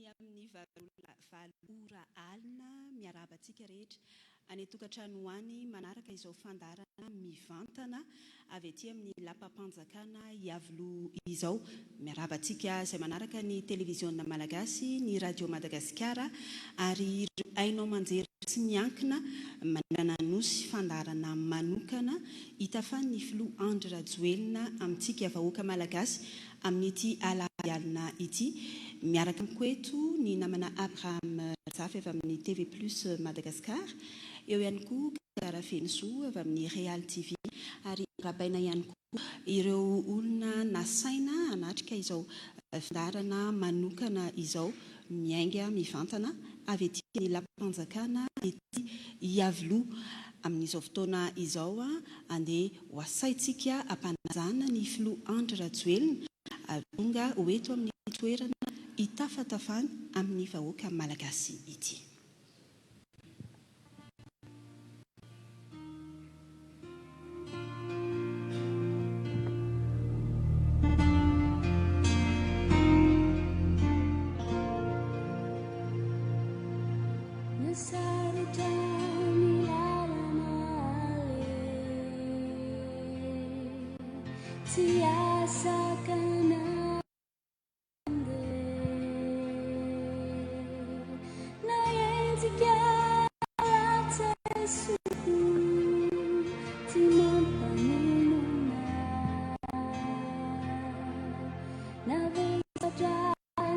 Ny amin'ny 8 ora alina, miarahaba antsika rehetra any an-tokantrano any manaraka izao fandaharana mivantana avy aty amin'ny lapam-panjakana Iavoloha izao. Miarahaba antsika izay manaraka ny televiziona malagasy, ny radio Madagasikara ary ireo haino aman-jery tsy miankina manerana ny Nosy. Fandaharana manokana hitafan'ny filoha Andry Rajoelina amintsika vahoaka malagasy Amin'ity alahady alina ity, miaraka amiko eto ny namana Abraham Razafy avy amin'ny TV Plus Madagascar, eo ihany koa Kala Rafenosoa avy amin'ny Real TV ary arahabaina ihany koa ireo olona nasaina hanatrika izao fandaharana manokana izao miainga mivantana avy ety amin'ny lapam-panjakana ety Iavoloha. Amin'izao fotoana izao, andeha Ho asaintsika hampanajana ny filoha Andry Rajoelina ary tonga ho eto amin'ny toerana hitafatafany amin'ny vahoaka malagasy ity.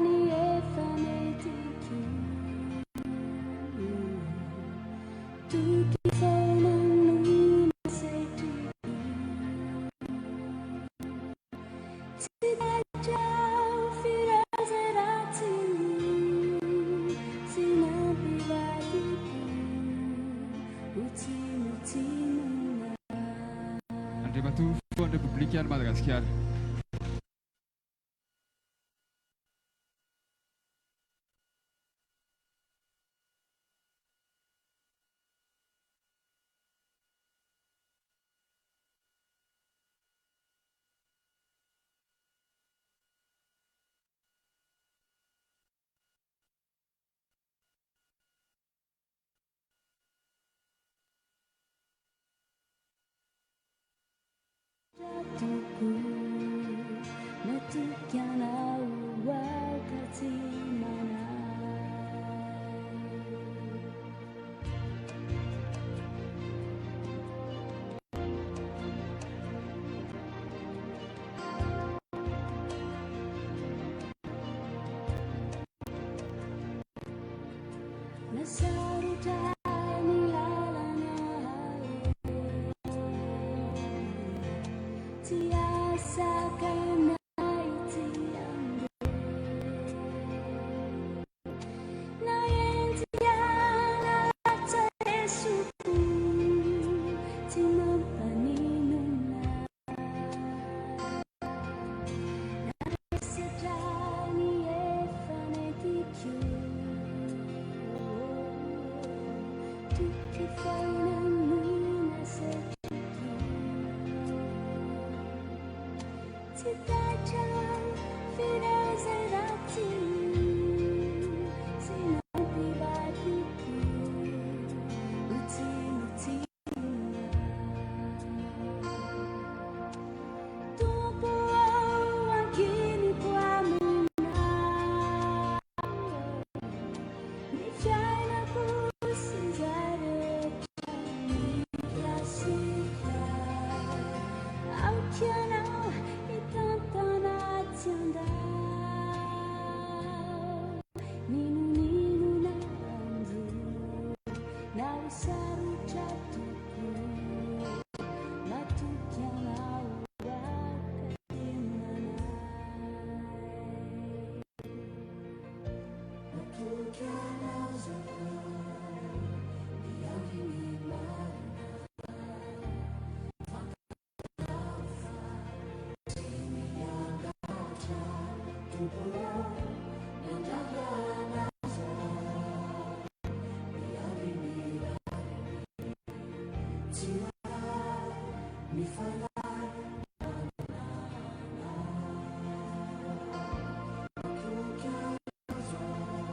Ny efa mety ko Toky foana no nasetriko Tsy taitra f'ireo izay ratsy Tsy nampivadiko ho tsinontsinona. Andriamatoa Filohan'ny Repoblikan'i Madagasikara. Na sarotra ny lalana aleha Tsy ahasakana ahy tsy handeha Na enjika na latsa esoko Tsy mampaninona Navesatra ny efa nentiko Toky foana no nasetriko Tsy taitra f'ireo izay ratsy Tsy nampivadiko ho tsinontsinona Tompo ô, ankiniko aminao Ny fiainako sy izay rehetra mikasika Aoka Ianao hitantana tsy handao N'inon'inona hanjo Na ho sarotra tokoa, matoky anao akatemanay. Matoky anao zahay, miandry ny marina. Fantatrao fa tsy miangatra, Tompo ô, miandrandra anao zahay. Miandry ny rariny, tsy mahay mifanahy manana. Matoky anao zahay.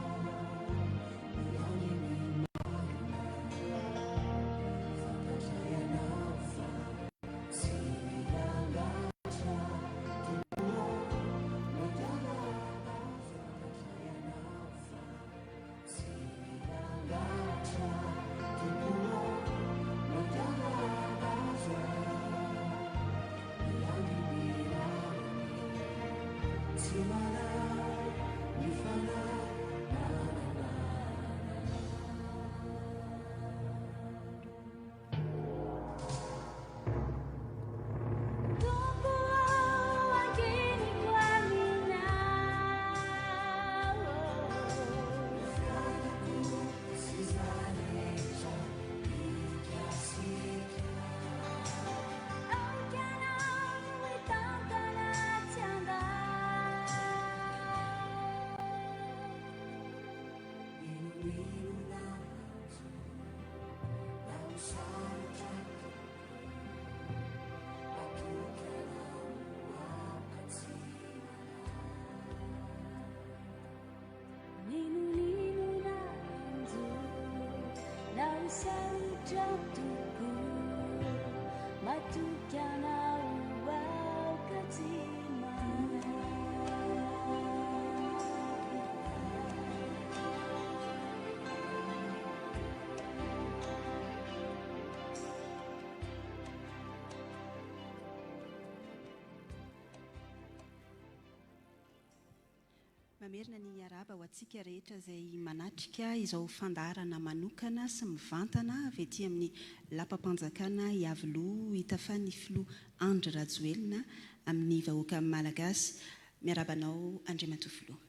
Mamerina ny arahaba ho antsika rehetra izay manatrika izao fandaharana manokana sy mivantana avy ety amin'ny lapam-panjakana Iavoloha hitafan'ny filoha Andry Rajoelina amin'ny vahoaka Malagasy. Miarahaba anao Andriamatoa Filoha.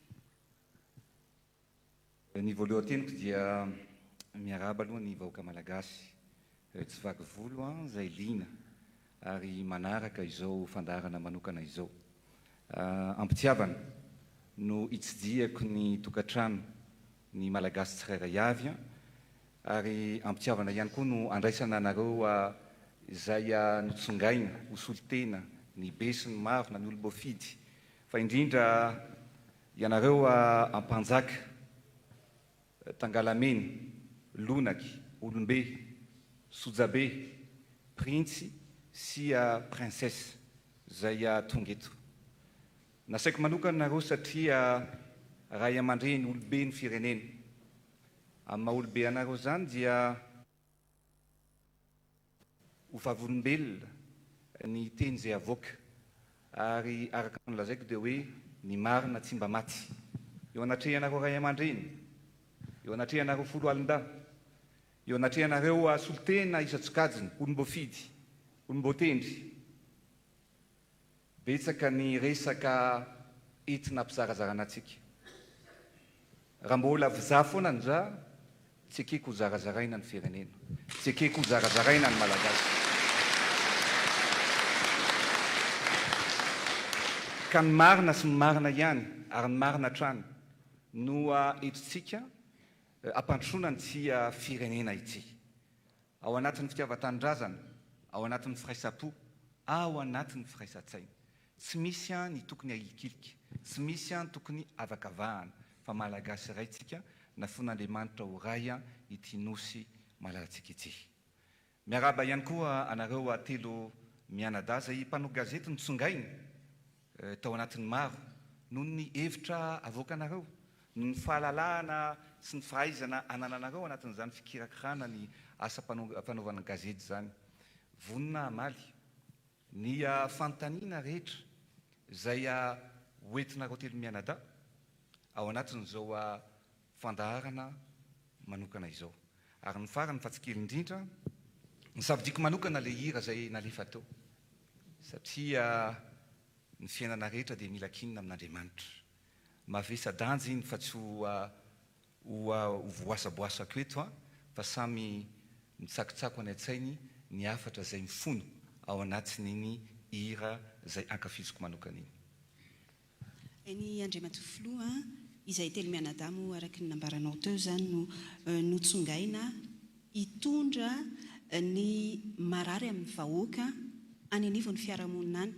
Ny voalohan-teniko dia miarahaba aloha ny vahoaka Malagasy tsy vaky volo izay liana ary manaraka izao fandaharana manokana izao. Am-pitiavana no itsidihako ny tokantrano ny Malagasy tsirairay avy ary am-pitiavana ihany koa no andraisana anareo izay notsongaina ho solontena ny be sy ny maro na ny olom-boafidy fa indrindra Ianareo Ampanjaka, Tangalamena, Lonaky, Olombe, Sojabe, Printsy sy Princesse izay tonga eto. Nasaiko manokana nareo satria ray aman-dreny olobe ny firenena. Amin'ny maha olobe anareo izany dia ho vavolombelona ny teny izay avoaka ary araka ny nolazaiko dia hoe ny marina tsy mba maty. Eo anatrehanareo ray aman-dreny, eo anatrehanareo foloalindahy, eo anatrehanareo solontena isan-tsokajiny, olom-boafidy, olom-boatendry, Betsaka ny resaka entina hampizarazarana antsika. Raha mbola viza foana ny za, tsy ekeko ho zarazaraina ny firenena. Tsy ekeko ho zarazaraina ny Malagasy. Ka ny marina sy ny marina ihany ary ny marina hatrany no entintsika hampandrosoana an'ity firenena ity. Ao anatin'ny fitiavan-tanindrazana, ao anatin'ny firaisam-po, ao anatin'ny firaisan-tsaina. Tsy misy ny tokony ahilikilika, tsy misy ny tokony avakavahana, fa Malagasy iray tsika, nafoin'Andriamanitra ho ray ity Nosy malalantsika ity. Miarahaba ihany koa anareo telo mianadahy izay mpanao gazety notsongaina tao anatin'ny maro noho ny hevitra avoakanareo, noho ny fahalalahana sy ny fahaizana anananareo anatin'izany fikirakirana ny asa fanaovana gazety izany. Vonona hamaly ny fanontaniana rehetra izay hoentinareo telo mianadahy ao anatin'izao fandaharana manokana izao. Ary ny farany fa tsy kely indrindra, nosafidiako manokana ilay hira izay nalefa teo satria ny fiainana rehetra dia mila kinina amin'Andriamanitra. Mavesa-danja iny fa tsy ho ho voasaboasako eto an, fa samy mitsakotsako any an-tsainy ny hafatra izay mifono ao anatin'iny hira izay ankafiziko manokana iny. Eny Andriamatoa Filoha a, izay telo mianadahy moa araka ny nambaranao teo izany no notsongaina hitondra ny marary amin'ny vahoaka any anivon'ny fiarahamonina any.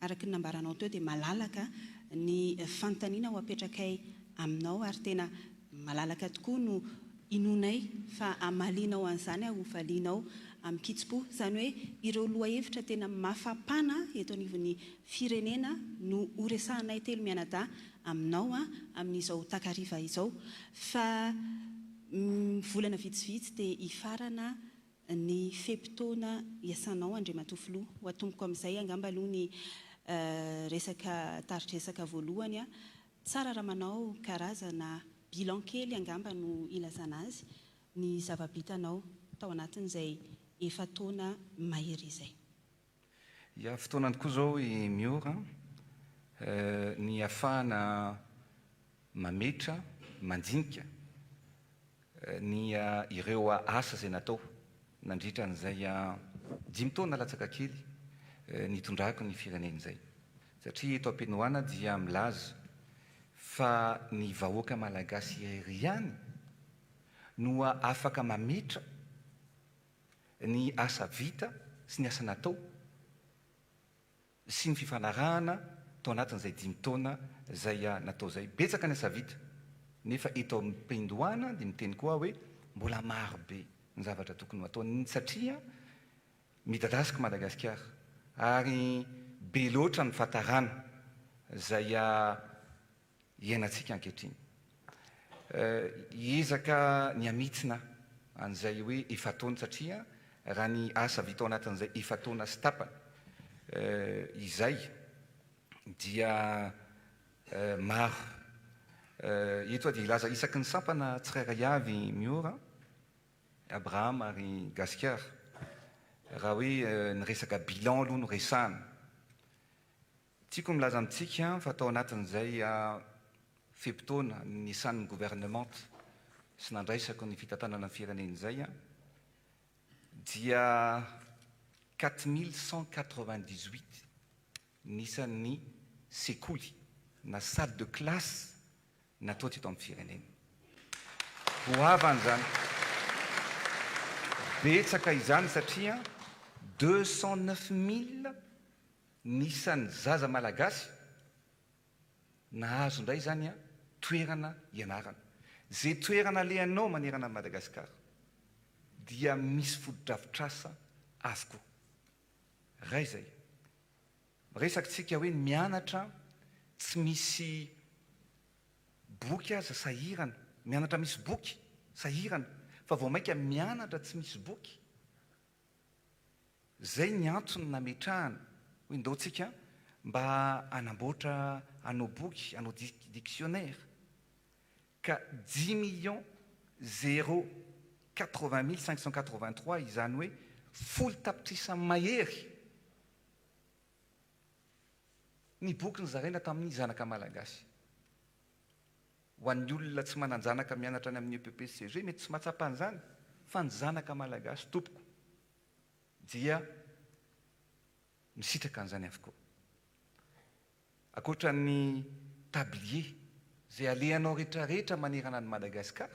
Araka ny nambaranao teo dia malalaka ny fanontaniana ho apetrakay aminao ary tena malalaka tokoa no inoanay fa hamalianao an'izany ary hovalianao amin-kitsim-po. Izany hoe ireo lohahevitra tena mafapana eto anivon'ny firenena no horesahanay telo mianadahy aminao amin'izao takariva izao. Fa volana vitsivitsy dia hifarana ny fe-potoana iasanao Andriamatoa Filoha. Ho atomboko amin'izay angamba aloha ny resaka tari-dresaka voalohany. Tsara raha manao karazana bilan kely angamba no ilazana azy ny zava-bitanao tao anatin'izay efa-taona mahery izay. Ya, fotoanany koa izao i Miora ny ahafahana mametra, mandinika ny ireo asa izay natao nandritra an'izay dimy taona latsaka kely nitondrako ny firenena izay. Satria eto am-piandohana dia milaza fa ny vahoaka malagasy irery ihany no afaka mametra ny asa vita sy ny asa natao sy ny fifanarahana tao anatin'izay dimy taona izay natao izay. Betsaka ny asa vita nefa eto am-piandohana dia miteny koa aho hoe mbola maro be ny zavatra tokony ho atao satria midadasika Madagasikara ary be loatra ny fahatarana izay iainantsika ankehitriny. Hiezaka ny hamitsina an'izay hoe efa-taona satria raha ny asa vita ao anatin'izay efa-taona sy tapany izay dia maro. Eto aho dia hilaza isaky ny sampana tsirairay avy Miora, Abraham ary Gasikara. Raha hoe ny resaka bilan aloha no resahana. Tiako ny milaza amintsika fa tao anatin'izay fe-potoana niasan'ny governemanta sy nandraisako ny fitantanana ny firenena izay dia 4198 ny isan'ny sekoly na salle de classe natao teto amin'ny firenena. Goavana izany. Betsaka izany satria 209 000 ny isan'ny zaza malagasy nahazo indray izany toerana hianarana. Izay toerana alehanao manerana an'i Madagasikara dia misy fotodrafitrasa avokoa. Iray izay. Miresaka tsika hoe mianatra tsy misy boky aza sahirana, mianatra misy boky sahirana fa vao mainka mianatra tsy misy boky. Zay ny antony nametrahana hoe ndao tsika mba hanamboatra hanao boky, hanao dictionnaire. Ka dix millions zéro quatre-vingt mille cinq cent quatre-vingt-trois izany hoe folo tapitrisa mahery ny boky nozaraina tamin'ny zanaka malagasy. Ho an'ny olona tsy manan-janaka mianatra any amin'ny EPP sy CEG mety tsy mahatsapa an'izany fa ny zanaka malagasy tompoko dia misitraka an'izany avokoa. Ankoatra ny tablier izay alehanao retraretra manerana an'i Madagascar,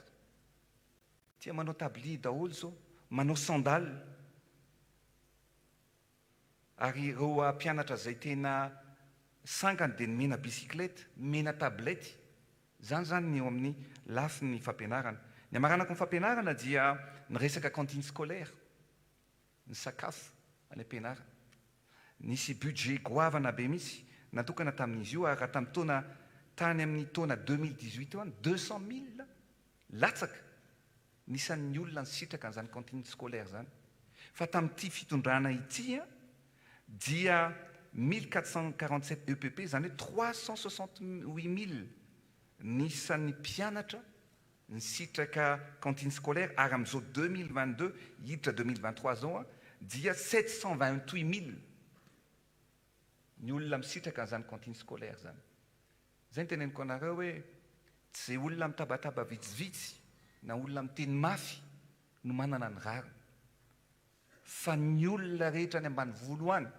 tia manao tablier daholo izao, manao sandales, ary ireo mpianatra izay tena sangany dia nomena bicyclette, nomena tablette, izany izany ny eo amin'ny lafiny fampianarana. Ny hamaranako ny fampianarana dia ny resaka cantine scolaire. ny sakafo any am-pianarana. Nisy budget goavana be mihitsy natokana tamin'izy io ary raha tamin'ny taona tany amin'ny taona 2018 teo any, 200 000 latsaka ny isan'ny olona nisitraka an'izany cantine scolaire izany. Fa tamin'ity fitondrana ity dia 1447 EPP, izany hoe 368 000 ny isan'ny mpianatra nisitraka cantine scolaire ary amin'izao 2022 hiditra 2023 izao dia 728 000 ny olona misitraka an'izany cantine scolaire izany. Izay no teneniko anareo hoe tsy izay olona mitabataba vitsivitsy na olona miteny mafy no manana ny rariny fa ny olona rehetra any ambanivolo any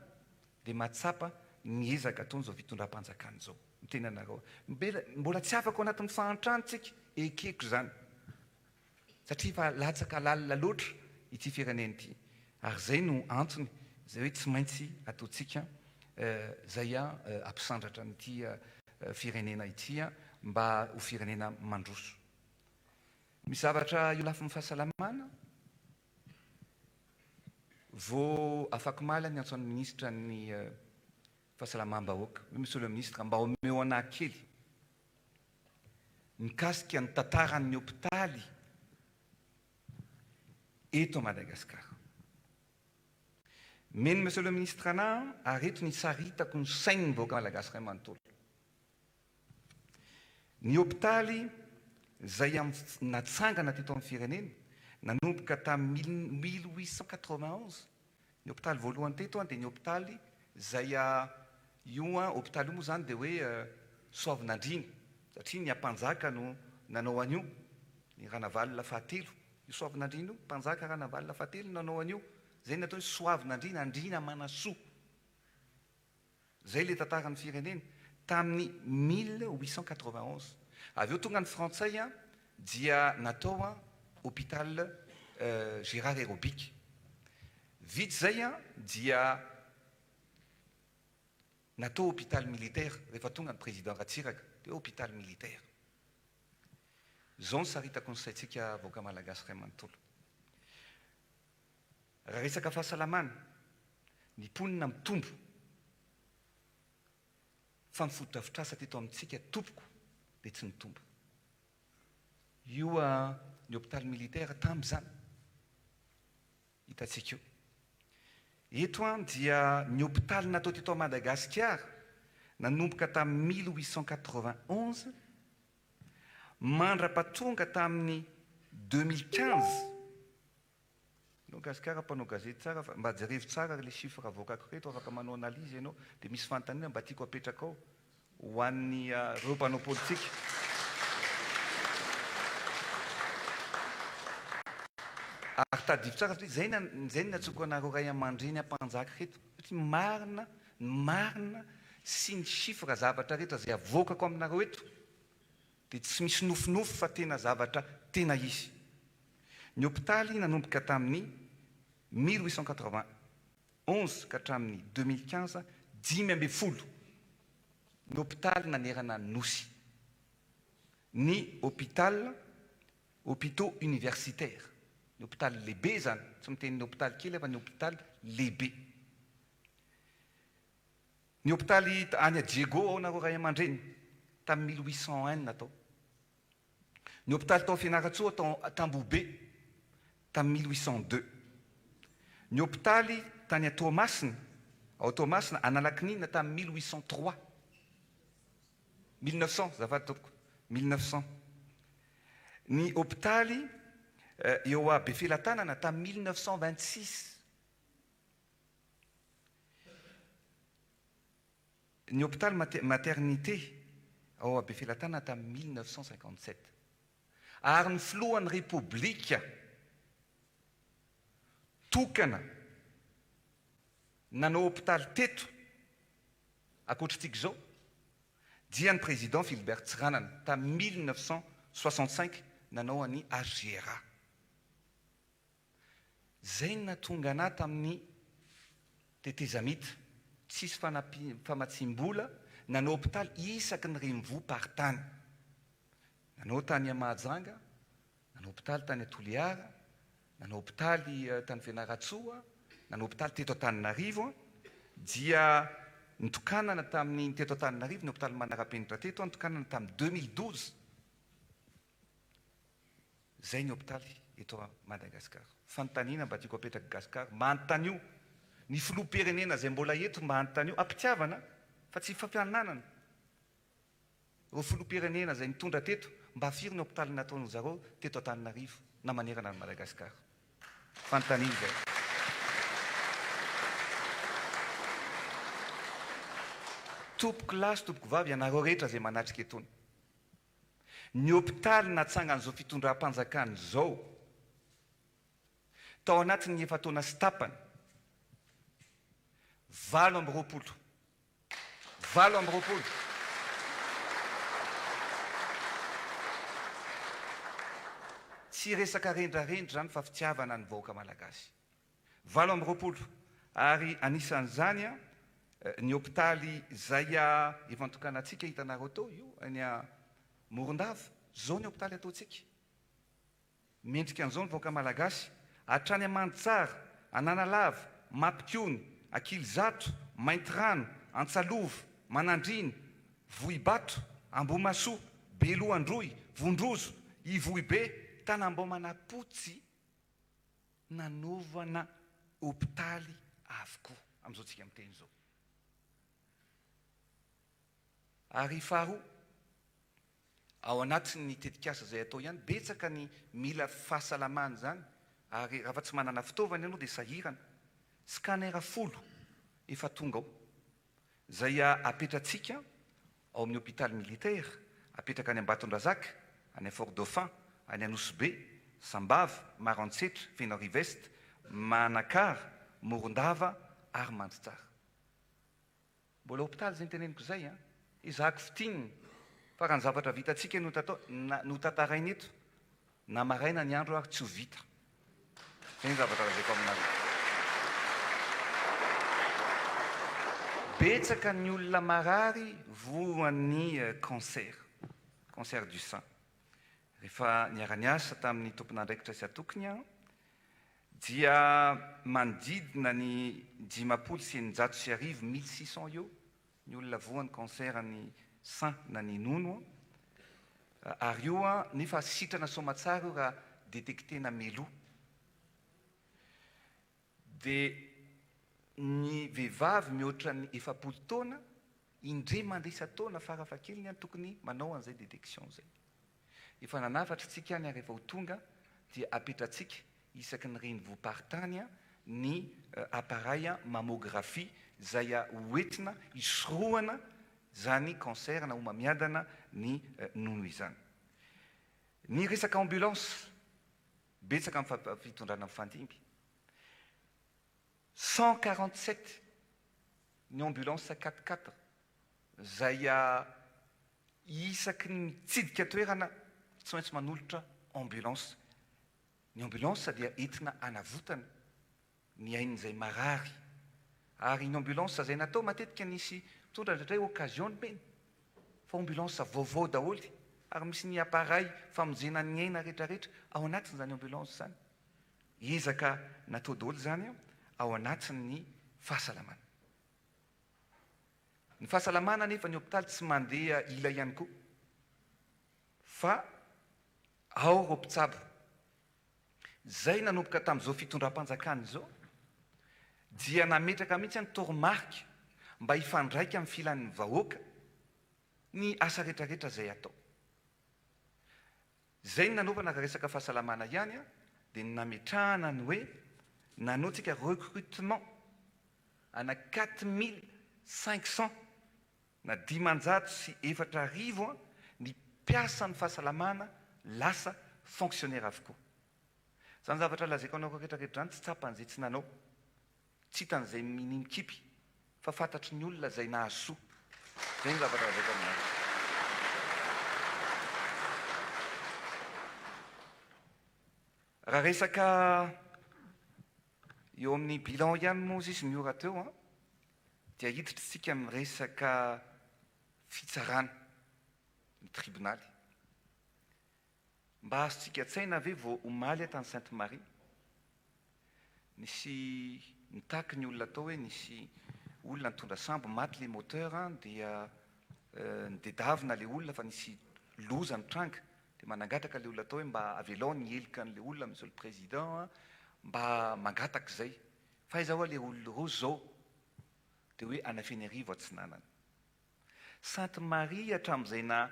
dia mahatsapa ny ezaka ataon'izao fitondram-panjakana izao. Miteny anareo aho. Mbola tsy afaka ao anatin'ny fahantrana isika, ekeko izany. Satria efa latsaka lalina loatra ity firenena ity. Ary izay no antony izay hoe tsy maintsy ataontsika izay hampisandratra an'ity firenena ity mba ho firenena mandroso. Misy zavatra eo lafiny fahasalamana. Vao afakomaly aho niantso an'ny minisitra ny Fahasalamam-bahoaka, hoe Monsieur le Ministre, mba omeo anah kely mikasika ny tantaran'ny hopitaly eto Madagasikara. Omeny Monsieur le Ministre anah ary eto ny saritako ny sain'ny vahoaka malagasy iray manontolo. Ny hopitaly izay natsangana teto amin'ny firenena nanomboka tamin'ny 1891, ny hopitaly voalohany teto dia ny hopitaly izay io hopitaly io moa izany dia hoe Soavinandriana satria ny ampanjaka no nanao an'io, ny Ranavalona fahatelo, io Soavinandriana io, mpanjaka Ranavalona fahatelo no nanao an'io, izay no atao hoe Soavinandriana, Andriana Manasoa. Zay le tantaran'ny firenena tamin'ny 1891. Avy eo tonga ny frantsay dia natao hôpital Gérard Aérobique. Vita izay dia natao hôpital militaire rehefa tonga ny président Ratsiraka dia hôpital militaire. Zao ny saritako ny saintsika vahoaka malagasy iray manontolo. Raha resaka fahasalamana, ny mponina mitombo fa ny fotodrafitrasa teto amintsika tompoko dia tsy nitombo. Io ny hopitaly militaire tamin'izany hitantsika io. Eto dia ny hopitaly natao teto Madagasikara nanomboka tamin'ny 1891. Mandra-pahatonga tamin'ny 2015, Ianao Gasikara mpanao gazety tsara fa mba jerevo tsara ry le chiffre avoakako ireto afaka manao analyse ianao dia misy fanontaniana mba tiako apetrakao ho an'ny reo mpanao politika. Ary tadidio tsara satria zay zay no niantsoako anareo ray aman-dreny ampanjaka ireto satria marina ny marina sy ny chiffre zavatra rehetra zay avoakako aminareo eto dia tsy misy nofinofy fa tena zavatra tena izy. Ny hopitaly nanomboka tamin'ny 1891 ka hatramin'ny 2015, 15 ny hopitaly nanerana ny Nosy. Ny hôpital, hôpitaux universitaires, ny hopitaly lehibe izany, tsy miteny ny hopitaly kely aho fa ny hopitaly lehibe. Ny hopitaly any Diego ao nareo ray aman-dreny, tamin'ny 1801 natao. Ny hopitaly tao Fianarantsoa tao Tambohobe, tamin'ny 1802. Ny hopitaly tany Toamasina, ao Toamasina, Analakinina, tamin'ny 1803. 1900, azafady tompoko, 1900. Ny hopitaly eo Befelatanana tamin'ny 1926. Ny hopitaly maternité ao Befelatanana tamin'ny 1957. Ary ny filohan'ny Repoblika tokana nanao hopitaly teto ankoatr'itsika izao dia ny président Philibert Tsiranana tamin'ny 1965 nanao an'i HJRA. Zay no nahatonga anah tamin'ny tetezamita, tsisy famatsiam-bola, nanao hopitaly isaky ny renivohi-paritany. Nanao tany Mahajanga, nanao hopitaly tany Toliara, nanao hopitaly tany Fianarantsoa, nanao hopitaly teto Antananarivo, dia nitokanana tamin'ny teto Antananarivo ny hopitaly manara-penitra teto, nitokanana tamin'ny 2012. Zay ny hopitaly eto Madagascar. Fanontaniana mba tiako apetraka Gascar, mba anontanio ny filoham-pirenena zay mbola eto mba anontanio am-pitiavana fa tsy fampiananana ireo filoham-pirenena zay nitondra teto mba firy ny hopitaly nataon zareo teto Antananarivo na manerana an'i Madagascar. Fanontaniana izay. Tompoko lahy sy tompoko vavy ianareo rehetra zay manatrika etony. Ny hopitaly natsangan'izao fitondram-panjakana izao tao anatin'ny efa-taona sy tapany, 28, 28, Tsy resaka rendrarendra izany fa fitiavana ny vahoaka malagasy. 28, ary anisan'izany ny hopitaly izay efa notokanantsika hitanareo teo io any Morondava, izao ny hopitaly ataontsika. Mendrika an'izao ny vahoaka malagasy, hatrany Amanditsara, Analalava, Mampikony, Ankilizato, Maintirano, Antsalova, Manandriana, Vohibato, Ambohimahasoa, Beloha Androy, Vondrozo, Ivohibe, Tanambao Manapotsy, nanaovana hopitaly avokoa amin'izao tsika miteny izao. Ary faharoa, ao anatin'ny tetikasa izay atao ihany, betsaka ny mila fahasalamana izany ary raha tsy manana fitaovana ianao dia sahirana. Scanner folo efa tonga ao. Izay apetratsika ao amin'ny hopitaly militaire, apetraka any Ambatondrazaka, any Fort Dauphin, any Anosibe, Sambava, Maroantsetra, Fenoarivo Est, Manakara, Morondava ary Mandritsara. Mbola hopitaly izay noteneniko izay an! Ezahako fintinina fa raha ny zavatra vitantsika no no tantaraina eto, Na maraina ny andro ary tsy ho vita. Zay ny zavatra lazaiko aminareo. Betsaka ny olona marary voan'ny cancer, cancer du sein. Rehefa niara-niasa tamin'ny tompon'andraikitra sy atokiny aho dia manodidina ny 1650, 1600 eo Ny olona voan'ny cancer ny sein na ny nono ary io nefa sitrana soamatsara io raha detectena mialoha. Dia ny vehivavy mihoatra ny 40 taona indray mandeha isan-taona farafahakeliny tokony manao an'izay detection izay. Efa nanafatra isika any ary efa ho tonga dia apetratsika isaky ny renivohi-paritany ny appareil mammographie izay hoentina hisorohana izany cancer na homamiadana ny nono izany. Ny resaka ambulance, betsaka amin'ny fitondrana mifandimby. 147 ny ambulance quatre quatre izay isaky ny mitsidika toerana tsy maintsy manolotra ambulance. Ny ambulance dia entina hanavotana ny ain'izay marary. Ary iny ambulance izay natao matetika nisy mpitondra indraindray occasion nomena fa ambulance vaovao daholo ary misy ny appareil famonjena ny aina rehetrarehetra ao anatin'izany ambulance izany. Ezaka natao daholo izany ao anatin'ny fahasalamana. Ny fahasalamana anefa ny hopitaly tsy mandeha ila ihany koa fa ao ireo mpitsabo izay nanomboka tamin'izao fitondram-panjakana izao dia nametraka mihitsy ny toromarika mba hifandraika amin'ny filan'ny vahoaka ny asa rehetrarehetra izay atao. Izay ny nanaovana raha resaka fahasalamana ihany dia ny nametrahana ny hoe nanao tsika recrutement ana 4500 na 4500 ny mpiasan'ny fahasalamana lasa fonctionnaire avokoa. Izany zavatra lazaiko anareo rehetra rehetra izany tsy tsapan'izay tsy nanao. Tsy hitan'izay minia mikipy fa fantatry ny olona izay nahasoa. Izay no zavatra lazaiko aminareo. Raha resaka eo amin'ny bilan ihany moa izy ny ora teo an, dia hiditra isika amin'ny resaka fitsarana, ny tribonaly. Mba azontsika an-tsaina ve vao omaly tany Sainte Marie, nisy nitaky ny olona tao hoe nisy olona nitondra sambo maty le moteur dia nidedavina le olona fa nisy loza nitranga dia manangataka le olona tao hoe mba avelao ny heloka an'le olona Monsieur le Président mba mangataka izay fa aiza hoa le olona ireo zao dia hoe any Fenerivo atsinanana. Sainte Marie hatramin'izay na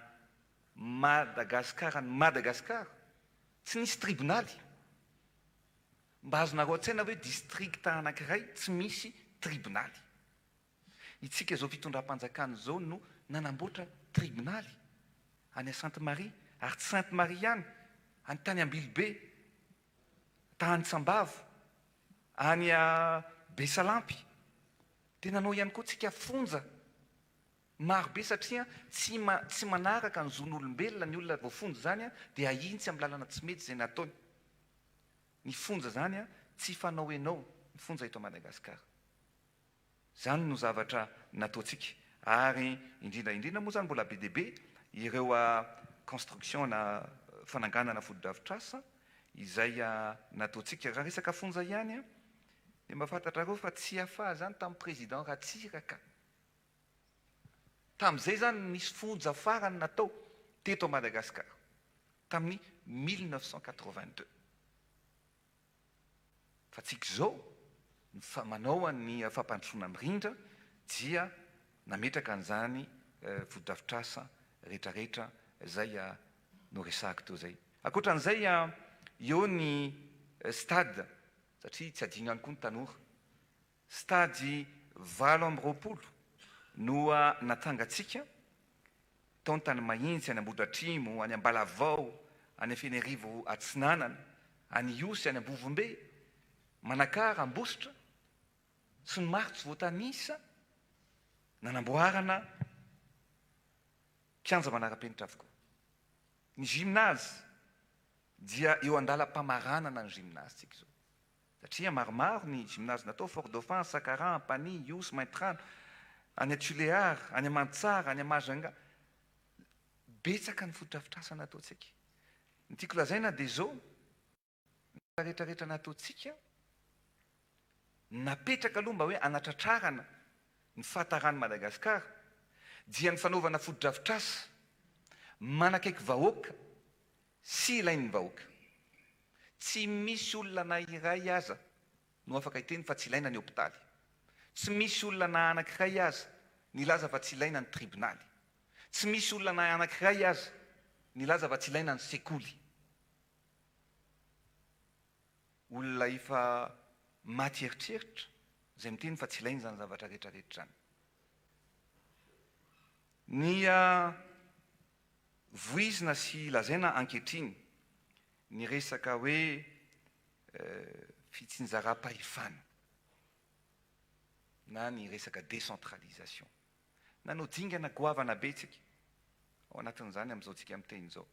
Madagascar an'i Madagascar tsy nisy tribonaly. Mba azonareo an-tsaina ve district anankiray tsy misy tribonaly. Itsika izao fitondram-panjakana izao no nanamboatra tribonaly any Sainte Marie ary tsy Sainte Marie ihany, any tany Ambilobe, tany Sambava, any Besalampy. Dia nanao ihany koa tsika fonja maro be satria tsy tsy manaraka ny zon'olombelona ny olona voafonja izany dia ahintsy amin'ny lalana tsy mety izay nataony. Ny fonja izany tsy fanao enao ny fonja eto Madagascar. Izany no zavatra nataontsika ary indrindra indrindra moa izany mbola be dia be ireo construction na fananganana fotodrafitrasa izay nataontsika. Raha resaka fonja ihany Dia mba fantatrareo fa tsy afaha zany tamin'ny président Ratsiraka. Tamin'izay zany nisy fonja farany natao teto Madagascar tamin'ny 1982. Fa tsika izao ny fa manao an'ny fampandrosoana mirindra dia nametraka an'izany fotodrafitrasa retraretra izay noresahako teo izay. Ankoatran'izay eo ny stade satria tsy adino ihany koa ny tanora. Stade 28 no natsangantsika tao ny tany Mahitsy, any Ambohidratrimo, any Ambalavao, any Fenerivo Atsinanana, any Ihosy, any Ambovombe, Manakara, Ambositra sy ny maro tsy voatanisa nanamboarana kianja manara-penitra avokoa. Ny gymnase dia eo andalam-pamaranana ny gymnase-tsika izao. Satria maromaro ny gymnase natao, Fort Dauphin, Sakaraha, Ampanihy, Ihosy, Maintirano, any Tulear, any Mantsara, any Majunga. Betsaka ny fotodrafitrasa nataontsika. Ny tiako lazaina dia izao, ny rehetrarehetra nataontsika, napetraka aloha mba hoe hanatratrarana ny fahataran'i Madagasikara dia ny fanaovana fotodrafitrasa manakaiky vahoaka sy ilain'ny vahoaka. Tsy misy olona na iray aza no afaka hiteny fa tsy ilaina ny hopitaly. Tsy misy olona na anankiray aza nilaza fa tsy ilaina ny tribonaly. Tsy misy olona na anankiray aza. Nilaza fa tsy ilaina ny sekoly. Olona efa maty eritreritra izay miteny fa tsy ilaina izany zavatra rehetra rehetra izany. Ny voizina sy lazaina ankehitriny ny resaka hoe fitsinjaram-pahefana na ny resaka décentralisation. Nanao dingana goavana be tsika ao anatin'izany amin'izao tsika miteny izao.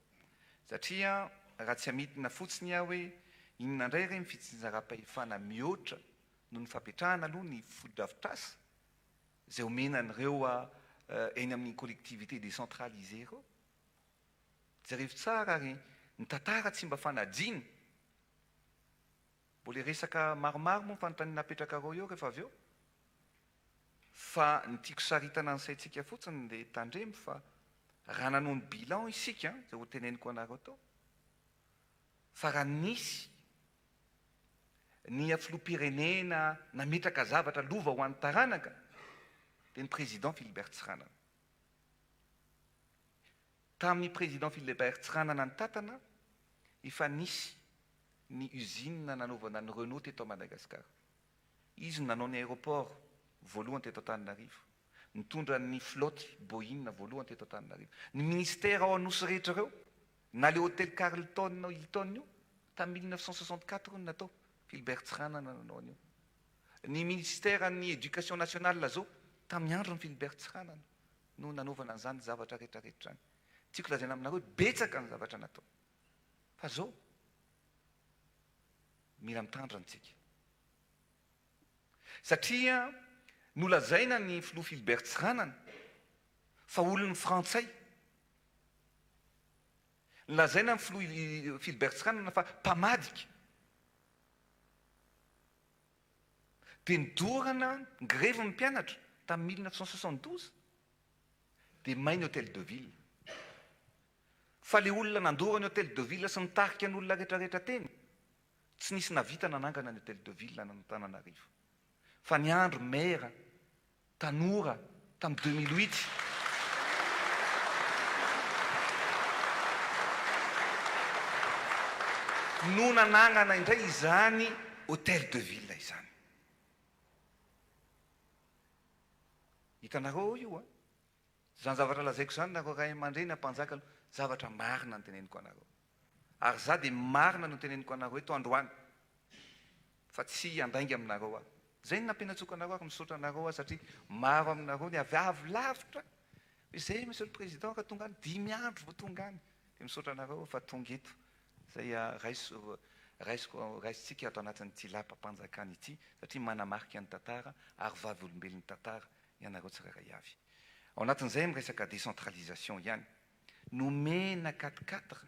Satria raha tsy hamidina fotsiny aho hoe inona indray re ny fitsinjaram-pahefana mihoatra noho ny fapetrahana aloha ny fotodrafitrasa izay omena an'ireo eny amin'ny collectivités décentralisées ireo. Jerevo tsara ary ny tantara tsy mba fanadino. Mbola hiresaka maromaro moa ny fanontaniana apetrakareo eo rehefa avy eo. Fa ny tiako saritana ny saintsika fotsiny dia tandremo fa raha nanao ny bilan isika, izay ho teneniko anareo tao, fa raha nisy ny filoham-pirenena nametraka zavatra lova ho an'ny taranaka dia ny président Philibert Tsiranana. Tamin'ny président Philibert Tsiranana nitatana, efa nisy ny usine nanaovana ny Renault teto Madagascar. Izy no nanao ny aéroport voalohany teto Antananarivo, nitondra ny flotte Boeing voalohany teto Antananarivo. Ny ministère ao Anosy rehetra ireo, na le hôtel Carlton Hilton io, tamin'ny 1964 no natao, Philbert Tsiranana nanao an'io. Ny ministère ny éducation nationale zao, tamin'ny andron'i Philbert Tsiranana no nanaovana an'izany zavatra rehetra rehetra izany. Tiako lazaina aminareo hoe betsaka ny zavatra natao. Fa zao, mila mitandrina tsika. Satria nolazaina ny filoha Philbert Tsiranana fa olon'ny frantsay. Nolazaina ny filoha Philbert Tsiranana fa mpamadika. Dia nidorana ny grevy ny mpianatra tamin'ny 1972. Dia may ny hotel de ville. Fa le olona nandoro ny hotel de ville sy nitarika ny olona retraretra teny, tsy nisy navita nanangana ny hotel de ville an'Antananarivo. Fa ny andro maire tanora tamin'ny 2008, no nanangana indray izany hotel de ville izany. Hitanareo io an! Izany zavatra lazaiko izany nareo ray aman-dreny ampanjaka aloha, zavatra marina no teneniko anareo. Ary za dia marina no teneniko anareo eto androany fa tsy handainga aminareo aho. Izay no nampianatsoko anareo ary misaotra anareo aho satria maro aminareo ny avy avy lavitra hoe izay Monsieur le Président ka tonga any, dimy andro vao tonga any. Dia misaotra anareo aho fa tonga eto. Izay raiso, raisiko, raisintsika ato anatin'ity lapam-panjakana ity satria manamarika ny tantara ary vavolombelon'ny tantara ianareo tsirairay avy. Ao anatin'izay miresaka décentralisation ihany, nomena quatre quatre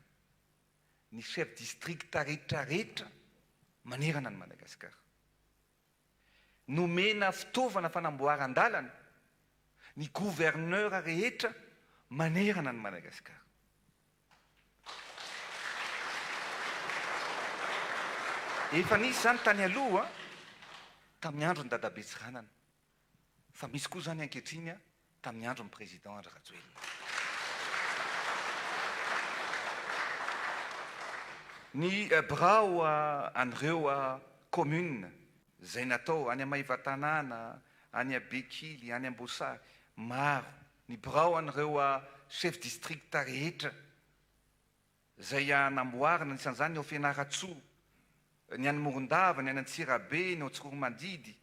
ny chef district rehetra rehetra manerana an'i Madagasikara. Nomena fitaovana fanamboaran-dalana ny gouverneur rehetra manerana an'i Madagasikara. Efa nisy izany tany aloha tamin'ny andron'i Dadabe Tsiranana. Fa misy koa izany ankehitriny tamin'ny andron'ny Président Andry Rajoelina. Ny birao an'ireo commune izay natao any Maevatanàna, any Bekily, any Amboasary, maro. Ny birao an'ireo chef district rehetra Izay namboarina, anisan'izany ny ao Fianarantsoa, ny any Morondava, ny any Antsirabe, ny ao Tsiroanomandidy,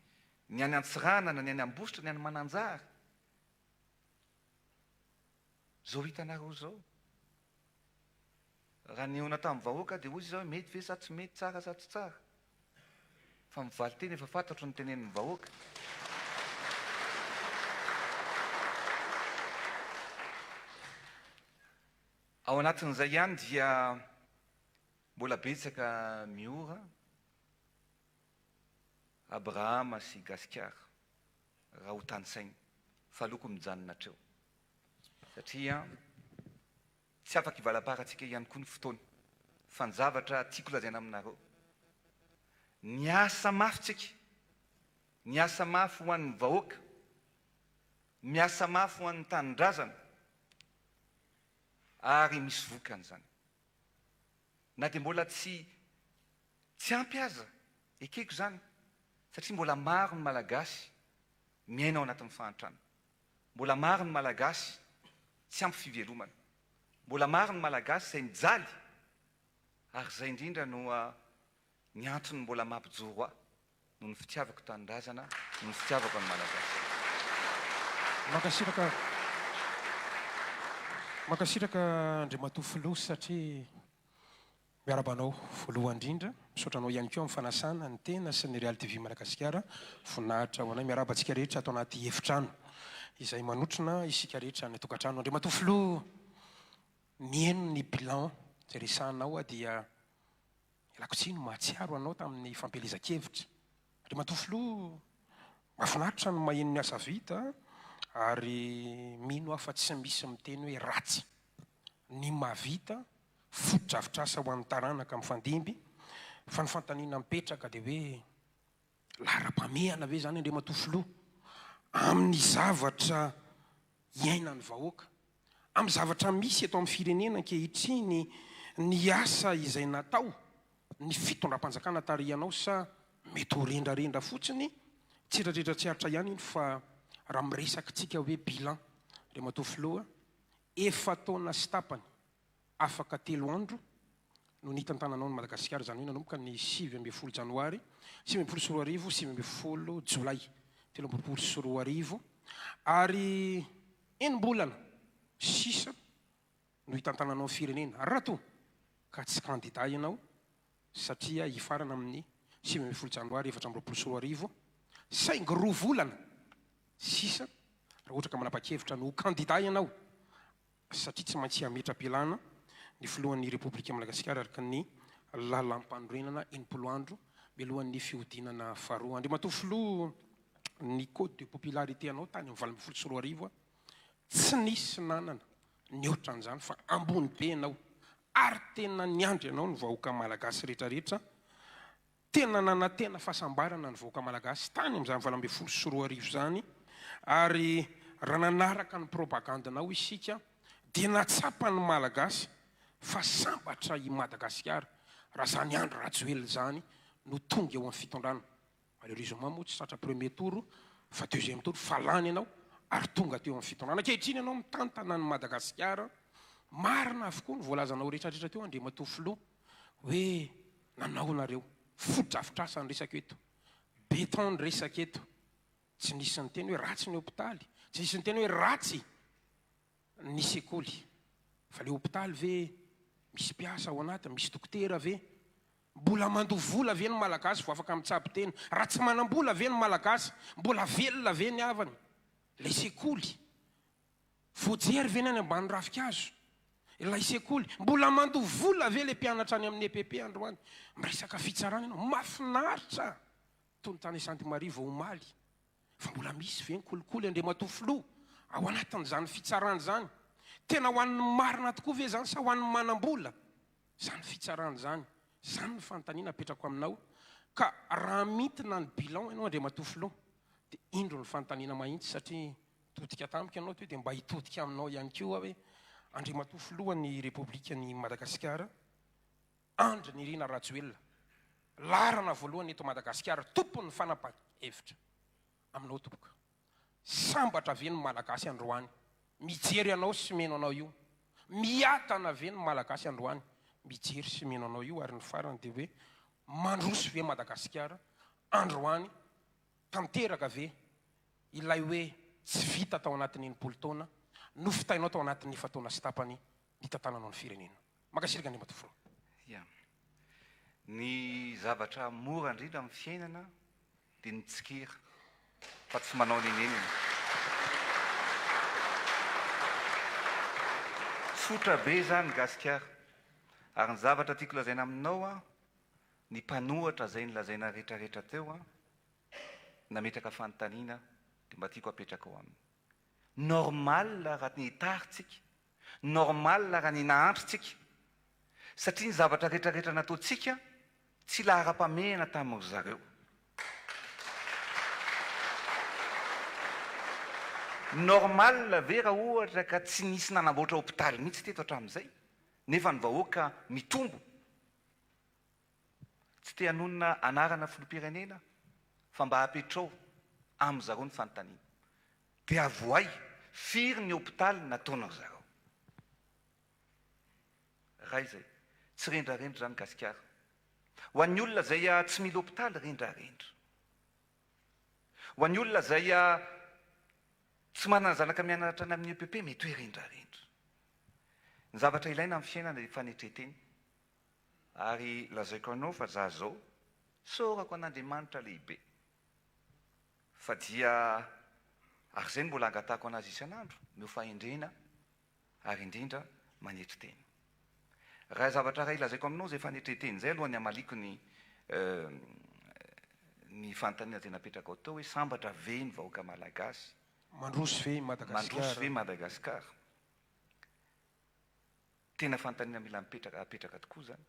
ny any Antsiranana, ny any Ambositra, ny any Mananjary. Izao hitanareo izao. Raha nihaona tamin'ny vahoaka dia hoy izy hoe mety ve sa tsy mety, tsara sa tsy tsara. Fa ny valinteny efa fantatro ny tenenin'ny vahoaka. Ao anatin'izay ihany dia mbola betsaka Miora, Abrahama sy Gasikara raha ho tanisaina fa aleoko mijanona hatreo satria tsy afaka hivalaparantsika ihany koa ny fotoana fa ny zavatra tiako lazaina aminareo niasa mafy tsika, niasa mafy ho an'ny vahoaka, miasa mafy ho an'ny tanindrazana. Ary misy vokany izany. Na dia mbola tsy tsy ampy aza, ekeko izany, satria mbola maro ny Malagasy miaina ao anatin'ny fahantrana. Mbola maro ny Malagasy tsy ampy fivelomana. Mbola maro ny Malagasy izay mijaly ary izay indrindra no ny antony mbola mampijoro ahy noho ny fitiavako tanindrazana, noho ny fitiavako ny Malagasy. Mankasitraka Mankasitraka Andriamatoa Filoha satria miarahaba anao voalohany indrindra, misaotra anao ihany koa amin'ny fanasana ny tena sy ny Real TV Madagasikara, voninahitra ho anay, miarahaba antsika rehetra ato anaty efitrano izay manotrona isika rehetra any an-tokantrano. Andriamatoa Filoha, mihaino ny bilan izay resahanao aho dia Ialako tsiny mahatsiaro anao tamin'ny fampielezan-kevitra. Andriamatoa Filoha, mahafinaritra ny maheno ny asa vita ary mino aho fa tsy misy miteny hoe ratsy ny mahavita fotodrafitrasa ho an'ny taranaka mifandimby fa ny fanontaniana mipetraka dia hoe laharam-pahamehana ve izany Andriamatoa Filoha amin'ny zavatra iainan'ny vahoaka Amin'ny zavatra misy eto amin'ny firenena ankehitriny ny asa izay natao, ny fitondram-panjakana tarihanao sa mety ho rendrarendra fotsiny? Tsiratritra tsy aritra ihany iny fa raha miresaka tsika hoe bilan Andriamatoa Filoha, efa-taona sy tapany afaka telo andro no nitantananao an'i Madagasikara, izany hoe nanomboka ny 19 janoary 2019, 19 jolay 2023 ary Enim-bolana sisa no hitantananao ny firenena raha toa ka tsy kandida ianao satria hifarana amin'ny 19 janoary 2024, saingy roa volana sisa raha ohatra ka manapa-kevitra ny ho kandida ianao satria tsy maintsy hametra-pialana ny filohan'ny Repoblika Madagasikara araka ny lalàmpanorenana 60 andro mialohan'ny fihodinana faharoa. Andriamatoa Filoha, ny code de popularité anao tany amin'ny 2018 aho tsy nisy nanana nihoatra an'izany fa ambony be ianao ary tena niandry anao ny vahoaka malagasy rehetra rehetra tena nanantena fahasambarana ny vahoaka malagasy tany amin'izany 2018 izany ary raha nanaraka ny propagande-nao isika dia natsapa ny malagasy fa sambatra i Madagasikara raha izany Andry Rajoelina izany no tonga eo amin'ny fitondrana. Malheureusement moa tsy tratra premier tour fa deuxième tour fa lany ianao ary tonga teo amin'ny fitondrana. Ankehitriny ianao mitantana an'i Madagasikara. Marina avokoa ny voalazanao rehetrarehetra teo Andriamatoa Filoha hoe nanao nareo. Fotodrafitrasa ny resaka eto. Béton ny resaka eto. Tsy nisy niteny hoe ratsy ny hopitaly. Tsy nisy niteny hoe ratsy ny sekoly. Fa le hopitaly ve misy mpiasa ao anatiny, misy dokotera ve? Mbola mandoa vola ve ny Malagasy vao afaka mitsabo tena? Raha tsy manam-bola ve ny Malagasy, mbola velona ve ny havany? Ilay sekoly, voajery ve ny any ambany ravinkazo? Ilay sekoly, mbola mandoa vola ve ilay mpianatra any amin'ny EPP androany? Miresaka fitsarana ianao, mahafinaritra! Toy ny tany Sainte Marie vao omaly. Fa mbola misy ve ny kolikoly Andriamatoa Filoha ao anatin'izany fitsarana izany? Tena ho an'ny marina tokoa ve izany sa ho an'ny manam-bola izany fitsarana izany? Izany ny fanontaniana apetrako aminao. Ka raha mintina ny bilan ianao Andriamatoa Filoha dia indro ny fanontaniana mahintsy satria nitodika tamiko ianao teo dia mba hitodika aminao ihany koa aho hoe Andriamatoa Filohan'ny Repoblikan'i Madagasikara, Andry Nirina Rajoelina, laharana voalohany eto Madagasikara, tompon'ny fanapahan-kevitra. Aminao tompoko. Sambatra ve ny Malagasy androany mijery anao sy mino anao io? Miadana ve ny Malagasy androany mijery sy mino anao io? Ary ny farany dia hoe mandroso ve Madagasikara androany? Tanteraka ve ilay hoe tsy vita tao anatin'ny 60 taona, nofitainao tao anatin'ny efa-taona sy tapany nitantananao ny firenena? Mankasitraka Andriamatoa Filoha. Ya. Ny zavatra mora indrindra amin'ny fiainana dia ny mitsikera fa tsy manao n'inon'inona. Tsotra be izany Gasikara. Ary ny zavatra tiako lazaina aminao an, ny mpanohatra izay nolazaina rehetrarehetra teo an, nametraka fanontaniana dia mba tiako apetraka ao aminy. Normal raha ny hitarintsika Normal raha ny nahantra tsika satria ny zavatra rehetra rehetra nataontsika tsy laharam-pamehana tamin ry zareo. Normal ve raha ohatra ka tsy nisy nanamboatra hopitaly mihitsy teto hatramin'izay nefa ny vahoaka mitombo? Tsy te hanonona anarana filoham-pirenena aho fa mba apetrao amin zareo ny fanontaniana. Dia avohay firy ny hopitaly nataonry zareo? Ray izay. Tsy rendrarendra izany Gasikara. Ho an'ny olona izay tsy mila hopitaly rendrarendra. Ho an'ny olona izay tsy manana zanaka mianatra any amin'ny EPP mety hoe rendrarendra. Ny zavatra ilaina amin'ny fiainana dia fanetren-tena. Ary lazaiko anao fa za zao isaorako an'Andriamanitra lehibe fa dia ary zay no mbola angatahako anazy isan'andro, omeo fahendrena ary indrindra manetry tena. Raha zavatra iray lazaiko aminao izay fanetren-tena izay alohan'ny hamaliako ny ny fanontaniana izay napetrakao teo hoe sambatra ve ny vahoaka malagasy? Mandroso ve i Madagasikara? Mandroso ve i Madagasikara? Tena fanontaniana mila mipetraka apetraka tokoa izany.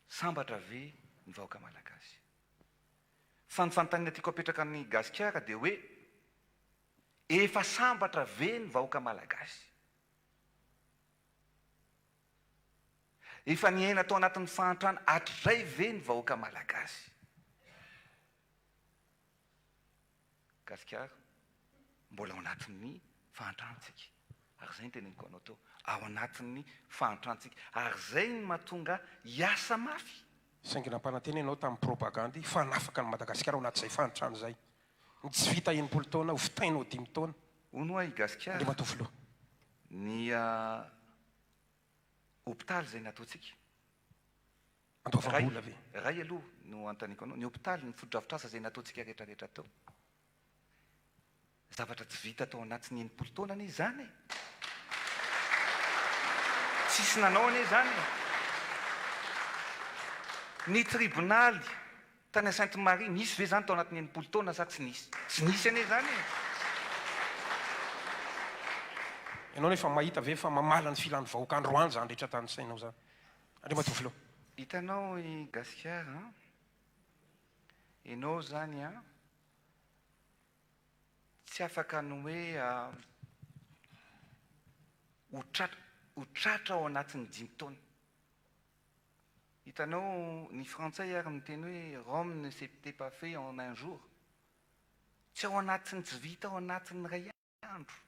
Sambatra ve ny vahoaka malagasy? Fa ny fanontaniana tiako apetraka an'i Gasikara dia hoe efa sambatra ve ny vahoaka malagasy? Efa niaina tao anatin'ny fahantrana hatrizay ve ny vahoaka malagasy? Gasikara, mbola ao anatin'ny fahantrantsika, ary izay no teneniko anao teo, ao anatin'ny fahantrantsika, ary izay no mahatonga ahy hiasa mafy. Saingy nampanantena ianao tamin'ny propagandy fa hanafaka an'i Madagasikara ao anatin'izay fahantrana izay. Ny tsy vita 60 taona ho vitainao dimy taona. Hono hoa i Gasikara, Andriamatoa Filoha. ny hopitaly izay nataontsika. Andoavam-bola ve? Ray aloha no anontaniako anao, ny hopitaly, ny fotodrafitrasa izay nataontsika rehetra rehetra teo. Zavatra tsy vita tao anatin'ny 60 taona anie izany e! Tsisy nanao anie izany e! Ny tribonaly tany Sainte Marie, nisy ve izany tao anatin'ny 60 taona sa tsy nisy? Tsy nisy anie izany e! Ianao nefa mahita ve fa mamala ny filan'ny vahoaka androany izany rehetra tanisainao izany? Andriamatoa Filoha. Hitanao i Gasikara an! Ianao izany an, tsy afaka ny hoe ho tratra, ho tratra ao anatin'ny dimy taona. Hitanao, ny frantsay ary miteny hoe Rome ne s'était pas fait en un jour. Tsy ao anatin'ny, tsy vita ao anatin'ny iray andro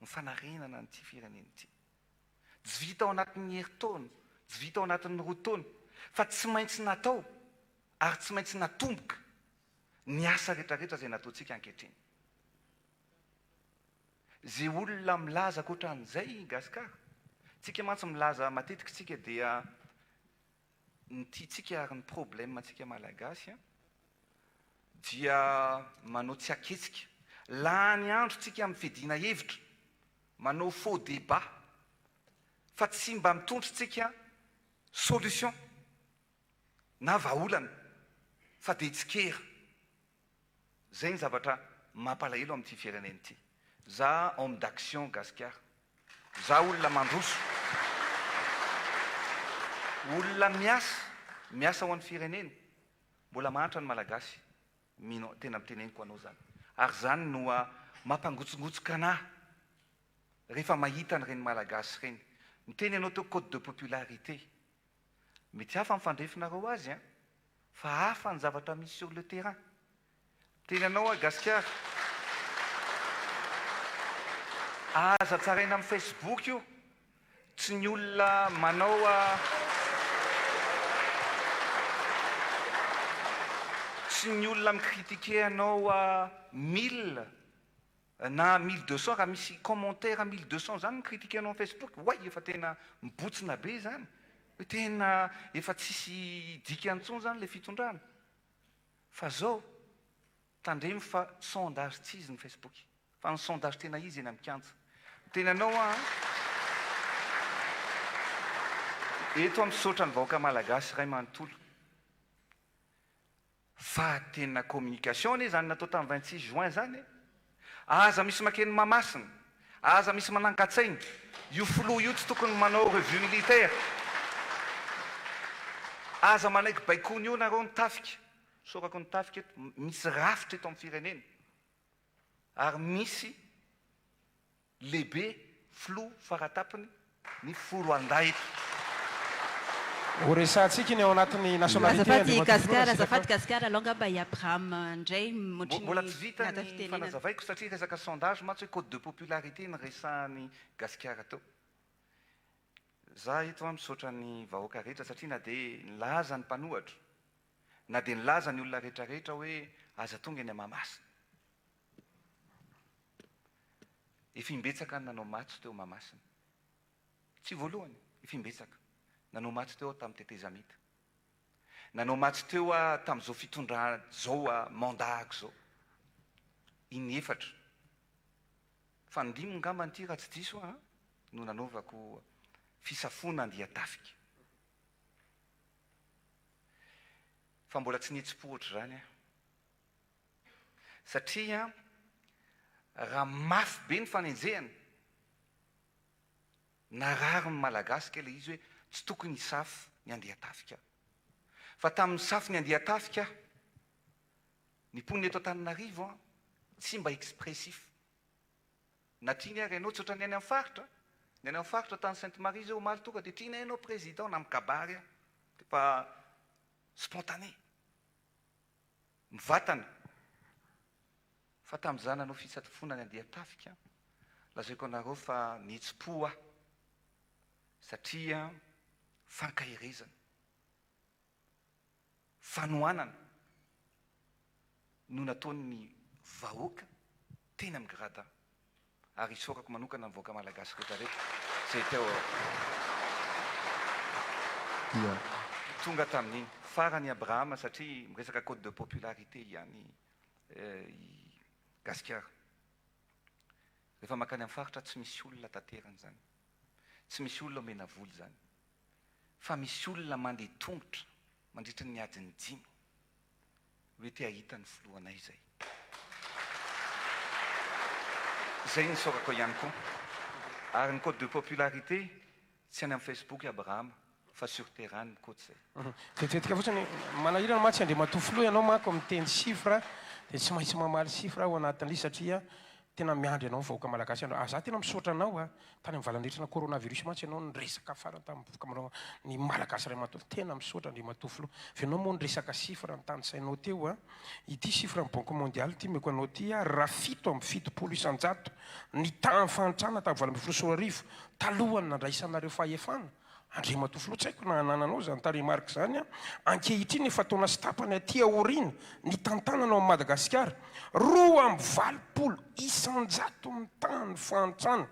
ny fanarenana an'ity firenena ity. Tsy vita ao anatin'ny herintaona, tsy vita ao anatin'ny roa taona, fa tsy maintsy natao ary tsy maintsy natomboka ny asa rehetrarehetra izay nataontsika ankehitriny. Izay olona milaza ankoatran'izay i Gasikara, tsika mantsy milaza matetika tsika dia ny tiantsika ary ny problème antsika Malagasy dia manao tsy aketsika. Lany andro tsika amin'ny fiadiana hevitra, manao faux débat, fa tsy mba mitondra tsika solution na vahaolana fa dia tsikera. Zay ny zavatra mampalahelo amin'ity firenena ity. Za homme d'action gasikara. Za olona mandroso. Olona miasa, miasa ho an'ny firenena. Mbola mahantra ny Malagasy. Mino, tena teneniko anao zany. Ary zany no mampangotsongotsoka anah rehefa mahita an'ireny Malagasy ireny. Miteny ianao teo code de popularité. Mety hafa ny fandrefinareo azy an! Fa hafa ny zavatra misy sur le terrain. Miteny anao aho Gasikara. Aza tsaraina amin'ny Facebook io. Tsy ny olona manao Tsy ny olona mi-critiquer anao 1000 Na 1200 raha misy commentaire 1200 zany mi critique anao am facebook oay efa tena mibotsina be zany hoe tena efa tsisy dikany tsony zany le fitondrana fa zao tandremo fa sondage tsy izy ny facebook fa ny sondage tena izy eny am kianja miteny anao aho an eto aho misaotra ny vahoaka malagasy iray manontolo Fa tena communication anie zany natao tamin'ny 26 juin zany e! Aza misy makeny Mahamasina, aza misy manangatsaina, io filoha io tsy tokony manao revue militaire, aza manaiky baikoana io nareo ny tafika, isaorako ny tafika eto, misy rafitra eto amin'ny firenena. Ary misy lehibe filoha faratapony ny foloalindahy eto. Ho resahantsika ny ao anatin'ny nationalité Azafady Andriamatoa Filoha Gasikara, raha azafady sitraka. Gasikara, alao angamba i Abraham indray ohatry Mbola ny tsy vita nada ny fitenenana. fanazavaiko satria resaka sondage mantsy hoe cote de popularité no resahan'i Gasikara teo. Za eto an misaotra ny vahoaka rehetra satria na dia nilaza ny mpanohatra, na dia nilaza ny olona rehetra rehetra hoe aza tonga eny Mahamasina. Efa imbetsaka aho nanao matso teo Mahamasina. Tsy voalohany, efa imbetsaka. Nanao matso teo aho tamin'ny tetezamita. Nanao matso teo aho tamin'izao fitondrana izao mandat-ko izao. Inefatra. Fandimy ngambany ity raha tsy diso aho no nanaovako fisafoana andian-tafika. Fa mbola tsy nihetsi-po ohatr'izany aho. Satria raha mafy be ny fanenjehana, narary ny Malagasy kay ilay izy hoe tsy tokony hisafo ny andian-tafika. Fa tamin'ny nisafo ny andian-tafika aho, ny mponina eto Antananarivo an, tsy mba expressif. Na tiany ary ianao, tsy ohatran'ny any amin'ny faritra, ny any amin'ny faritra tany Sainte Marie zao omaly tonga dia tianay ianao président na mikabary aho, fa spontané. Mivatana fa tamin'izaho nanao fisatofoana ny andian-tafika, lazaiko anareo fa nihetsi-po aho satria fankaherezana, fanohanana no nataon'ny vahoaka teny amin'ny gradin. Ary isaorako manokana ny vahoaka malagasy rehetra rehetra izay teo Dia. Tonga tamin'iny. Farany Abrahama satria miresaka code de popularité ihany i Gasikara. Rehefa mankany amin'ny faritra tsy misy olona tanterany izany. Tsy misy olona omena vola izany. Fa misy olona mandeha tongotra mandritra ny adiny dimy. Hoe te hahita ny filohanay izay. Izay no isaorako ihany koa. Ary ny code de popularité tsy any amin'ny Facebook Abrahama fa sur terrain ny code izay. Vetivetiky fotsiny, manahirana mantsy Andriamatoa Filoha ianao manko miteny chiffre dia tsy maintsy mamaly chiffre aho anatin'ilay izy satria tena miandry anao ny vahoaka malagasy andro, ah za tena misaotra anao ah, tany amin'ny valandretrana coronavirus mantsy ianao niresaka farany tamin'ny voka ny malagasy ray manontolo, tena misaotra Andriamatoa Filoha, fa ianao moa niresaka chiffre notanisainao teo ah, ity chiffre ny banque mondiale ity omeko anao ity ah, raha 77% ny tahan'ny fahantrana tamin'ny 2018 talohan'ny nandraisanareo fahefana, Andriamatoa Filoha, tsy haiko na anananao izany tarehimarika izany an! Ankehitriny efa taona sy tapany aty aoriana ny tantanana ao Madagasikara, 82% ny tahan'ny fahantrana.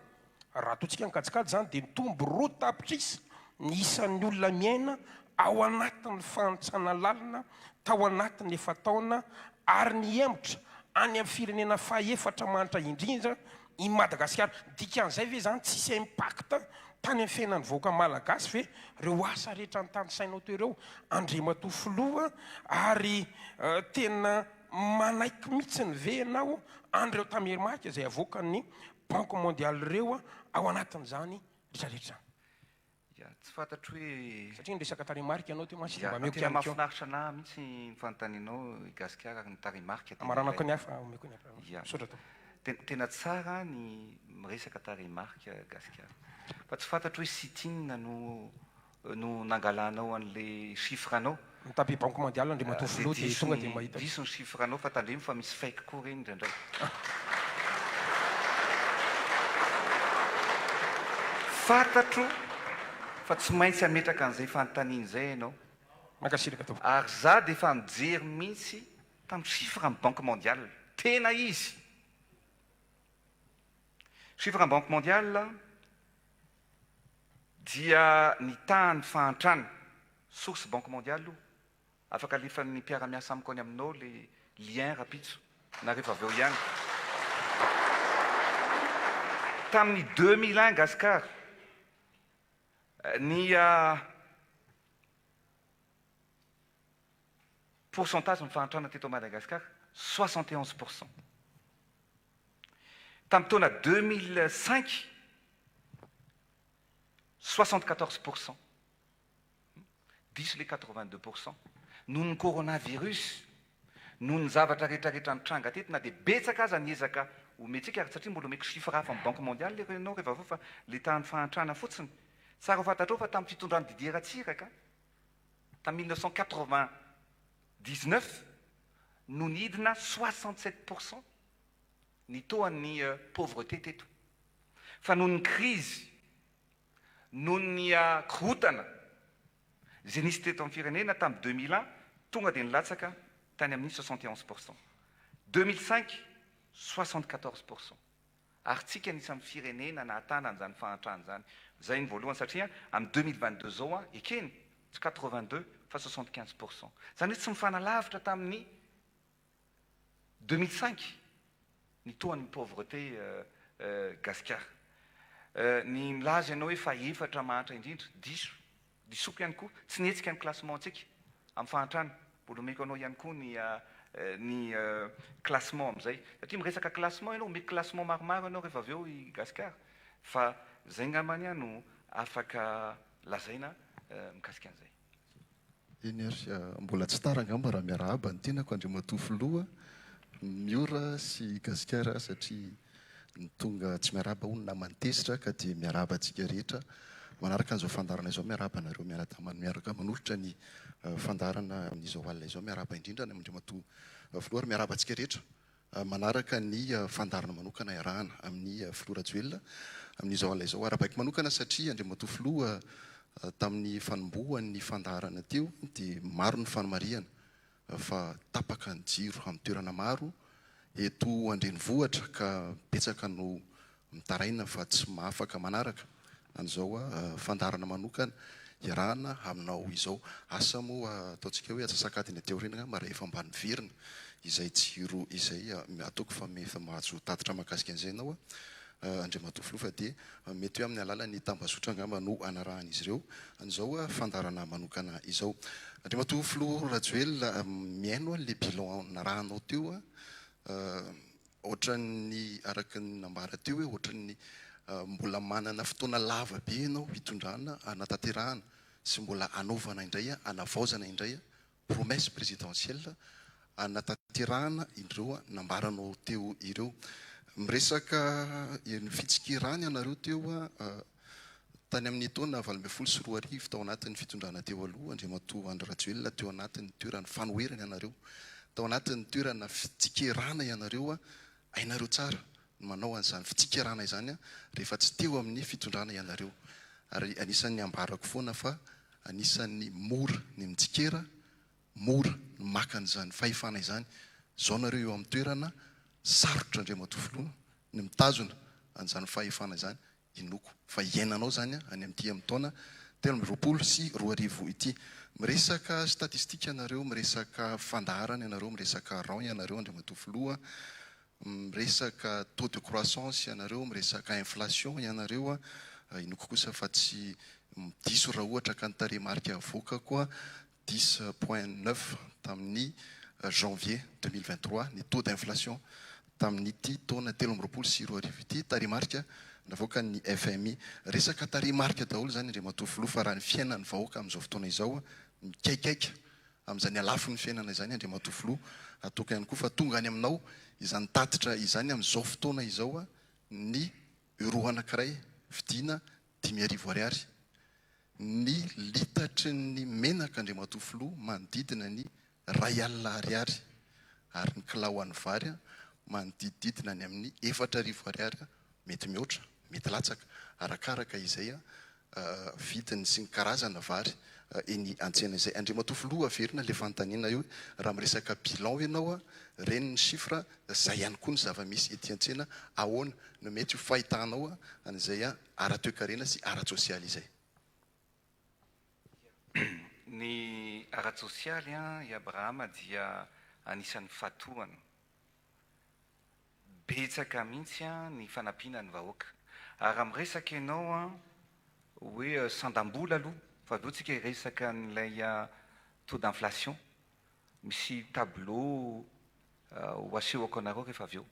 Raha ataontsika ny kajikajy izany dia nitombo roa tapitrisa ny isan'ny olona miaina ao anatin'ny fahantrana lalina tao anatin'ny efa-taona ary nihemotra any amin'ny firenena fahefatra mahantra indrindra i Madagasikara. Dikan'izay ve izany tsisy impact tany amin'ny fiainan'ny vahoaka malagasy ve ireo asa rehetra notanisainao teo ireo Andriamatoa Filoha ary tena manaiky mihitsiny ve ianao an'ireo tamerimaka izay avoakan'ny Banque mondiale ireo ao anatin'izany rehetra rehetra izany? Ya, tsy fantatro hoe. Satria niresaka tarehimarika ianao teo mantsy dia Ya, mba ameko tena ihany koa. mahafinaritra anah mihitsy ny fanontanianao i Gasikara ary ny tarehimarika tena Amaranako ilaina. ny hafa omeko ny hafa. Ya. Misaotra tompoko. Tena tena tsara ny miresaka tarehimarika Gasikara. Fa tsy fantatro hoe site inona no no nangalanao an'le chiffre anao. Mitape banque mondiale Andriamatoa Dia Filoha dia diso tonga dia ny mahita. diso ny chiffre anao fa tandremo fa misy fake koa ireny indraindray. Fantatro fa tsy maintsy hametraka an'izay fanontaniana izay ianao. Mankasitraka tompoko. Ary za dia efa nijery mihitsy tamin'ny chiffre ny banque mondiale. Tena izy! Chiffre ny banque mondiale dia ny tahan'ny fahantrana, source banque mondiale io, Afaka alefan'ny mpiara-miasa amiko any aminao le lien rapitso na rehefa avy eo ihany. Tamin'ny 2001 Gascar, ny pourcentage ny fahantrana teto Madagascar 71 pour cent. Tamin'ny taona 2005, 74 pour cent. Diso le 82 pour cent. Noho ny coronavirus, noho ny zavatra rehetra rehetra nitranga teto na dia betsaka aza ny ezaka. omentsika ary satria mbola omeko chiffre hafa amin'ny Banque mondiale ireo ianao rehefa avy eo fa le tahan'ny fahantrana fotsiny. Tsara ho fantatrao fa tamin'ny fitondran'i Didier Ratsiraka tamin'ny 1999 no nidina 67% ny taux an'ny pauvreté teto. Fa noho ny crise, noho ny korontana izay nisy teto amin'ny firenena tamin'ny 2001, tonga dia nilatsaka tany amin'ny 71%. 2005, 74%. Ary tsika anisan'ny firenena nahatana an'izany fahantrana izany. Izay ny voalohany satria amin'ny 2022 izao ekeny, tsy 82 fa 75%. Izany hoe tsy mifanalavitra tamin'ny 2005 ny tohan'ny pauvreté gasikara. Ny milaza ianao hoe fahefatra mahantra indrindra, diso, disoko ihany koa, tsy nihetsika ny classement-ntsika amin'ny fahantrana, mbola omeko anao ihany koa ny ny classement amin'izay, satria miresaka classement ianao, omeko classement maromaro ianao rehefa avy eo i gasikara, fa izay angambany no afaka lazaina mikasika an'izay. Eny ary, mbola tsy tara angamba raha miarahaba ny tenako Andriamatoa Filoha Miora sy Gasikara satria ny tonga tsy miarahaba hono naman'ny tezitra ka dia miarahaba antsika rehetra manaraka an'izao fandaharana izao, miarahaba anareo mianadahy miaraka manolotra ny fandaharana amin'izao alina izao, miarahaba indrindra any Andriamatoa Filoha ary miarahaba antsika rehetra manaraka ny fandaharana manokana iarahana amin'ny Filoha Rajoelina amin'izao alina izao. Arahabaiko manokana satria Andriamatoa Filoha tamin'ny fanombohan'ny fandaharana teo dia maro ny fanamarihana fa tapaka ny jiro amin'ny toerana maro eto an-drenivohitra ka betsaka no mitaraina fa tsy mahafaka manaraka an'izao fandaharana manokana iarahana aminao izao. Asa moa ataontsika hoe atsasak'adiny aty aoriana angamba rehefa mba niverina izay jiro izay. Ataoko fa efa mahazo tatitra mahakasika an'izay ianao Andriamatoa Filoha fa dia mety hoe amin'ny alalan'ny tambazotra angamba no hanarahan'izy ireo an'izao fandaharana manokana izao. Andriamatoa Filoha Rajoelina, mihaino an'ilay bilan narahanao teo Ohatran'ny araka ny nambara teo hoe ohatran'ny mbola manana fotoana lava be ianao hitondrana, hanatanterahana sy mbola hanaovana indray, hanavaozana indray promesse présidentielle hanatanterahana ireo nambaranao teo ireo. Miresaka ny fitsikerana ianareo teo tany amin'ny taona 2018 tao anatin'ny fitondrana teo aloha, Andriamatoa Andry Rajoelina teo anatin'ny toeran'ny fanoherana ianareo, tao anatin'ny toerana fitsikerana ianareo, hainareo tsara ny manao an'izany fitsikerana izany rehefa tsy teo amin'ny fitondrana ianareo. Ary anisan'ny ambarako foana fa anisan'ny mora ny mitsikera, mora ny maka an'izany fahefana izany, izao nareo eo amin'ny toerana sarotra Andriamatoa Filoha ny mitazona an'izany fahefana izany, Inoako fa hiainanao izany any amin'ity amin'ny taona 2023 ity. Miresaka statistique ianareo, miresaka fandaharana ianareo, miresaka rang ianareo Andriamatoa Filoha, miresaka taux de croissance ianareo, miresaka inflation ianareo, inoako kosa fa tsy diso raha ohatra ka ny tarehimarika avoakako 10,9 tamin'ny janvier 2023 ny taux d'inflation tamin'ity taona 2023 ity, tarehimarika navoakan'ny FMI. Resaka tarehimarika daholo izany Andriamatoa Filoha fa raha ny fiainan'ny vahoaka amin'izao fotoana izao mikaikaika amin'izany halafon'ny fiainana izany Andriamatoa Filoha, ataoko ihany koa fa tonga any aminao izany tatitra izany amin'izao fotoana izao ny euro anankiray vidiana 5000 ariary Ny litatry ny menaka Andriamatoa Filoha manodidina ny 1000 ariary ary ny kilao an'ny vary manodidididina any amin'ny 4000 ariary mety mihoatra mety latsaka arakaraka izay vidiny sy ny karazana vary eny an-tsena izay. Andriamatoa Filoha averina ilay fanontaniana eo raha miresaka bilan ianao ireny ny chiffre izay ihany koa ny zava-misy ety an-tsena ahoana no mety ho fahitanao an'izay ara-toekarena sy ara-tsosialy izay. Ny ara-tsosialy, i Abrahama dia anisan'ny fatorana. Betsaka mihitsy ny fanampiana ny vahoaka. Ary raha miresaka ianao hoe sandam-bola aloha, fa avy eo tsika hiresaka an'ilay taux d'inflation, misy tableau ho asehoko anareo rehefa avy eo.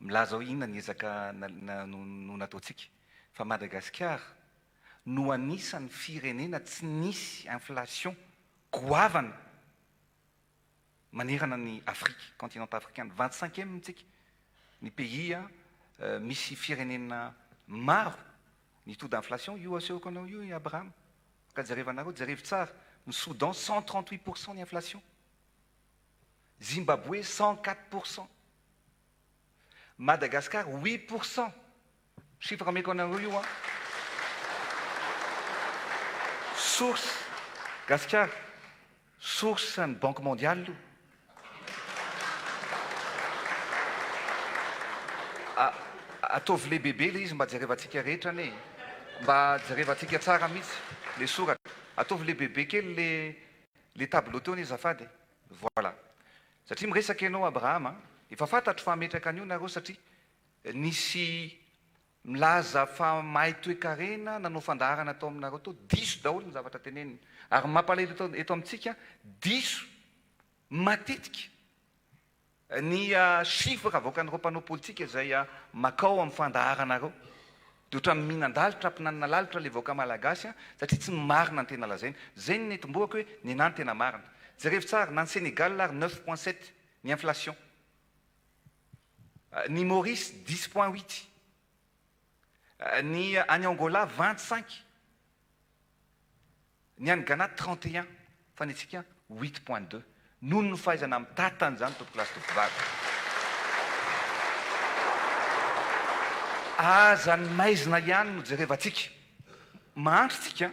Milaza hoe inona ny ezaka no nataontsika fa Madagasikara no anisan'ny firenena tsy nisy inflation goavana manerana ny Afrika, continent africain, vingt cinquième tsika. ny pays misy firenena maro ny taux d'inflation io asehoko anao io i Abraham ka jerevanareo, jerevo tsara, ny Soudan 138% ny inflation, Zimbabwe 104%, Madagascar 8%, chiffre ameko anareo io an, source Gasikara, Source ny banque mondiale io. Ataovy lehibebe ilay izy mba jerevantsika rehetra anie e. Mba jerevantsika tsara mihitsy ilay soratra. Ataovy lehibebe kely le le tableau teo anie azafady e. Voilà. Satria miresaka ianao Abraham a. Efa fantatro fa hametraka an'io nareo satria nisy Milaza fa mahay toekarena nanao fandaharana tao aminareo tao, diso daholo ny zavatra teneniny. Ary ny mampalahelo eto eto amintsika, diso matetika ny chiffre avoakan'ireo mpanao politika izay makao amin'ny fandaharanareo. Dia ohatran'ny mihinan-dalitra, ampinanina lalitra ilay vahoaka malagasy satria tsy ny marina no tena lazainy. Izay no netombohako hoe nenà ny tena marina. Jerevo tsara, na ny Sénégal ary neuf point sept ny inflation. Ny Maurice dix point huit, ny any Angola 25, ny any Ghana 31, fa ny antsika huit point deux. Noho ny fahaizana mitantana izany tompokolahy sy tompokovavy. Aza ny maizina ihany no jerevantsika. Mahantra tsika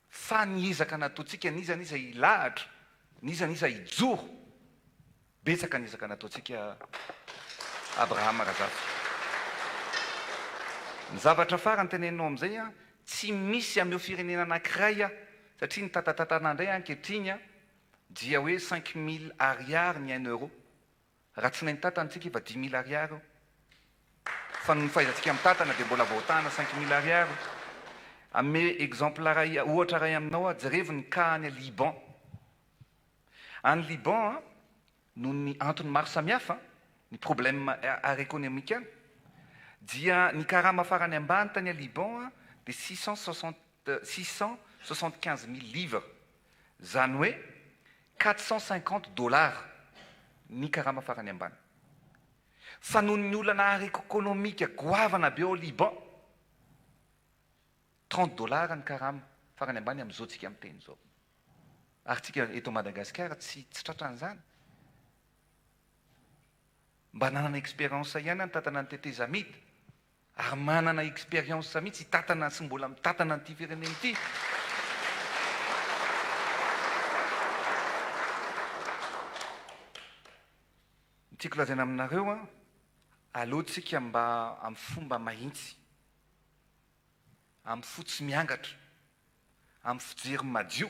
fa ny ezaka nataontsika n'iza n'iza hilahatra, n'iza n'iza hijoro. Betsaka ny ezaka nataontsika Abraham Razafy. Ny zavatra farany teneninao amin'izay an, tsy misy ameo firenena anankiray aho, satria ny tatatatana indray ankehitriny an, dia hoe 5000 ariary ny un euro. Raha tsy nahay nitatana tsika efa 5000 ariary io. Fa noho ny fahaizantsika mitatana dia mbola voatahana 5000 ariary io. Hanome exemple iray, ohatra iray aminao aho, jerevo ny cas any Liban. Any Liban, noho ny antony maro samihafa, ny problème ara-ekonomika any, dia ny karama farany ambany tany Liban dia 660 675 mille livres, izany hoe 450 dollars ny karama farany ambany. Fa noho ny olana ara-ekonomika goavana be ao Liban, 30 dollars ny karama farany ambany amin'izao tsika miteny izao. Ary tsika eto Madagasikara tsy tsy tratran'izany. Mba nanana expérience ihany aho nitatana ny tetezamita ary manana expérience mihitsy hitatana sy mbola mitatana an'ity firenena ity. Ny tiako lazaina aminareo an, aleo tsika mba amin'ny fomba mahintsy, amin'ny fo tsy miangatra, amin'ny fijery madio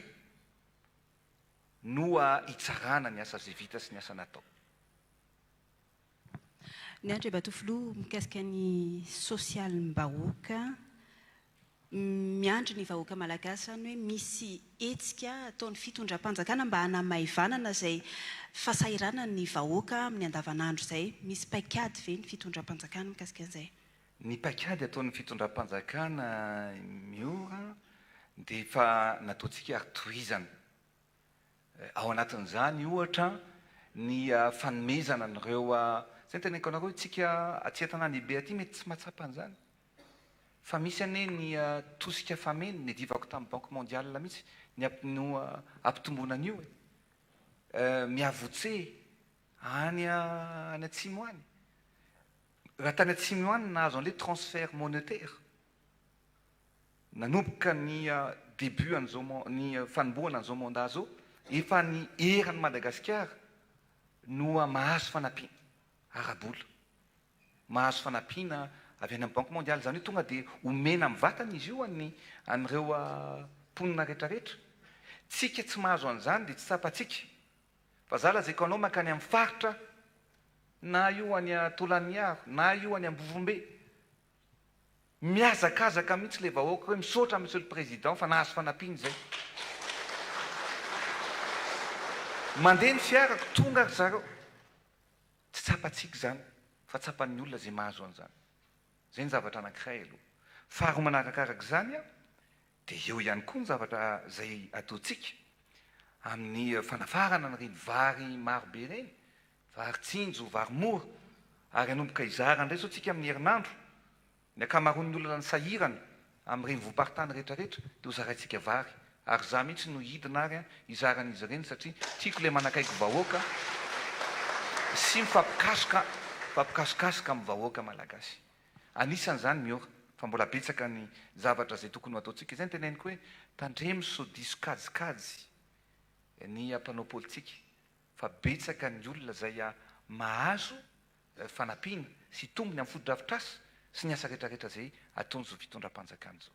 no hitsarana ny asa izay vita sy ny asa natao. Ny Andriamatoa Filoha, mikasika ny sosialim-bahoaka, miandry ny vahoaka malagasy izany hoe misy hetsika ataon'ny fitondram-panjakana mba hanamaivanana izay fahasahiranan'ny vahoaka amin'ny andavanandro izay. Misy paikady ve ny fitondram-panjakana mikasika an'izay? Ny paikady ataon'ny fitondram-panjakana Miora dia efa nataontsika ary tohizana. Ao anatin'izany ohatra ny fanomezana an'ireo, izay no teneniko anareo, isika aty an-tanàn-dehibe aty mety tsy mahatsapa an'izany fa misy anie ny tosika fameno, niadivako tamin'ny banque mondiale mihitsy ny no hampitomboana an'io e. Miavotse any any atsimo any. Raha tany atsimo any nahazo an'ilay transfert monetaire, nanomboka ny début an'izao ny fanombohana an'izao mandat izao, efa ny eran'i Madagasikara no mahazo fanampiana ara-bola, mahazo fanampiana avy any amin'ny banque mondiale, izany hoe tonga dia omena mivantana izy io an'ny an'ireo mponina rehetrarehetra. Tsika tsy mahazo an'izany dia tsy tsapantsika. Fa za lazaiko anao mankany amin'ny faritra na io any Tolaniaro na io any Ambovombe, mihazakazaka mihitsy ilay vahoaka hoe misaotra Monsieur le Président fa nahazo fanampiana izay. Mandeha ny fiarako, tonga ry zareo. Tsy tsapantsika izany fa tsapan'ny olona izay mahazo an'izany. Izay ny zavatra anankiray aloha. Faharoa manarakarak'izany an, dia eo ihany koa ny zavatra izay ataontsika amin'ny fanafarana an'ireny vary maro be ireny, vary tsinjo, vary mora. Ary hanomboka hizara indray izao tsika amin'ny herinandro. Ny ankamaroan'ny olona sahirana amin'ny renivohim-paritany rehetra rehetra dia ho zaraintsika vary. Ary izaho mihitsy no hidina ary hizara an'izy ireny satria tiako ilay manakaiky vahoaka sy mifampikasoka mifampikasokasoka amin'ny vahoaka malagasy. Anisan'izany Miora fa mbola betsaka ny zavatra izay tokony ho ataontsika. Izay no teneniko hoe tandremo sao diso kajikajy ny mpanao politika fa betsaka ny olona izay mahazo fanampiana sy tombony amin'ny fotodrafitrasa sy ny asa rehetrarehetra izay ataon'izao fitondram-panjakana izao.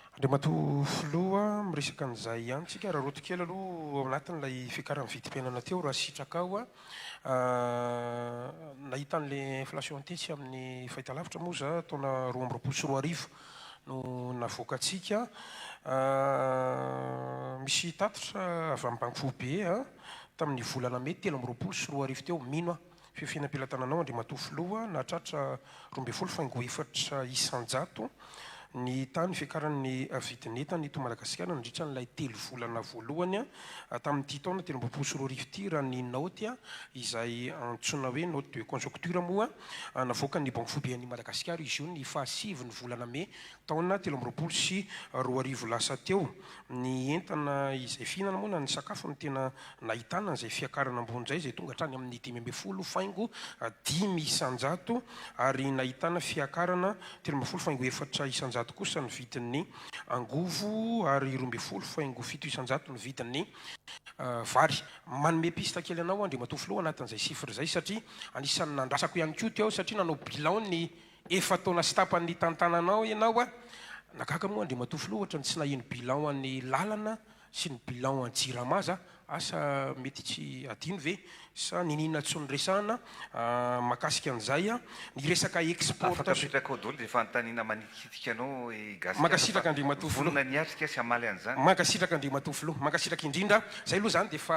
Andriamatoa Filoha, miresaka an'izay ihany tsika, araraoty kely aloha ao anatin'ilay fiakaran'ny vidim-piainana teo raha sitrakao. Nahita an'ilay inflation tetsy amin'ny fahitalavitra moa za taona 2022 no navoakantsika. Misy tatitra avy amin'ny Banky Foibe tamin'ny volana mey 2023 teo, mino aho Fefena am-pelatananao Andriamatoa Filoha, nahatratra 12 faingo 4% ny tany fiakaran'ny vidin'entana eto Madagasikara nandritra an'ilay telo volana voalohany tamin'ity taona 2023 ity raha ny naoty izay antsoina hoe note de conjoncture moa navoakan'ny Banky Foiben'i Madagasikara izy io ny fahasivy ny volana mey taona 2023 lasa teo. Ny entana izay fihinana moa na ny sakafo no tena nahitana an'izay fiakarana ambony izay, izay tonga hatrany amin'ny 15.5% ary nahitana fiakarana 13.4% kosa ny vidin'ny angovo ary 12.7% ny vidin'ny vary. Manome piste kely anao Andriamatoa Filoha anatin'izay chiffre izay satria anisan'ny nandrasako ihany koa teo satria nanao bilan ny Efa-taona sy tapany nitantananao ianao a! Nagaga moa Andriamatoa Filoha ohatran'ny tsy naheno bilan an'ny lalana sy ny bilan an'ny Jirama za, asa mety tsy adino ve sa niniana tsy noresahana mahakasika an'izay a! Ny resaka Afaka exportation. apetraka ao daholo izay fanontaniana manitikitika anao i Gasikara fa Mankasitraka Andriamatoa Filoha. vonona ny hiatrika sy hamaly an'izany. Mankasitraka Andriamatoa Filoha. Mankasitraka indrindra. Zay aloha zany dia efa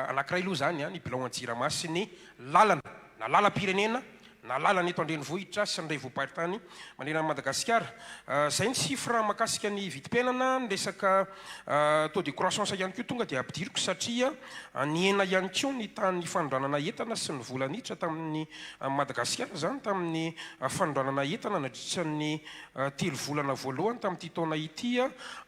anankiray aloha zany a, ny bilan an'ny Jirama sy ny lalana na lalam-pirenena na lalana eto an-drenivohitra sy ny renivohi-paritany manerana an'i Madagasikara. Izay ny chiffre mahakasika ny vidim-piainana, ny resaka taux de croissance ihany koa tonga dia ampidiriko satria nihena ihany koa ny tahan'ny fanondranana entana sy ny vola niditra tamin'ny Madagasikara izany tamin'ny fanondranana entana nandritra ny telo volana voalohany tamin'ity taona ity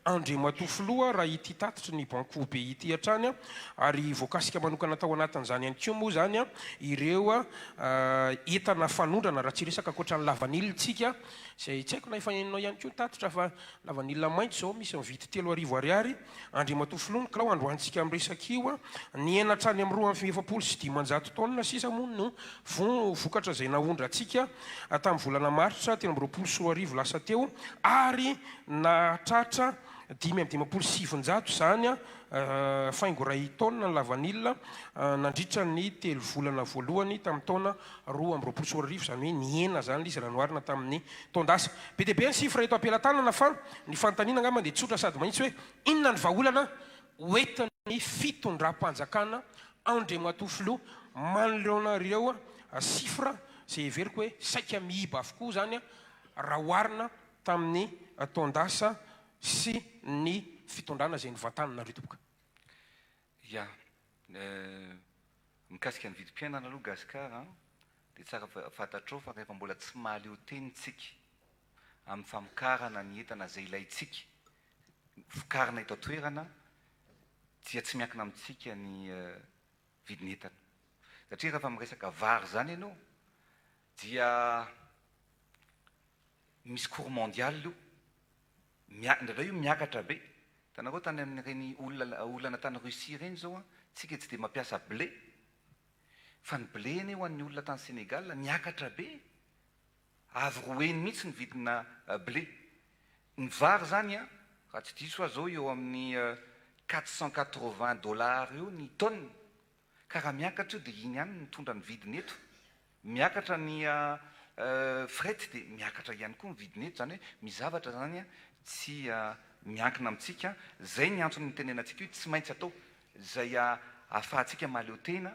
Andriamatoa Filoha raha ity tatitry ny Banky Foibe ity hatrany ary voakasika manokana tao anatin'izany ihany koa moa izany ireo Entana fanondrana raha tsy hiresaka ankoatra ny lavanila tsika izay tsy haiko na efa henonao ihany koa ny tatitra fa lavanila maitso izao misy mividy 3000 ariary Andriamatoa Filoha ny kilao androantsika miresaka io nihena hatrany amin'ny 542 taonina sisa moa no vokatra izay naondrantsika tamin'ny volana martsa 2023 lasa teo ary nahatratra 955 izany faingo iray taonina ny lavanila nandritra ny telo volana voalohany tamin'ny taona 2022, izany hoe nihena izany ilay izy raha noharina tamin'ny taon-dasa. Be dia be ny chiffre eto am-pelatanana fa ny fanontaniana angamba dia tsotra sady mahitsy hoe inona ny vahaolana hoentin'ny fitondram-panjakana Andriamatoa Filoha manoloana ireo chiffre izay heveriko hoe saika miiba avokoa izany raha oharina tamin'ny taon-dasa sy ny fitondrana izay novantaninareo tompoko. Ya, mikasika ny vidim-piainana aloha Gascar an, dia tsara fantatrao fa rehefa mbola tsy mahaleo tena isika amin'ny famokarana ny entana izay ilaintsika vokarina eto an-toerana dia tsy miankina amintsika ny vidin'entana. Satria rehefa miresaka vary izany ianao dia misy cours mondial io, indraindray io miakatra be, hitanareo tany amin'ireny olona olana tany Russie ireny izao an, tsika tsy dia mampiasa blé, fa ny blé anie ho an'ny olona tany Sénégal niakatra be, avo roa heny mihitsy ny vidina blé, ny vary izany an, raha tsy diso aho izao eo amin'ny 480 dollars eo ny tonne, Ka raha miakatra io dia iny ihany no mitondra ny vidiny eto. Miakatra ny fret dia miakatra ihany koa ny vidiny eto. Izany hoe misy zavatra izany tsy miankina amintsika. Izay ny antony nitenenantsika hoe tsy maintsy atao izay ahafahantsika mahaleo tena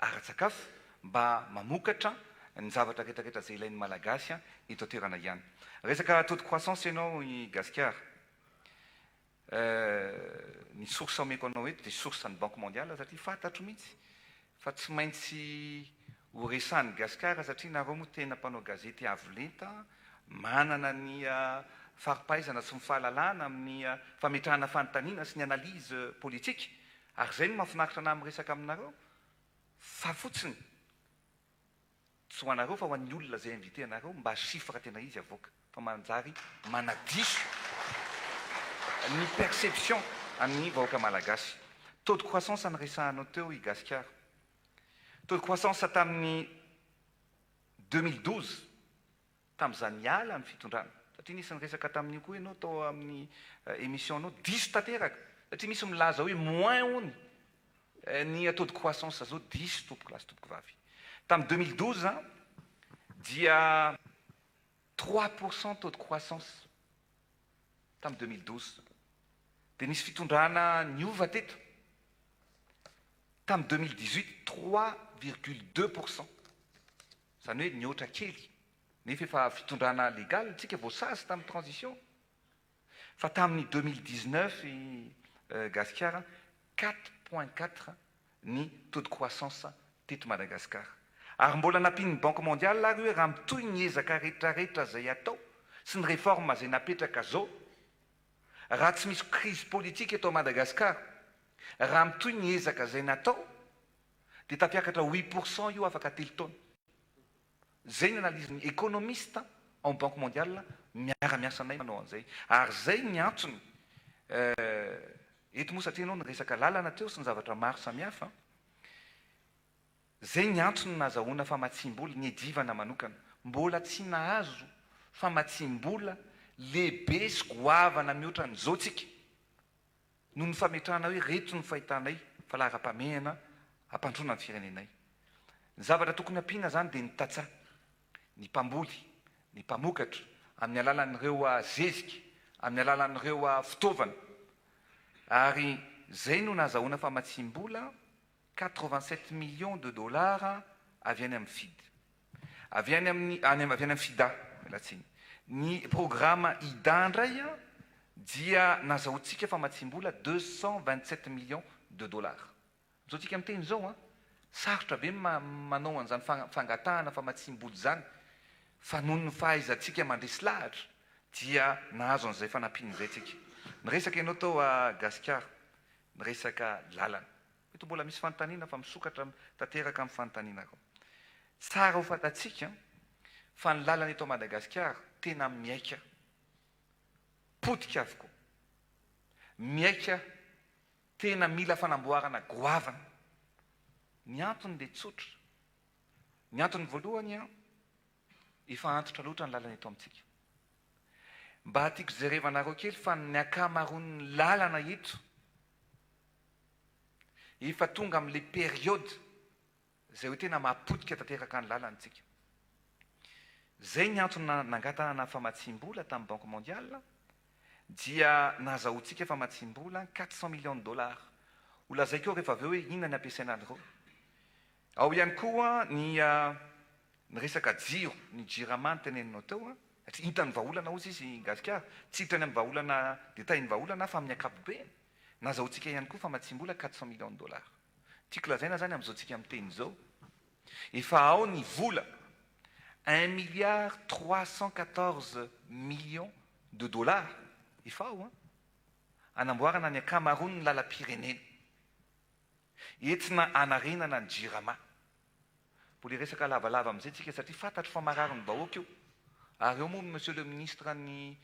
ara-tsakafo mba mamokatra ny zavatra rehetra rehetra izay ilain'ny Malagasy eto an-toerana ihany. Resaka taux de croissance ianao i Gasikara. Ny source omeko anao eto dia source ny banque mondiale satria fantatro mihitsy fa tsy maintsy Ho resahan'i Gasikara satria nareo moa tena mpanao gazety avo lenta, manana ny fari-pahaizana sy ny fahalalana amin'ny fametrahana fanontaniana sy ny analyse politique ary izay no mahafinaritra anah miresaka aminareo fa fotsiny tsy ho anareo fa ho an'ny olona izay invité anareo mba chiffre tena izy avoaka fa manjary manadiso ny perception an'ny vahoaka malagasy. Taux de croissance niresahanao teo i Gasikara. Taux de croissance tamin'ny 2012, tamin'izaho niala ny fitondrana, satria nisy niresaka tamin'io koa ianao tao amin'ny émission-nao, diso tanteraka, satria misy milaza hoe moins hono ny taux de croissance zao, diso tompokolahy sy tompokovavy. Tamin'ny 2012 dia 3% taux de croissance tamin'ny 2012. Dia nisy fitondrana niova teto tamin'ny 2018, 3,2%. Izany hoe nihoatra kely. Nefa efa fitondrana légal tsika voasazy tamin'ny transition. Fa tamin'ny 2019 i Gasikara, 4,4 ny taux de croissance teto Madagascar. Ary mbola nampian'ny Banque mondiale ary hoe raha mitohy ny ezaka rehetra rehetra izay atao sy ny réforme izay napetraka zao, raha tsy misy crise politique eto Madagascar, raha mitohy ny ezaka izay natao dia tafiakatra 8% io afaka telo taona. Zay ny analyse-n'ny économiste ao amin'ny Banque mondiale miara-miasa aminay manao an'izay. Ary zay ny antony, eto moa satria ianao niresaka lalana teo sy ny zavatra maro samihafa, zay ny antony nahazahoana famatsiam-bola, niadivana manokana. Mbola tsy nahazo famatsiam-bola lehibe sy goavana mihoatra an'izao tsika. Noho ny fametrahana hoe reto ny fahitanay fa laharam-pahamehana hampandroana ny firenenay. Ny zavatra tokony hampiana izany dia ny tantsaha, ny mpamboly, ny mpamokatra amin'ny alalan'ireo zezika, amin'ny alalan'ireo fitaovana. Ary izay no nahazahoana famatsiam-bola 87 millions de dollars avy any amin'ny FID. Avy any amin'ny, any avy any amin'ny FIDA, miala tsiny. Ny programa IDA indray dia nazahoantsika famatsiam-bola 227 millions de dollars. Amin'izao tsika miteny izao an, sarotra be ny manao an'izany fangatahana famatsiam-bola izany fa noho ny fahaizantsika mandresy lahatra dia nahazo an'izay fanampiana izay tsika. Niresaka ianao tao Gasikara, niresaka lalana. Mety mbola misy fanontaniana fa misokatra tanteraka amin'ny fanontanianareo. Tsara ho fantatsika fa ny lalana eto Madagasikara tena miaika potika avokoa. Miaika tena mila fanamboarana goavana. Ny antony dia tsotra. Ny antony voalohany, efa antitra loatra ny lalana eto amintsika. Mba tiako jerevanareo kely fa ny ankamaroan'ny lalana eto Efa tonga amin'ilay période izay hoe tena mahapotika tanteraka ny lalana isika. Izay ny antony nangatahana famatsiam-bola tamin'ny Banque mondiale dia nahazahoantsika famatsiam-bola 400 millions de dollars. Ho lazaiko eo rehefa avy eo hoe inona ny ampiasaina an'ireo. Ao ihany koa ny ny resaka jiro, ny jirama noteneninao teo, satria hita ny vahaolana hozy izy i Gasikara, tsy hiditra any amin'ny vahaolana détail ny vahaolana aho fa amin'ny ankapobeny. Nazahoantsika ihany koa famatsiam-bola 400 millions de dollars. Tiako lazaina izany amin'izao tsika miteny izao, efa ao ny vola un milliard 314 millions de dollars, efa ao an, hanamboarana ny ankamaroan'ny lalam-pirenena. Entina hanarenana ny Jirama. Mbola hiresaka lavalava amin'izay tsika satria fantatro fa marary ny vahoaka io. Ary eo moa Monsieur le Ministre ny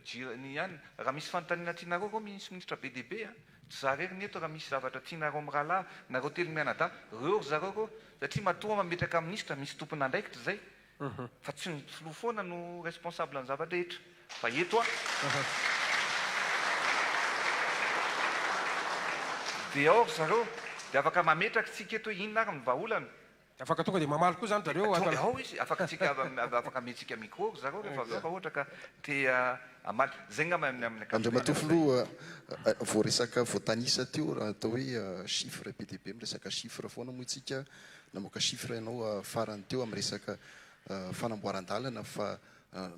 jira ny ihany. Raha misy fanontaniana tianareo reo misy ministra be dia be a. Tsy za rery ny eto raha misy zavatra tianareo mirahalahy nareo telo mianadahy reo ry zareo reo satria matoa mametraka ministra misy tompon'andraikitra izay. Fa tsy ny filoha foana no responsable ny zava-drehetra fa eto aho dia ao ry zareo dia afaka mametraka tsika eto hoe inona ary ny vahaolana. Dia afaka tonga dia mamaly koa izany zareo ato Tonga ao izy, afaka tsika afaka amentsika micro ry zareo rehefa avy eo raha ohatra ka te hamaly. Izay angamba ny amin'ny ankapobeny. Andriamatoa Filoha, voaresaka voatanisa teo raha atao hoe chiffre be dia be, miresaka chiffre foana moa isika Namoaka chiffre ianao farany teo amin'ny resaka fanamboaran-dalana fa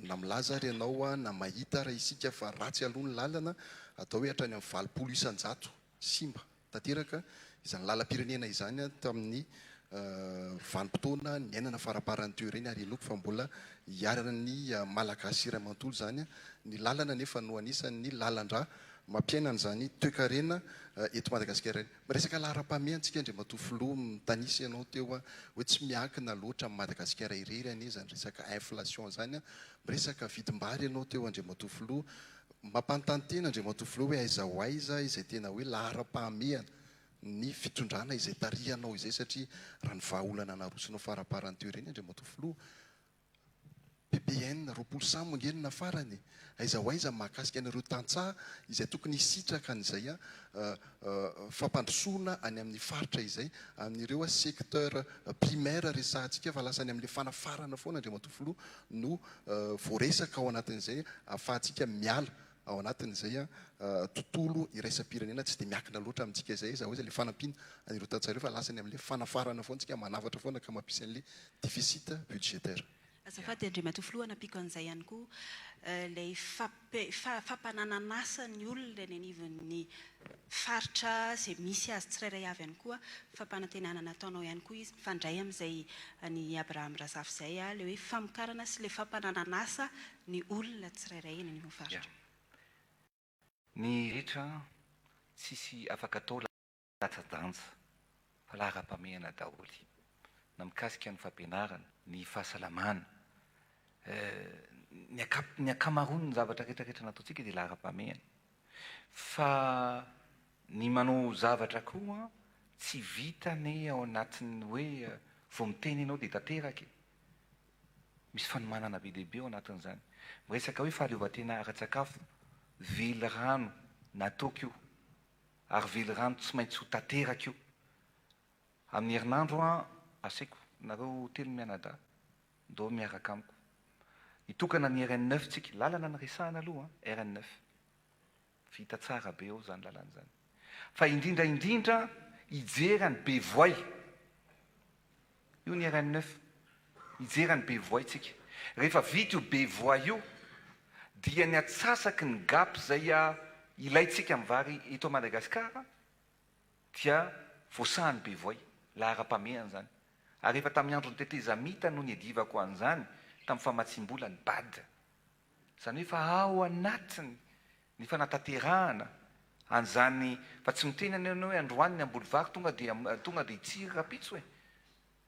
na milaza ary ianao na mahita ary isika fa ratsy aloha ny lalana, atao hoe hatrany amin'ny 80% simba tanteraka izany lalam-pirenena izany tamin'ny vanim-potoana niainana faraparany teo ireny ary inoako fa mbola iharan'ny Malagasy iray manontolo izany. Ny lalana anefa no anisan'ny lalan-drà mampiaina an'izany toekarena eto Madagasikara ireny. Miresaka laharam-pahamehana isika Andriamatoa Filoha, mitanisa ianao teo hoe tsy miankina loatra amin'i Madagasikara irery anie izany resaka inflation izany. Miresaka vidim-bary ianao teo Andriamatoa Filoha. Mampanontany tena Andriamatoa Filoha hoe aiza ho aiza izay tena hoe laharam-pahamehana ny fitondrana izay tarihanao izay satria raha ny vahaolana narosonao faraparany teo ireny Andriamatoa Filoha, PPN, 20 samy ange no nafarany e! Aiza ho aiza ny mahakasika an'ireo tantsaha izay tokony hisitraka an'izay fampandrosoana any amin'ny faritra izay, amin'ireo secteur primaire resahantsika fa lasa any amin'ilay fanafarana foana Andriamatoa Filoha no voaresaka ao anatin'izay ahafahantsika miala ao anatin'izay tontolo iraisam-pirenena tsy dia miankina loatra amintsika izay, aiza ho aiza ilay fanampiana an'ireo tantsaha ireo fa lasa any amin'ilay fanafarana foana isika, manafatra foana ka mampisy an'ilay déficit budgétaire. Azafady Andriamatoa Filoha hanampiako an'izay ihany koa, ilay fampananan'asa ny olona eny anivon'ny faritra izay misy azy tsirairay avy ihany koa, fampanantenana nataonao ihany koa izy mifandray amin'izay an'i Abraham Razafy izay, ilay hoe famokarana sy ilay fampananan'asa ny olona tsirairay eny anivon'ny faritra. Ny rehetra tsisy afaka atao latsa-danja fa laharam-pahamehana daholo na mikasika ny fampianarana, ny fahasalamana, ny ny ankamaroan'ny zavatra rehetra rehetra nataontsika dia laharam-pahamehana fa ny manao zavatra koa tsy vita anie ao anatin'ny hoe vao miteny ianao dia tanteraka e! Misy fanomanana be dia be ao anatin'izany. Miresaka hoe fahaleovantena ara-tsakafo, velirano nataoko io ary velirano tsy maintsy ho tanteraka io. Amin'ny herinandro an, asaiko nareo telo mianadahy, ndao miaraka amiko. Hitokana ny RN neuf tsika, lalana niresahana aloha an, RN neuf. Vita tsara be ao izany lalana izany. Fa indrindra indrindra hijery an'i Bevoay. Io ny RN neuf. Hijery an'i Bevoay tsika. Rehefa vita io Bevoay io dia ny atsasaky ny gap izay ilaintsika amin'ny vary eto Madagasikara dia voasahan'i Bevoay. Laharam-pahamehana izany. Ary efa tamin'ny andron'ny tetezamita no niadivako an'izany tamin'ny famatsiam-bola ny bad. Izany hoe efa ao anatiny ny fanatanterahana an'izany fa tsy miteny anie ianao hoe androany ny hamboly vary tonga dia tonga dia hitsiry rahampitso e!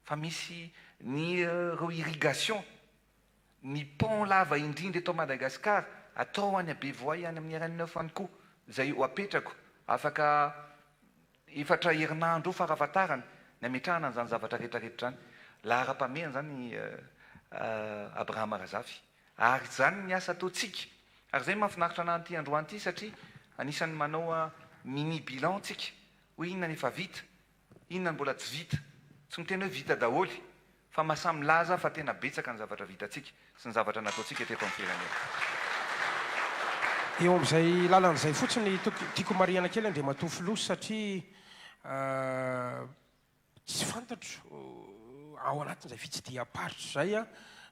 Fa misy ny ireo irrigation, ny pont lava indrindra eto Madagascar atao any Bevoay any amin'ny RN neuf any koa izay ho apetrako afaka efatra herinandro eo farafahatarany ny hametrahana an'izany zavatra rehetra rehetra izany. Laharam-pahamehana izany Abraham Razafy. Ary izany ny asa ataontsika. Ary izay no mahafinaritra anah an'ity androany ity satria anisan'ny manao mini bilan tsika hoe inona ny efa vita, inona ny mbola tsy vita. Tsy miteny hoe vita daholo fa mahasahy milaza fa tena betsaka ny zavatra vitantsika sy ny zavatra nataontsika teto amin'ny firenena. Eo amin'izay lalana izay fotsiny tiako marihana kely Andriamatoa Filoha satria Tsy fantatro ao anatin'izay fitsidiham-paritra izay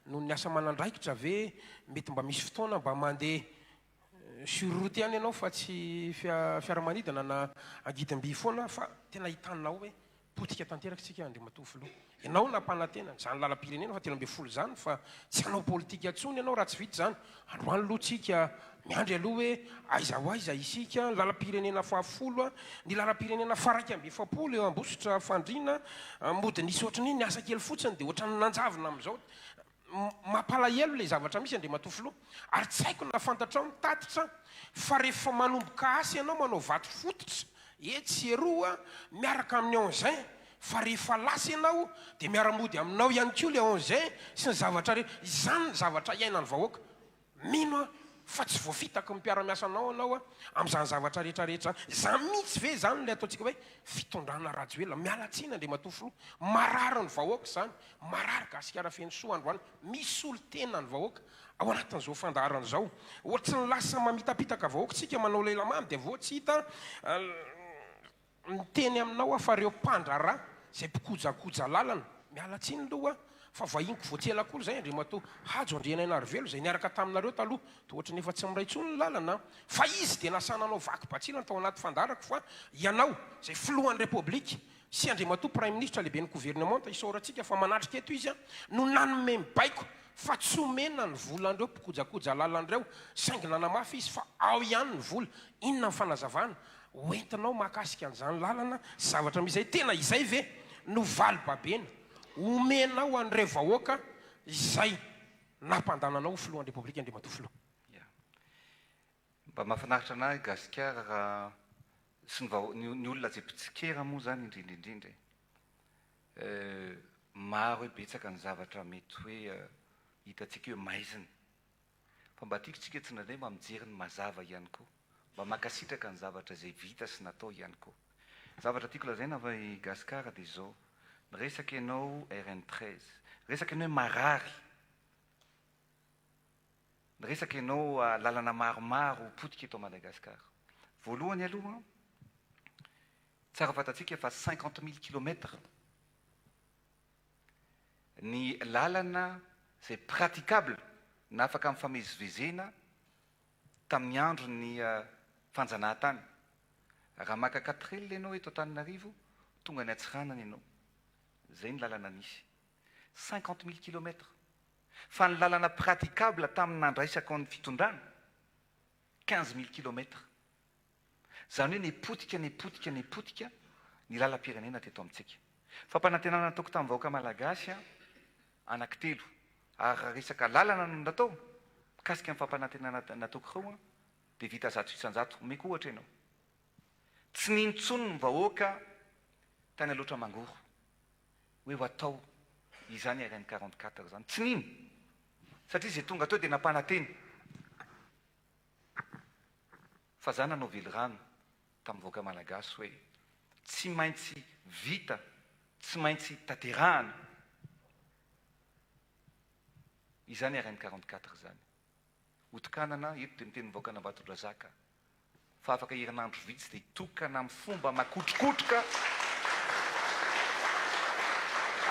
noho ny asa aman'andraikitra ve mety mba misy fotoana mba mandeha sur route ihany ianao fa tsy fiaramanidina na angidim-by foana fa tena hitanao hoe potika tanteraka isika Andriamatoa Filoha. Ianao nampanantena izany lalam-pirenena fa 13 izany fa tsy hanao politika intsony ianao raha tsy vita izany. Androany aloha tsika miandry aloha hoe aiza ho aiza isika, ny lalam-pirenena fahafolo, ny lalam-pirenena faha-41 eo Ambositra Fandriana, mody nisy ohatran'ny hoe niasa kely fotsiny dia ohatran'ny nanjavona amin'izao. Mampalahelo ilay zavatra misy Andriamatoa Filoha. Ary tsy haiko na fantatrao ny tatitra fa rehefa manomboka asa ianao manao vato fototra etsy sy eroa miaraka amin'ny engin fa rehefa lasa ianao dia miara-mody aminao ihany koa ilay engin sy ny zavatra rehetra, izany ny zavatra iainan'ny vahoaka, mino aho fa tsy voafitaky ny mpiara-miasa anao ianao amin'izany zavatra rehetra rehetra izany, izany mihitsy ve izany ilay ataontsika hoe fitondrana Rajoelina, miala tsiny Andriamatoa Filoha, marary ny vahoaka izany, marary Gasikara feno soa androany, misolo tena ny vahoaka ao anatin'izao fandaharana izao, ohatry ny lasa mamitapitaka vahoaka isika manao lela mamy dia avy eo tsy hita Miteny aminao aho fa reo mpandraharaha izay mpikojakoja lalana, miala tsiny aloha fa vahiniko vao tsy ela akory izay Andriamatoa Hajo Andrianainarivelo izay niaraka taminareo taloha, toa ohatran'ny efa tsy miray intsony ny lalana an! Fa izy dia nasaina nanao vaky batsilana tao anaty fandaharako fa ianao izay filohan'ny Repoblika. sy Andriamatoa Praiminisitra Lehiben'ny Governemanta, isaorantsika fa manatrika eto izy, no nanome ny baiko fa tsy omena ny volan'ireo mpikojakoja lalana ireo, saingy nanamafy izy fa ao ihany ny vola. Inona ny fanazavana hoentinao mahakasika an'izany lalana sy zavatra misy izay? Tena izay ve no valibabena omenao an'ireo vahoaka izay nampandana anao ho Filohan'ny Repoblika, Andriamatoa Filoha? Ya. Mba mahafinaritra anah i Gasikara raha sy ny vaho ny olona izay mpitsikera moa izany indrindra indrindra e. Maro hoe betsaka ny zavatra mety hoe hitantsika hoe maizina. Fa mba tiako tsika tsy indraindray mba mijery ny mazava ihany koa. Mba mankasitraka ny zavatra izay vita sy natao ihany koa. Zavatra tiako lazaina fa i Gasikara dia izao, miresaka ianao RN 13, miresaka ianao hoe marary. Miresaka ianao lalana maromaro potika eto Madagascar. Voalohany aloha, tsara fantatsika fa 50 000 kilomètres ny lalana izay praticable na afaka mifamezivezena tamin'ny andron'ny fanjanahantany. Raha maka quatre ianao eto Antananarivo, tonga any Antsiranana ianao. Izay ny lalana nisy. 50 000 kilomètres. Fa ny lalana praticable tamin'ny nandraisako ny fitondrana, 15 000 kilomètres. Izany hoe nipotika, nipotika, nipotika ny lalam-pirenena teto amintsika. Fampanantenana nataoko tamin'ny vahoaka malagasy anankitelo. Ary raha resaka lalana no natao, mikasika ny fampanantenana nataoko ireo dia vita 100%. Omeko ohatra ianao. Tsy nino intsony ny vahoaka tany Alaotra Mangoro. hoe ho atao izany RN 44 izany. Tsy nino! Satria izay tonga teo dia nampanantena. Fa za nanao velirano tamin'ny vahoaka malagasy hoe tsy maintsy vita, tsy maintsy tanterahana izany RN 44 izany. Hotokanana, eto dia miteny ny vahoakan'Ambatondrazaka fa afaka herinandro vitsy dia hitokana amin'ny fomba makotrokotroka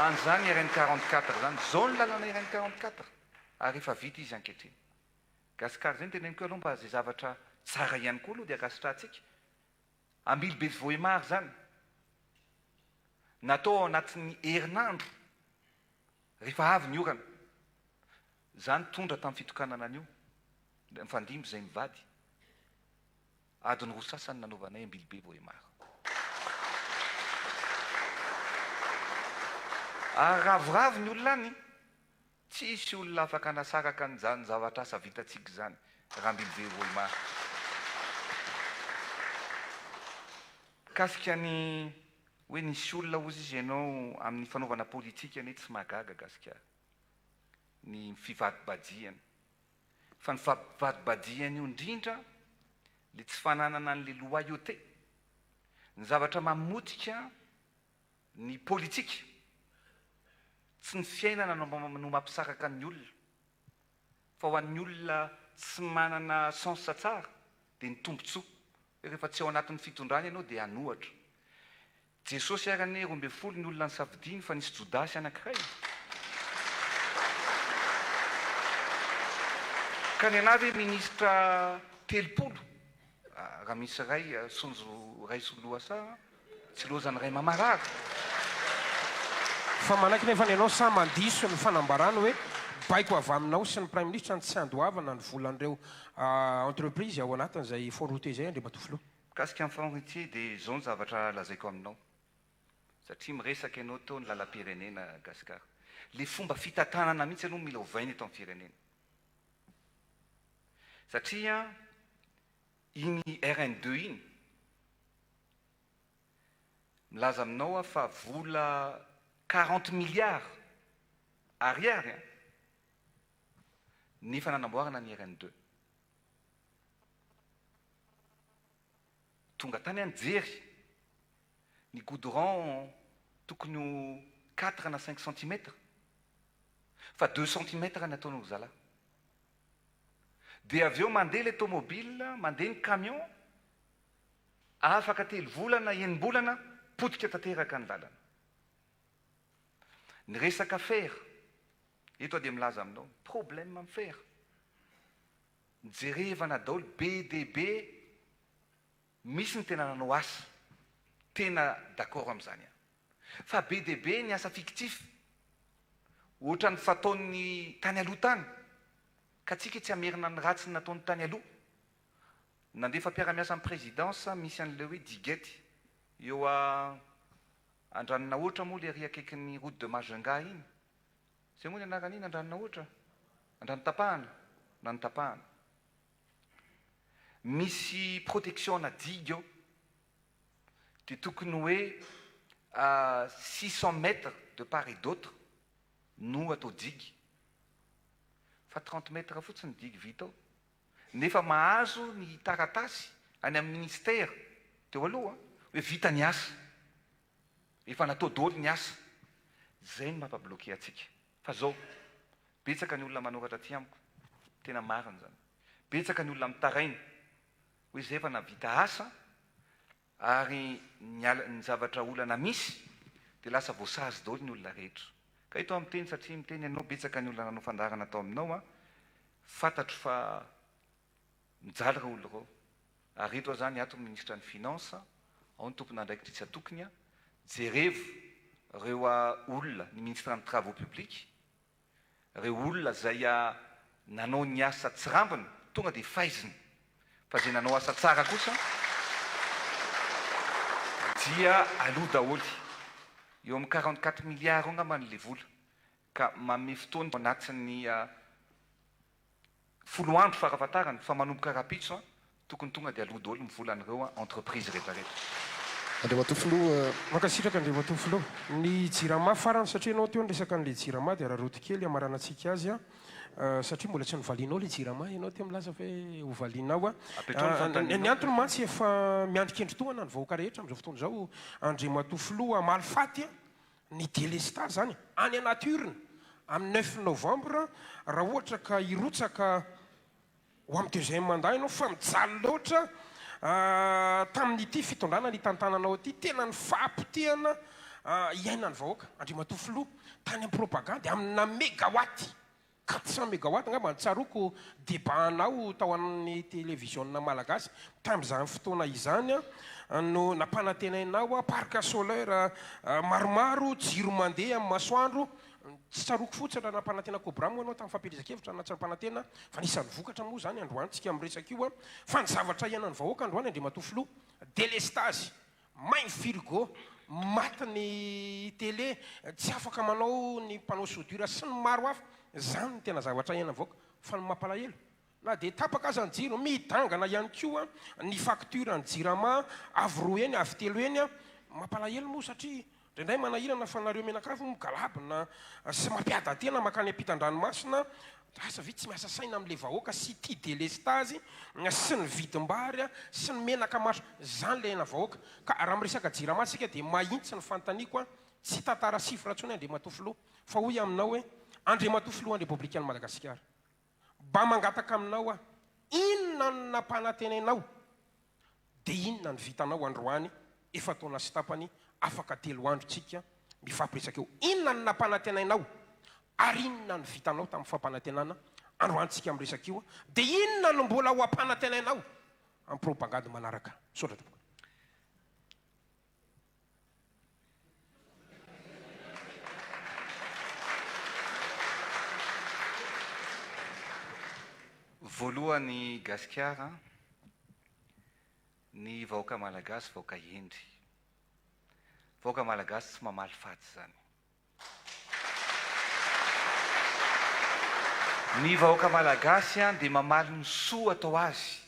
an'izany RN 44 izany. Izao ny lalana RN 44 ary efa vita izy ankehitriny. Gasikara izay no teneniko aloha mba izay zavatra tsara ihany koa aloha dia ankasitrahantsika. Ambilobe Vohemar izany natao ao anatin'ny herinandro rehefa avy ny orana. Za nitondra tamin'ny fitokanana an'io, nifandimby izay mivady, adiny roa sasany nanaovanay Ambilobe Vohemar. Ary ravoravo ny olona any, tsisy olona afaka hanasaraka an'izany zavatra asa vitantsika izany raha Ambilobe Vohemar. Mikasika ny hoe nisy olona hozy izy ianao amin'ny fanaovana politika anie tsy mahagaga Gasikara. ny fivadibadihana. Fa ny fivadibadihana io indrindra le tsy fananana an'le loyauté. Ny zavatra mamotika ny politika, tsy ny fiainana no no mampisaraka ny olona, fa ho an'ny olona tsy manana sens tsara dia ny tombotsoa. Hoe rehefa tsy ao anatin'ny fitondrana ianao dia hanohatra. Jesosy ary anie 12 ny olona nisafidiany fa nisy Jodasy anankiray. Ka ny anah ve ministra 30 raha misy iray sonjo ray soloasa tsy lozan'ny ray mamarara. Fa manaiky nefa ny anao sa mandiso ny fanambarany hoe baiko avy aminao sy ny praiminisitra ny tsy handoavana ny volan'ireo entreprise ao anatin'izay fonds routier izay Andriamatoa Filoha. Mikasika ny front routier dia izao ny zavatra lazaiko aminao, satria miresaka ianao teo ny lalam-pirenena Gasikara. Le fomba fitantanana mihitsy aloha mila ovaina eto amin'ny firenena. Satria iny RN deux iny, milaza aminao aho fa vola 40 milliards ariary an, nefa nanamboarana ny RN deux. Tonga tany aho nijery, ny goudron tokony ho quatre na cinq centimètres fa deux centimètres ny ataon'olo zalahy. Dia avy eo mandeha ilay tomobile, mandeha ny camion, afaka telo volana, enim-bolana, potika tanteraka ny lalana. Ny resaka fer, eto aho dia milaza aminao, problème amin'ny fer. Jerevana daolo be dia be misy ny tena nanao asa, tena d'accord amin'izany aho. Fa be dia be ny asa fictif ohatran'ny fataon'ny tany aloha tany ka tsika tsy hamerina ny ratsy nataony tany aloha. Nandefa mpiara-miasa amin'ny présidence misy an'ilay hoe diguette eo Andranonahoatra moa le ery akaikin'ny route de Majunga iny. Zay moa ny anaran'iny Andranonahoatra? Andranotapahana? Andranotapahana. Misy protection ana digue ao. Dia tokony hoe 600 mètres de part et d'autre no atao digue. Fa 30 mètres fotsiny digue vita ao. Nefa mahazo ny taratasy any amin'ny ministère teo aloha hoe vita ny asa. Efa natao daholo ny asa. Zay no mampa-bloquer antsika. Fa zao, betsaka ny olona manoratra aty amiko, tena marina izany. Betsaka ny olona mitaraina hoe zay efa nahavita asa ary ny ala, ny zavatra olana misy dia lasa voasazy daholo ny olona rehetra. Ka eto aho miteny satria miteny ianao, betsaka ny olona nanao fandaharana tao aminao an, fantatro fa mijaly ireo olona ireo. Ary eto aho izany, ato ny minisitra ny finance, ao ny tompon'andraikitra isan-tokony an, jerevo ireo olona, ny ministre ny travaux publics, Ireo olona izay nanao ny asa tsirambina tonga dia faizina, fa izay nanao asa tsara kosa dia aloa daholo. Eo amin'ny 44 milliards eo angambany ilay vola, ka manome fotoana ao anatin'ny Folo andro farafatarany fa manomboka rapitso an, tokony tonga dia aloa daholo ny volan'ireo entreprise rehetra rehetra. Andriamatoa Filoha. Mankasitraka Andriamatoa Filoha. Ny Jirama farany satria ianao teo niresaka an'ilay Jirama dia araraoty kely hamaranantsika azy an, satria mbola tsy novalianao ilay Jirama, ianao teo milaza fa hoe hovalianao an. Apetraho ny fanontanianao. Ny antony mantsy efa miandry kendry tohana ny vahoaka rehetra amin'izao fotoana izao Andriamatoa Filoha, hamaly faty an. Ny delestazy zany any anaty urne amin'ny neuf novembre raha ohatra ka hirotsaka ho amin'ny deuxième mandat ianao fa mijaly loatra tamin'ity fitondrana nitantananao ity tena ny fahapotehana iainan'ny vahoaka Andriamatoa Filoha tany amin'ny propagandy amina megawatt 400 megawatt angamba no tsaroako debat anao tao amin'ny televiziona malagasy tamin'izany fotoana izany no nampanantenainao parc solaire maromaro, jiro mandeha amin'ny masoandro, tsy tsaroako fotsiny raha nampanantena cobra moa ianao tamin'ny fampielezan-kevitra na tsy nampanantena fa anisan'ny vokatra moa izany androany tsika miresaka io fa ny zavatra iainan'ny vahoaka androany Andriamatoa Filoha, delestazy May ny frigo, maty ny télé, tsy afaka manao ny mpanao soudure sy ny maro hafa. Izany no tena zavatra iainan'ny vahoaka. Fa ny mampalahelo, na dia tapaka aza ny jiro, midangana ihany koa ny facture ny jirama, avo roa heny, avo telo heny. Mampalahelo moa satria indraindray manahirana fa nareo mianakavy moa migalabona sy mampiada-tena mankany ampitan-dranomasina Asa ve tsy miasa saina amin'ilay vahoaka sy ity delestazy sy ny vidim-bary sy ny menaka maro zany ilay aina vahoaka. Ka raha miresaka jirama tsika dia mahintsy ny fanontaniako an, tsy tantara chiffre intsony Andriamatoa Filoha fa hoy aminao hoe Andriamatoa Filohan'ny Repoblikan'i Madagasikara mba mangataka aminao aho inona no nampanantenainao Dia inona no vitanao androany efa-taona sy tapany afaka telo andro tsika mifampiresaka eo? Inona no nampanantenainao ary inona no vitanao tamin'ny fampanantenana androany tsika miresaka io? Dia inona no mbola ho ampanantenainao amin'ny propagande manaraka? Misaotra tompoko. Voalohany Gasikara, ny vahoaka Malagasy vahoaka hendry. Vahoaka Malagasy tsy mamaly faty izany. Ny vahoaka Malagasy dia mamaly ny soa atao azy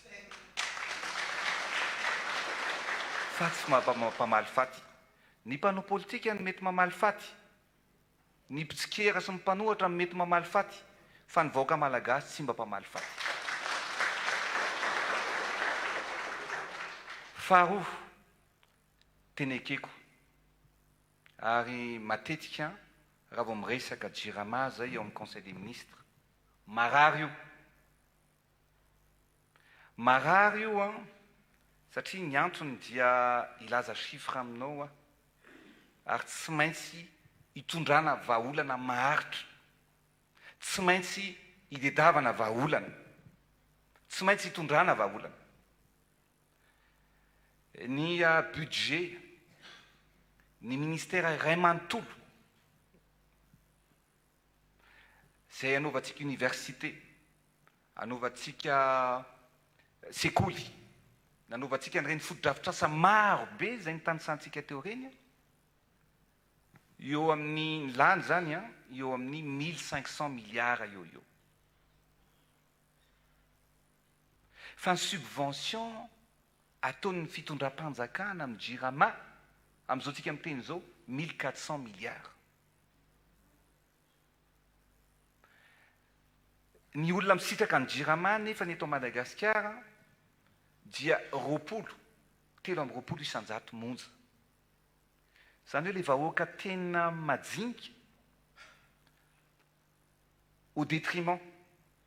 fa tsy mpamaly faty. Ny mpanao politika no mety mamaly faty, ny mpitsikera sy ny mpanohatra no mety mamaly faty fa ny vahoaka Malagasy tsy mba mpamaly faty. Faharoa, tena ekeko Ary matetika raha vao miresaka Jirama zay eo amin'ny conseil des ministres, marary io. Marary io an, satria ny antony dia hilaza chiffre aminao aho, ary tsy maintsy hitondrana vahaolana maharitra, tsy maintsy hidedavana vahaolana, tsy maintsy hitondrana vahaolana. Ny budget. Ny ministera iray manontolo izay anaovantsika université, anaovantsika sekoly, nanaovantsika an'ireny fotodrafitrasa maro be izay nitanisantsika teo ireny, eo amin'ny, ny lany izany an, eo amin'ny 1500 milliards eo ho eo. Fa ny subvention ataon'ny fitondram-panjakana amin'ny Jirama amin'izao tsika miteny izao 1400 milliards. Ny olona misitraka ny Jirama nefa ny eto Madagasikara dia 20, 23 isan-jato monja. Izany hoe ilay vahoaka tena majinika au détriment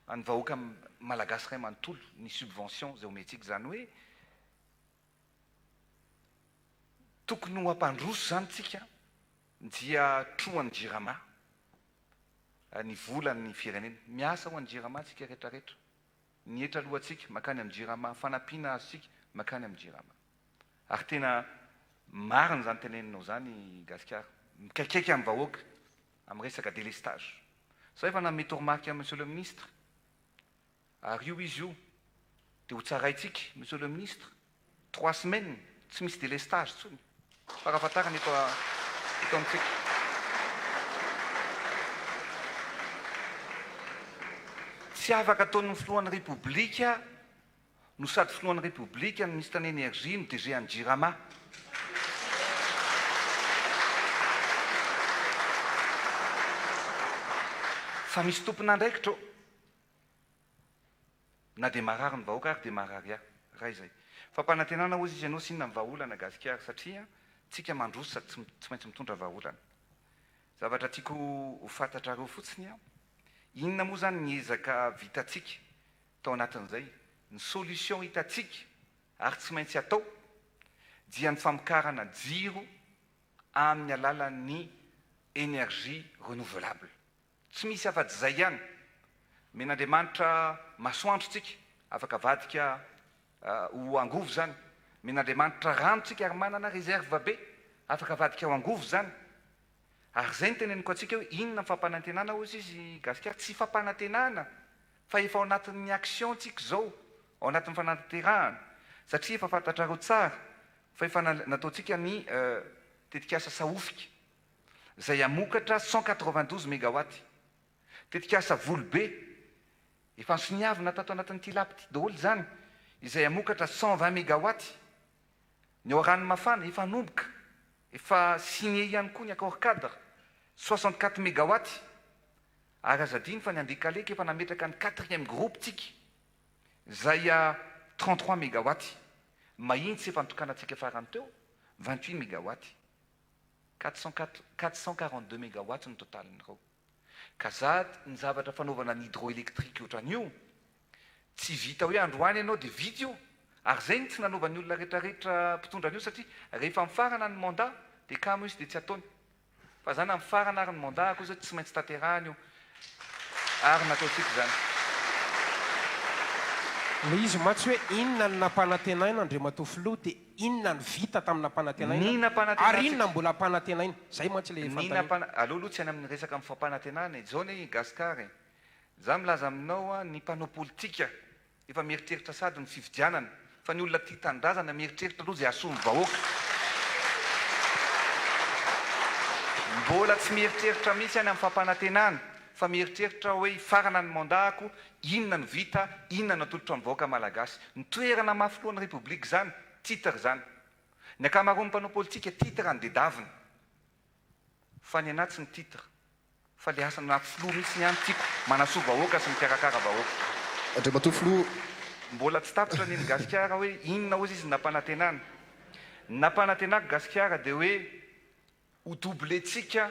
an'ny vahoaka malagasy iray manontolo ny subvention izay omentsika. Izany hoe tokony ho hampandroso izany tsika dia trohan'ny Jirama ny volan'ny firenena. Miasa ho an'ny Jirama tsika rehetra rehetra. Ny hetra alohantsika mankany amin'ny Jirama, fanampiana azontsika mankany amin'ny Jirama. Ary tena marina izany teneninao izany Gasikara. Mikaikaika amin'ny vahoaka amin'ny resaka délestage. Za efa nanome toromarika an'i Monsieur le Ministre ary io izy io dia ho tsaraintsika Monsieur le Ministre, trois semaines tsy misy délestage intsony farafahatarany eto eto amintsika. Tsy afaka ataon'ny filohan'ny Repoblika no sady filohan'ny Repoblika, ny minisitran'ny Energie no DG an'ny Jirama. Fa misy tompon'andraikitra ao. Na dia marary ny vahoaka ary dia marary ahy. Ray izay. Fampanantenana hozy izy ianao sy inona ny vahaolana Gasikara satria tsika mandroso sady tsy maintsy mitondra vahaolana. Zavatra tiako ho fantatrareo fotsiny an, inona moa izany ny ezaka vitantsika tao anatin'izay, ny solution hitantsika ary tsy maintsy atao dia ny famokarana jiro amin'ny alalan'ny énergie renouvelable. Tsy misy afa-tsy izay ihany. Omen'Andriamanitra masoandro tsika, afaka avadika ho angovo izany. Omen'Andriamanitra rano tsika ary manana réserve be, afaka avadika ho angovo izany. Ary izay no teneniko antsika hoe inona ny fampanantenana hozy izy Gasikara, tsy fampanantenana fa efa ao anatin'ny action tsika izao, ao anatin'ny fanatanterahana, satria efa fantatrareo tsara fa efa nataontsika ny tetikasa Sahofika izay hamokatra 192 megawatt, tetikasa Volobe efa nosoniavina tato anatin'ity lapa ity daholo izany izay hamokatra 120 megawatt, ny ao Ranomafana efa hanomboka, efa signé ihany koa ny accord cadre, 64 megawatt. Ary aza adino fa ny Andekaleka efa nametraka ny quatrième groupe tsika izay à 33 megawatt, Mahitsy efa nitokanantsika farany teo 28 megawatt, 442 megawatt ny totalin'ireo. Ka za ny zavatra fanaovana ny hydroélectrique ohatran'io tsy vita hoe androany ianao dia vita io, ary izay no tsy nanaovan'ny olona retraretra mpitondra an'io satria rehefa mifarana ny mandat dia kamo izy dia tsy ataony. Fa za na mifarana ary ny mandat ako zao tsy maintsy tanterahana io ary nataontsika izany. Ilay izy mantsy hoe inona no nampanantenaina Andriamatoa Filoha dia inona no vita tamin'ny nampanantenaina Ny ary nampanantenantsika. inona mbola ampanantenaina? Izay mantsy ilay Ny fanontaniana. nampana, aleo aloha tsy any amin'ny resaka amin'ny fampanantenana e, zao anie i Gascar e, za milaza aminao an, ny mpanao politika Efa mieritreritra sady ny fifidianana fa ny olona tia tanindrazana mieritreritra aloha izay hahasoa ny vahoaka. Mbola tsy mieritreritra mihitsy any amin'ny fampanantenana fa mieritreritra hoe hifarana ny mandat-ko, inona no vita, inona no atolotro amin'ny vahoaka malagasy. Ny toerana maha filohan'ny Repoblika izany, titre izany. Ny ankamaroan'ny mpanao politika titre no dedavina. Fa ny anah tsy ny titre fa le asa na filoha mihitsy ny ahy no tiako, manasoa vahoaka sy mikarakara vahoaka. Andriamatoa Filoha. Mbola tsy tapitra ny eny Gasikara hoe inona ozy izy ny nampanantenana. Ny nampanantenako Gasikara dia hoe ho doubler-tsika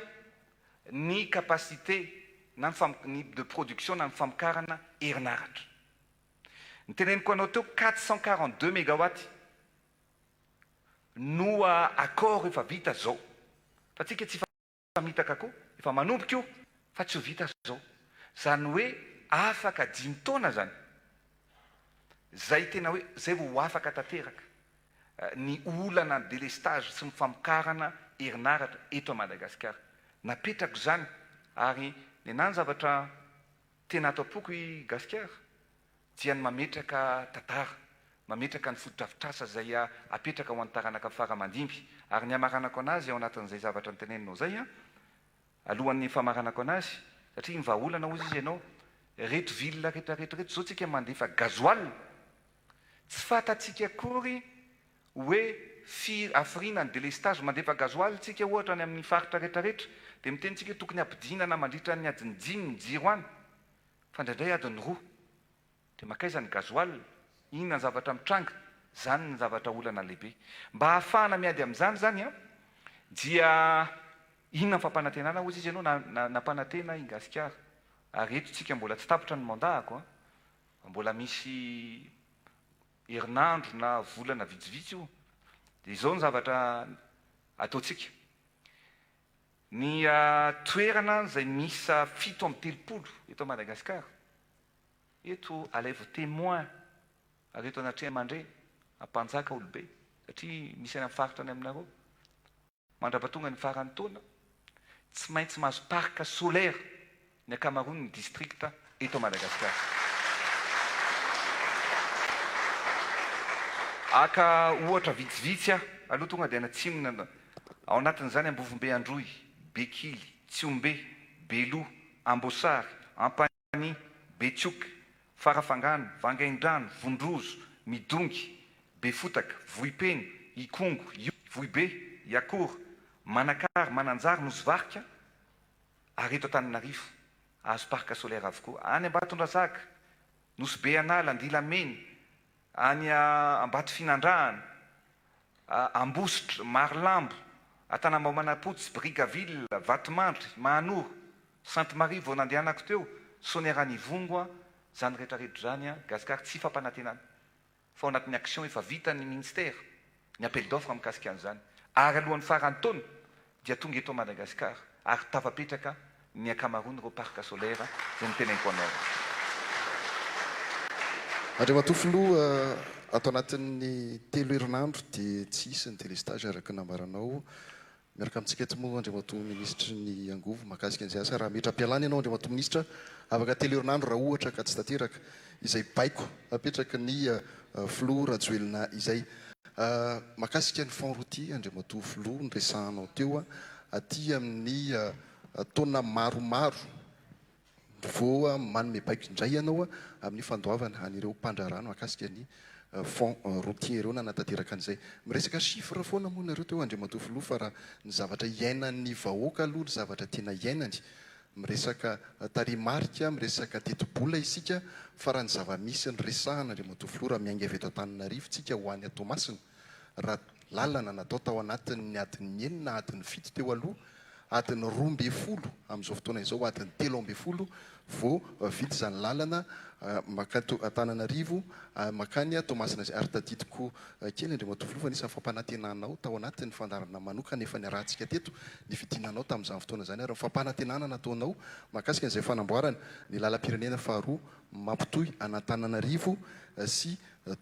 ny capacité na ny fam- ny de production na ny famokarana herinaratra. Ny teneniko anao teo 442 megawatt. no accord efa vita zao fa tsika tsy hifamitaka koa efa manomboka io fa tsy ho vita zao zany hoe afaka dimy taona zany zay tena hoe zay vao ho afaka tanteraka ny olana ny delestage sy ny famokarana. herinaratra eto Madagasikara. Napetrako izany ary nenaha ny zavatra tena ato am-poko i Gasikara dia ny mametraka tantara, mametraka ny fotodrafitrasa izay apetraka ho an'ny taranaka fara aman-dimby. Ary ny hamaranako anazy ao anatin'izay zavatra noteneninao izay an, alohan'ny famaranako anazy, satria ny vahaolana hozy izy ianao, ireto ville rehetra rehetra ireto izao tsika mandefa gasoil, tsy fantatsika akory hoe firy hafiriana ny délestage, mandefa gasoil tsika ohatra any amin'ny faritra rehetra rehetra, dia miteny tsika hoe tokony hampidinana mandritra ny adiny dimy ny jiro any, fa indraindray adiny roa. Dia mankaiza ny gasoil? Inona ny zavatra mitranga? Izany ny zavatra olana lehibe. Mba hahafahana miady amin'izany izany an, dia inona ny fampanantenana hozy izy ianao na nampanantena i Gasikara. Ary eto tsika mbola tsy tapitra ny mandat-ko an, fa mbola misy herinandro na volana vitsivitsy io. Dia izao ny zavatra ataontsika. Ny toerana izay miisa 37 eto Madagasikara, eto alaivo témoin ary eto anatreha-mandre, ampanjaka olobe, satria misy any amin'ny faritra any aminareo, mandrapatonga ny faran'ny taona, tsy maintsy mahazo parc solaire ny ankamaroan'ny distrikta eto Madagasikara. Haka ohatra vitsivitsy aho, aloha tonga dia any atsimona, ao anatin'izany Ambovombe Androy, Bekily, Tsiombe, Beloha, Amboasary, Ampanihy, Betsioka, Farafangana, Vangaindrano, Vondrozo, Midongy, Befotaka, Vohipeno, Ikongo, Vohibe, Iakora, Manakara, Mananjary, Nosy Varika, ary eto Antananarivo, azo parc solaire avokoa. Any Ambatondrazaka, Nosy Be An'ala, Andilamena, any Ambatofinandrahana, Ambositra, Marolambo, Antanambao Manampotsy, Brickaville, Vatomandry, Mahanoro, Sainte Marie vao nandehanako teo, Sonerany Ivongo, izany rehetra rehetra izany, Gasikara tsy fampanantenana. fa ao anatin'ny action efa vita ny ministère ny appel d'offre mikasika an'izany ary alohan'ny faran'ny taona dia tonga eto Madagascar ary tafapetraka ny ankamaroan'ireo parc solaire izay noteneniko anao. Andriamatoa Filoha, ato anatin'ny telo herinandro dia tsy hisy ny délestage araka ny nambaranao. Miaraka amintsika eto moa Andriamatoa Minisitry ny Angovo mahakasika an'izay asa. Raha metra-pialana ianao Andriamatoa Minisitra, afaka telo herinandro raha ohatra ka tsy tanteraka izay baiko apetraky ny Filoha Rajoelina izay. Mahakasika ny fonds routier Andriamatoa Filoha noresahanao teo, aty amin'ny taona maromaro Vao manome baiko indray ianao amin'ny fandoavana an'ireo mpandraharaha mahakasika ny fonds routier ireo nanatanteraka an'izay. Miresaka chiffre foana moa nareo teo Andriamatoa Filoha fa raha ny zavatra iainan'ny vahoaka aloha ny zavatra tena iainany, miresaka tarehimarika, miresaka tetibola isika fa raha ny zava-misy no resahana Andriamatoa Filoha raha miainga avy eto Antananarivo tsika ho any Toamasina raha lalana natao tao anatin'ny adiny enina, adiny fito teo aloha, adiny 12 amin'izao fotoana izao, adiny 13 vao vita izany lalana mankany Antananarivo mankany Toamasina izay. Ary tadidiko kely Andriamatoa Filoha fa anisan'ny fampanantenanao tao anatin'ny fandaharana manokana efa niarahantsika teto ny fidinanao tamin'izany fotoana izany ary ny fampanantenana nataonao mahakasika an'izay fanamboarana ny lalam-pirenena faharoa mampitohy an'Antananarivo sy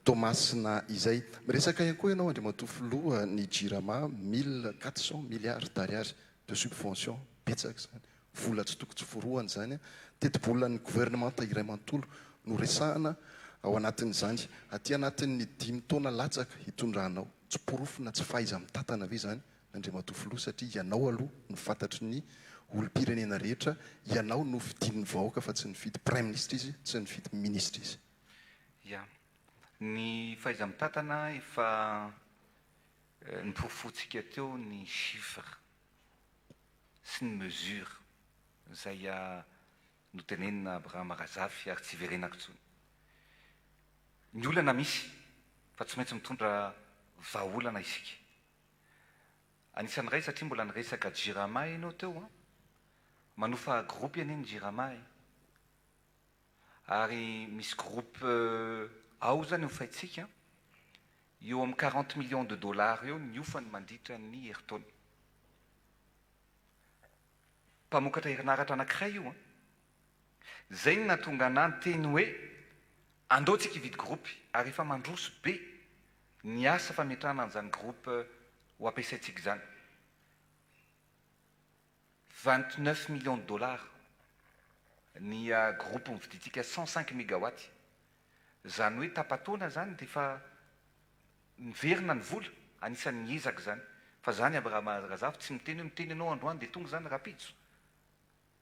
Toamasina izay. Miresaka ihany koa ianao Andriamatoa Filoha ny Jirama 1400 milliards d'ariary de subvention, betsaka izany, vola tsy toko tsy forohana izany, tetibolan'ny governemanta iray manontolo no resahana ao anatin'izany. Aty anatin'ny dimy taona latsaka hitondranao, tsy porofo na tsy fahaiza-mitantana ve izany Andriamatoa Filoha satria ianao aloha no fantatry ny olom-pirenena rehetra, ianao no fidin'ny vahoaka fa tsy nifidy Praiminisitra izy, tsy nifidy minisitra izy. Ya. Ny fahaiza-mitantana efa noporofointsika teo ny chiffres sy ny mesures izay notenenina Abraham Razafy ary tsy hiverenako intsony. Ny olana misy fa tsy maintsy mitondra vahaolana isika. Anisan'ny iray satria mbola niresaka Jirama ianao teo an! Manofa groupe anie ny Jirama e! Ary misy groupe ao zany hofaintsika, eo amin'ny 40 millions de dollars eo ny hofany mandritra ny herintaona. Mpamokatra herinaratra anankiray io an! Zay no nahatonga anah niteny hoe andao tsika hividy groupe ary efa mandroso be ny asa fametrahana an'izany groupe ho ampiasaintsika izany. 29 millions de dollars ny groupe mividintsika 105 mégawatts. Izany hoe tapa-taona izany dia efa miverina ny vola, anisan'ny ezaka izany. Fa izany Abraham Razafy tsy miteny hoe miteny ianao androany dia tonga izany rahampitso.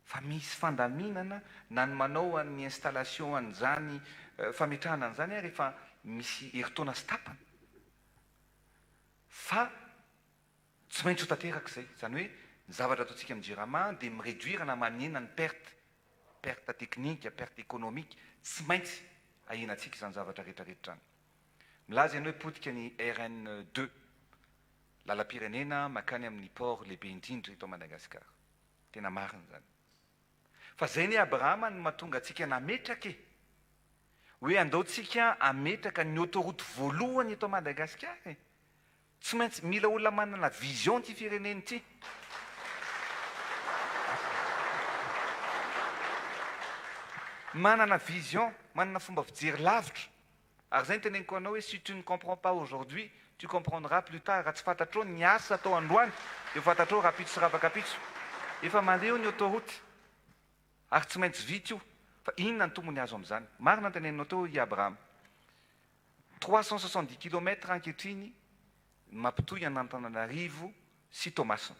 Fa misy fandaminana na ny manao an'ny installation an'izany fametrahana an'izany ary efa misy herintaona sy tapany. Fa tsy maintsy ho tanteraka izay. Izany hoe ny zavatra ataontsika amin'ny Jirama dia mi-réduire na manena ny perte, perte technique, perte économique, tsy maintsy ahenantsika izany zavatra rehetra rehetra izany. Milaza ianao hoe potika ny RN deux, lalam-pirenena mankany amin'ny port lehibe indrindra eto Madagasikara. Tena marina izany. Fa izay anie Abrahama no mahatonga antsika nametraka e! Hoe andao tsika hametraka ny autoroute voalohany eto Madagasikara e! Tsy maintsy mila olona manana vision ity firenena ity. Manana vision, manana fomba fijery lavitra. Ary izay no teneniko anao hoe si tu ne comprends pas aujourd'hui, tu comprendras plus tard, raha tsy fantatrao ny asa atao androany dia ho fantatrao rahampitso sy rahafakampitso. Efa mandeha eo ny autoroute ary tsy maintsy vita io. Fa inona ny tombony azo amin'izany? Marina ny teneninao teo i Abraham. 370 kilomètres ankehitriny ny mampitohy an'Antananarivo sy Toamasina.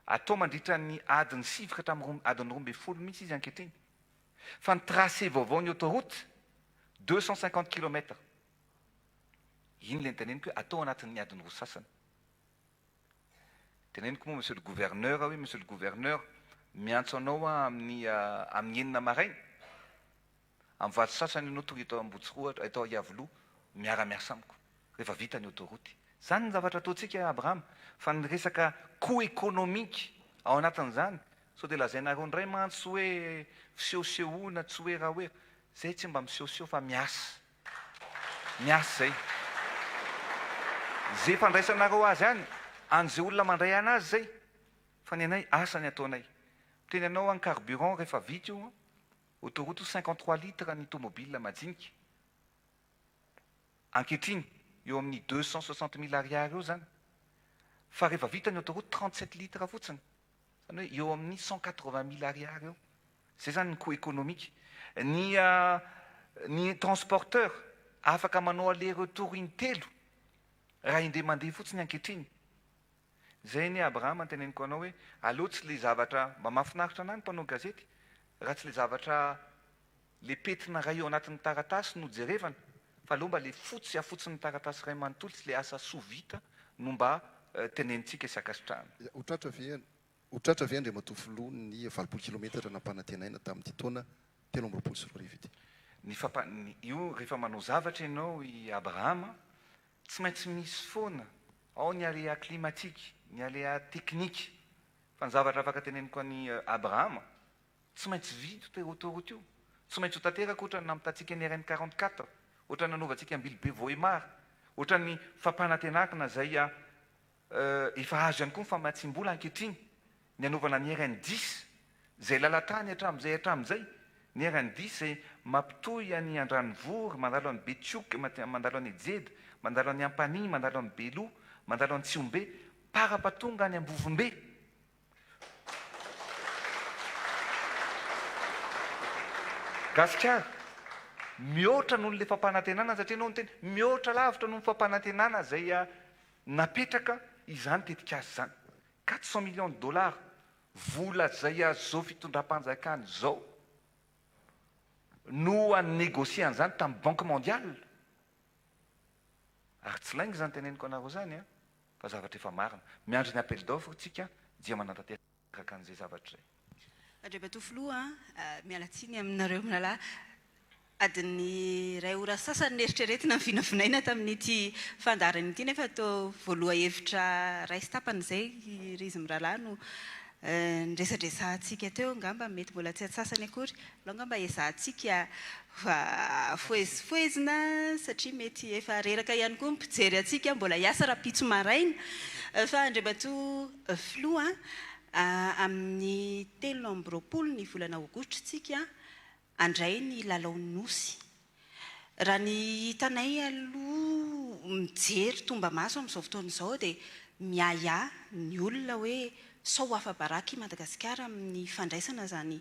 Atao mandritra ny adiny sivy ka hatramin'ny adiny 12 mihitsy izy ankehitriny. Fa ny tracé vaovao ny autoroute 250 kilomètres. Iny ilay noteneniko hoe atao anatin'ny adiny roa sasany. Teneniko moa monsieur le gouverneur hoe monsieur le gouverneur miantso anao aho amin'ny amin'ny enina maraina. Amin'ny valo sasany ianao tonga eto Ambohitsirohatra, eto Iavoloha, miara-miasa amiko, rehefa vita ny autoroute. Izany ny zavatra ataontsika Abraham, fa ny resaka coût économique ao anatin'izany, sao dia lazainareo indray mantsy hoe fisehosehoana, tsy hoe raha hoe, izay tsy mba misehoseho fa miasa, miasa izay. Izay fandraisanareo azy any, an'izay olona mandray an'azy izay, fa ny anay asa ny ataonay. Miteny anao aho ny carburant rehefa vita io an, Autoroute 53 litres ny tomobile majinika. Ankehitriny, eo amin'ny 260 mille ariary eo izany. Fa rehefa vita ny autoroute, 37 litres fotsiny. Izany hoe eo amin'ny 180 mille ariary eo. Izay izany ny coût économique. Ny ny transporteur afaka manao aller retour intelo raha indray mandeha fotsiny ankehitriny. Zay anie Abrahama teneniko anao hoe aleo tsy le zavatra mba mahafinaritra anah ny mpanao gazety raha tsy le zavatra le petina ray eo anatin'ny taratasy no jerevana fa aleo mba le fotsy afotsin'ny taratasy ray manontolo sy le asa soa vita no mba tenenintsika sy ankasitrahana. Ho tratra ve ho tratra ve Andriamatoa Filoha ny 80 kilometatra nampanantenaina tamin'ity taona 2023 ity? Ny fampa io rehefa manao zavatra ianao i Abrahama Tsy maintsy misy foana, ao ny aléa climatique, ny aléa technique, fa ny zavatra afaka teneniko an'i Abrahama, tsy maintsy vita io autoroute io, tsy maintsy ho tanteraka ohatran'ny nampitantsika ny RN 44, ohatran'ny nanaovantsika Ambilobe Vohemar, ohatran'ny fampanantenakna izay Efa azo ihany koa ny famatsiam-bola ankehitriny, ny hanaovana ny RN dix, izay lalan-tany hatramin'izay hatramin'izay, ny RN dix izay mampitohy an'i Andranovory, mandalo an'i Betioky, mandalo an'i Ejeda, mandalo an'i Ampanihy, mandalo an'i Beloha, mandalo an'i Tsihombe, para-patonga any Ambovombe. Gasikara, mihoatra noho ilay fampanantenana satria ianao niteny, mihoatra lavitra noho ny fampanantenana izay Napetraka izany tetikasa izany, 400 millions de dollars, vola izay az'izao fitondram-panjakana izao no ni-negocier an'izany tamin'ny Banque mondiale. Ary tsy lainga izany teneniko anareo izany an, fa zavatra efa marina. Miandry ny appel d'offre tsika dia manatanteraka an'izay zavatra izay. Andriamatoa Filoha a, miala tsiny aminareo mirahalahy, Adin'ny iray ora sasany neritreretina ny vinavinaina tamin'ity fandaharana ity nefa toa voaloha-hevitra iray sy tapany izay ry izy mirahalahy no niresadresahantsika teo, angamba mety mbola tsy antsasany akory. Aleo angamba ezahantsika fohezifohezina satria mety efa reraka ihany koa ny mpijery antsika mbola hiasa rahampitso maraina. Fa Andriamatoa Filoha, amin'ny 23 ny volana aogositra isika handray ny lalao Nosy. Raha ny hitanay aloha mijery tombamaso amin'izao fotoana izao dia miahiahy ny olona hoe Sao ho afa-baraka i Madagasikara amin'ny fandraisana izany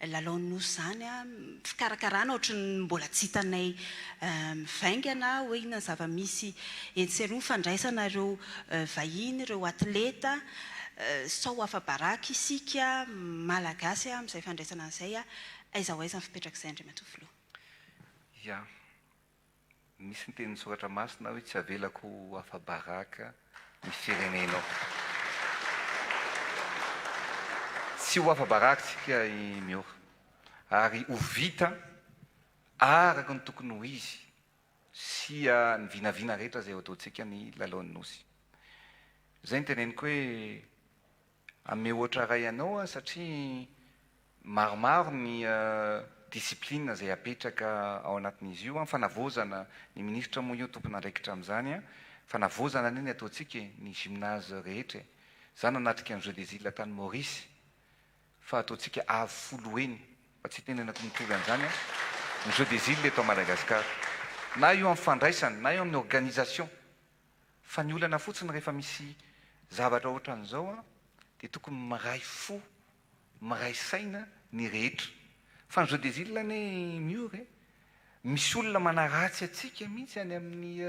lalaon'ny Nosy izany, fikarakarana ohatry ny mbola tsy hitanay mivaingana hoe inona ny zava-misy etsy sy eroa, fandraisana ireo vahiny, ireo atleta, sao ho afa-baraka isika Malagasy amin'izay fandraisana an'izay, aiza ho aiza ny fipetrak'izay Andriamatoa Filoha? Ya. Misy ny tenin'ny Soratra Masina hoe tsy avelako ho afa-baraka ny firenenao. Tsy ho afa-baraka isika i Miora ary ho vita araka ny tokony ho izy sy ny vinavina rehetra izay ho ataontsika ny lalaon'ny Nosy. Izay no teneniko hoe Hanome ohatra iray anao aho satria maromaro ny discipline izay apetraka ao anatin'izy io, fanavaozana, ny minisitra moa io tompon'andraikitra amin'izany, fanavaozana anie ny ataontsika e, ny gymnase rehetra e, za nanatrika ny jeux des îles tany Maurice fa ataontsika avo folo heny, fa tsy itenenako mitovy an'izany ny jeux des îles eto Madagascar, na io amin'ny fandraisana na io amin'ny organisation. Fa ny olana fotsiny rehefa misy zavatra ohatran'izao an, dia tokony miray fo, miray saina ny rehetra. Fa ny jeux des îles anie miora e! Misy olona manaratsy antsika mihitsy any amin'ny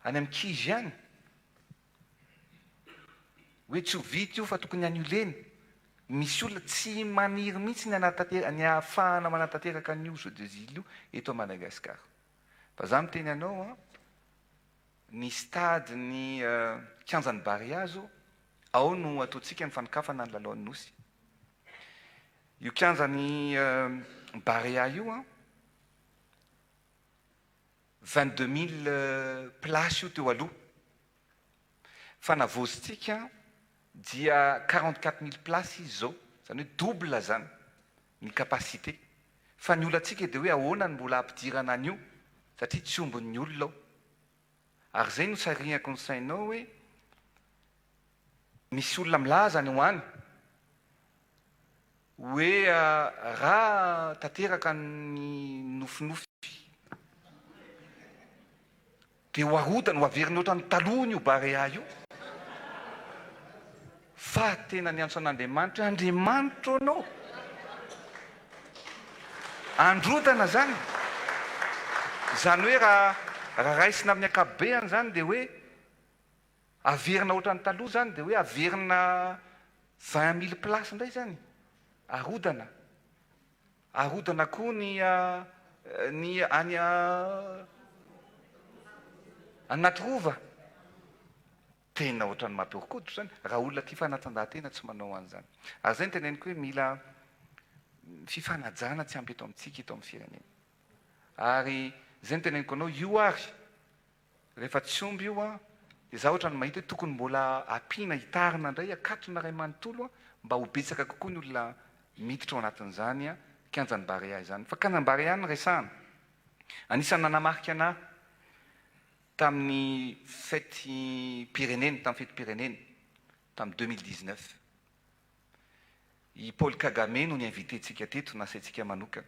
any amin'ny kizy any. Hoe tsy ho vita io fa tokony annuler-na. Misy olona tsy maniry mihitsy ny hanatanteraka, ny hahafahana manatanteraka an'io jeux des îles io eto Madagascar. Fa za miteny anao an, ny stade ny kianjan'i Barea zao, ao no ataontsika ny fanokafana ny lalaon'ny Nosy. Io kianjan'i Barea io an, 22 000 places io teo aloha. Fa navaozintsika dia 44 000 places izy zao, zany hoe double zany ny capacité. Fa ny olantsika dia hoe ahoana no mbola hampidirana an'io satria tsy ombin'ny olona ao. Ary izay no sarihako ny sainao hoe misy olona milaza any ho any hoe raha tanteraka ny nofinofy Dia ho arodany, ho averiny ohatran'ny talohany io Barea io. Fa tena niantso an'Andriamanitra hoe, Andriamanitro anao. Androdana izany. Izany hoe raha raha raisina amin'ny ankapobeany izany dia hoe averina ohatran'ny taloha izany dia hoe averina 20 000 places indray izany. Arodana. Arodana koa ny ny any anaty rova. Tena ohatran'ny mampihoron-koditra izany raha olona tia fanatanjahantena tsy manao an'izany. Ary izay no teneniko hoe mila fifanajana tsy ampy eto amintsika eto amin'ny firenena. Ary izay no teneniko anao, io ary Rehefa tsy omby io an, dia za ohatran'ny mahita hoe tokony mbola ampiana, hitarina indray, akatona iray manontolo an, mba ho betsaka kokoa ny olona miditra ao anatin'izany kianjan'i Barea izany. Fa kianjan'i Barea no resahana. Anisan'ny nanamarika anà tamin'ny fetim-pirenena, tamin'ny fetim-pirenena, tamin'ny 2019. I Paul Kagame no ni-inviter-tsika teto, nasaintsika manokana.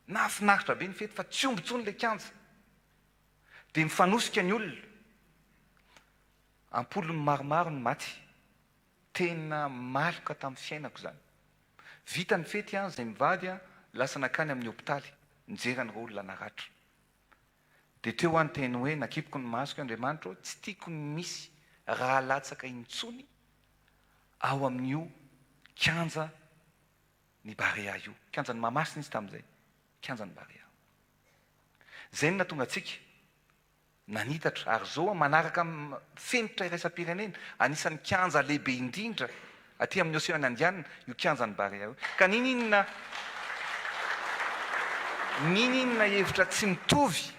Nahafinaritra be ny fety fa tsy omby intsony ilay kianja. Dia mifanosika ny olona. Am-polony maromaro ny maty. Tena maloka tamin'ny fiainako izany. Vita ny fety an, izay mivady an, lasa nankany amin'ny hopitaly nijery an'ireo olona naratra. Dia teo aho niteny hoe, nakipiko ny masoko, Andriamanitra ô, tsy tiako ny misy rà latsaka intsony ao amin'io kianja ny Barea io. Kianjan'i Mahamasina izy tamin'izay, kianjan'i Barea. Izay no nahatonga antsika nanitatra ary izao manaraka fenitra iraisam-pirenena, anisan'ny kianja lehibe indrindra aty amin'ny Oseana Indiana io kianjan'i Barea io. Ka n'inon'inona n'inon'inona hevitra tsy mitovy,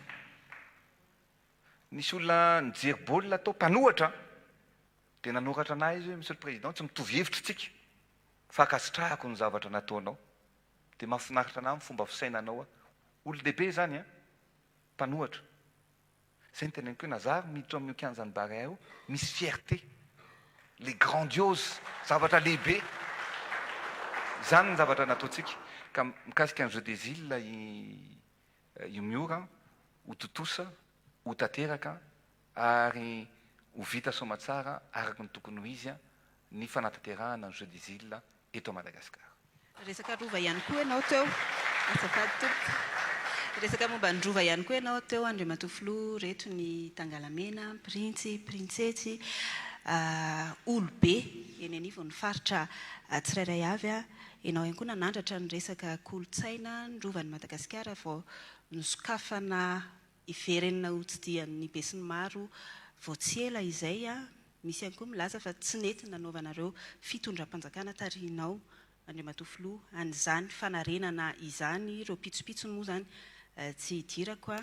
nisy olona nijery baolina tao, mpanohatra an, dia nanoratra an'ahy izy hoe Monsieur le Président tsy mitovy hevitra isika fa ankasitrahako ny zavatra nataonao. Dia mahafinaritra anah ny fomba fisainanao a! Olon-dehibe izany an! Mpanohatra. Izay no teneniko hoe na za ary miditra ao amin'io kianjan'i Barea io, misy fierté. Le grandiose, zavatra lehibe. Izany ny zavatra nataontsika. Ka mikasika ny jeux des îles i i Miora, ho tontosa, ho tanteraka ary ho vita soamatsara araka ny tokony ho izy. ny fanatanterahana ny Jeux des Îles eto Madagasikara. Resaka rova ihany koa ianao teo. Azafady tompoko. Resaka momba ny rova ihany koa ianao teo Andriamatoa Filoha, reto ny Tangalamena, Printsy, Printsesy, olobe eny anivon'ny faritra tsirairay avy. Ianao ihany koa nanandratra ny resaka kolontsaina, ny rovan'i Madagasikara vao nosokafana hiverenana hotsidihan'ny besinimaro vao tsy ela izay. Misy ihany koa milaza fa tsy nety nanaovanareo fitondram-panjakana tarihinao Andriamatoa Filoha an'izany fanarenana izany, ireo pitsopitsony moa izany tsy hidirako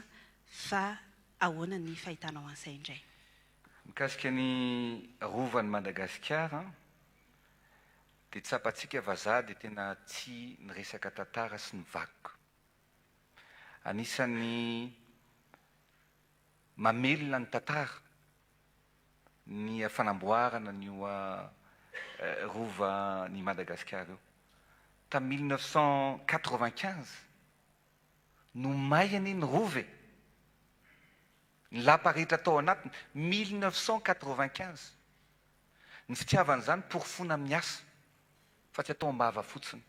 fa ahoana ny fahitanao an'izay indray? Mikasika ny Rovan'i Madagasikara dia tsapantsika fa za dia tena tia ny resaka tantara sy ny vakoka. Anisan'ny mamelona ny tantara ny fanamboarana an'io Rovan'i Madagasikara io. Tamin'ny 1995 no may anie ny Rova e! Ny lapa rehetra tao anatiny, 1995. Ny fitiavana izany porofoina amin'ny asa fa tsy atao am-bava fotsiny.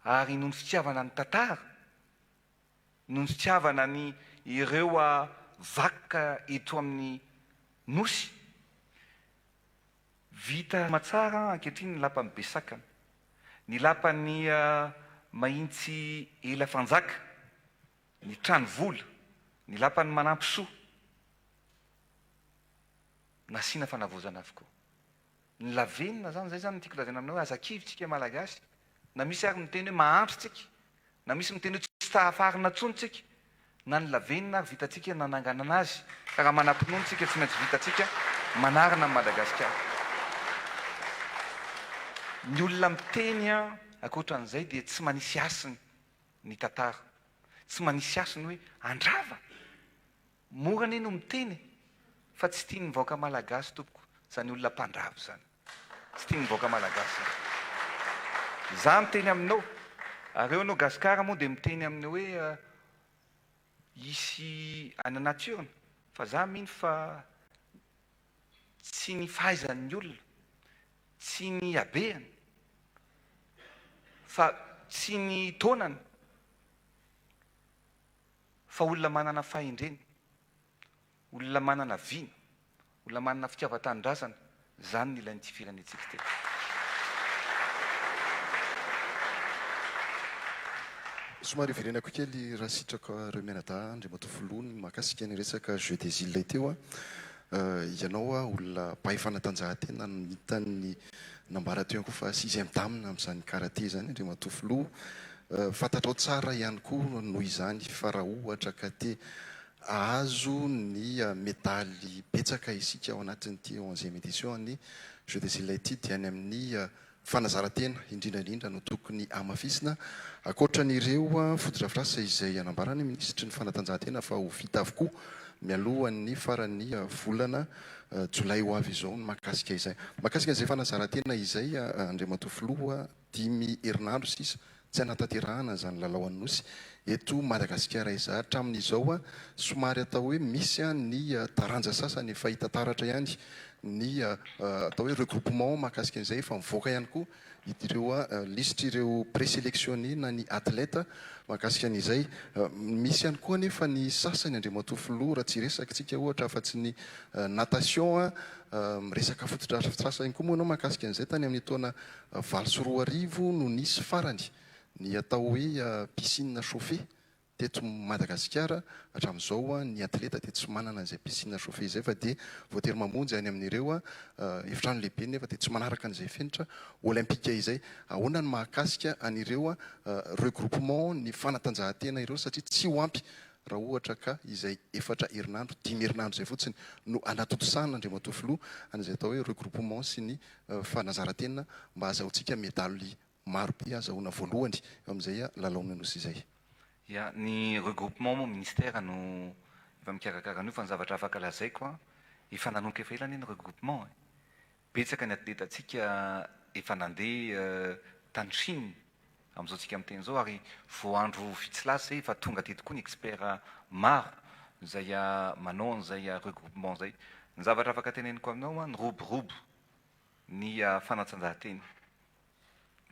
Ary noho ny fitiavana ny tantara, noho ny fitiavana ny ireo vakoka eto amin'ny Nosy, vita tsara ankehitriny ny lapan'i Besakana, ny lapan'i Mahintsy Ela Fanjaka, ny Trano Vola, ny lapan'i Manampisoa. Nasiana fanavaozana avokoa. Ny lavenona zany, zay zany no tiako lazaina aminao hoe aza kivy tsika Malagasy, na misy ary miteny hoe mahantra tsika, na misy miteny hoe tsy tahafarina tsony tsika, na ny lavenona ary vitantsika nananganana azy, ka raha manam-pinoana tsika tsy maintsy vitantsika manarina an'i Madagasikara. Ny olona miteny ankoatran'izay dia tsy manisy hasiny ny tantara, tsy manisy hasiny hoe handrava. Mora anie no miteny e! Fa tsy tian'ny vahoaka malagasy tompoko zany olona mpandrava zany. Tsy tian'ny vahoaka malagasy zany. Za miteny aminao, ary eo anao gasikara moa dia miteny amin'ny hoe hisy any anaty urne, fa za mino fa tsy ny fahaizan'ny olona, tsy ny habehany, fa tsy ny taonany, Fa olona manana fahendrena, olona manana vina, olona manana fitiavan-tanindrazana, izany no ilain'ity firenentsika ity. Somary hiverenako kely raha sitrakareo mianadahy Andriamatoa Filoha ny mahakasika ny resaka Jeux des Iles teo a. Ianao olona mpahay fanatanjahantena hitan'ny nambara teo ihany koa fa sixième dame amin'izany karate izany Andriamatoa Filoha. Fantatrao tsara ihany koa noho izany fa raha ohatra ka te hahazo ny medaly betsaka isika ao anatin'ity onzième édition an'ny Jeux des Iles ity dia any amin'ny fanazaran-tena indrindra indrindra no tokony hamafisina. Ankoatran'ireo fotodrafitrasa izay anambaran'ny minisitry ny fanatanjahantena fa ho vita avokoa mialohan'ny faran'ny volana jolay ho avy izao ny mahakasika izay. Mahakasika an'izay fanazaran-tena izay Andriamatoa Filoha, Dimy herinandro sisa tsy hanatanterahana izany lalao an'ny Nosy eto Madagasikara izay. Hatramin'izao, somary atao hoe misy ny taranja sasany efa hita taratra ihany ny atao hoe regroupement mahakasika an'izay. Efa mivoaka ihany koa ireo lisitr'ireo présélectionné na ny athlète mahakasika an'izay. Misy ihany koa anefa ny sasany, Andriamatoa Filoha, raha tsy hiresaka isika ohatra afa-tsy ny natation, miresaka fotodrafitrasa ihany koa moa ianao mahakasika an'izay tany amin'ny taona 2008 no nisy farany ny atao hoe piscine chauffée teto Madagasikara, hatramin'izao ny atleta dia tsy manana an'izay piscine chauffée izay fa dia voatery mamonjy any amin'ireo efitrano lehibe nefa dia tsy manaraka an'izay fenitra olympika izay. Ahoana ny mahakasika an'ireo regroupement ny fanatanjahantena ireo satria tsy ho ampy raha ohatra ka izay efatra herinandro, dimy herinandro izay fotsiny no anatontosana Andriamatoa Filoha an'izay atao hoe regroupement sy ny fanazaran-tena mba hazahoantsika medaly maro be hazahoana voalohany eo amin'izay lalaon'ny Nosy izay. Ya, ny regroupement moa ministère no efa mikarakara an'io fa ny zavatra afaka lazaiko an, efa nanomboka efa ela anie ny regroupement e! Betsaka ny atletantsika efa nandeha tany Chine amin'izao tsika miteny izao ary vao andro vitsy lasa izay efa tonga teto koa ny expert maro izay manao an'izay regroupement izay. Ny zavatra afaka teneniko aminao an, niroborobo. ny fanatanjahantena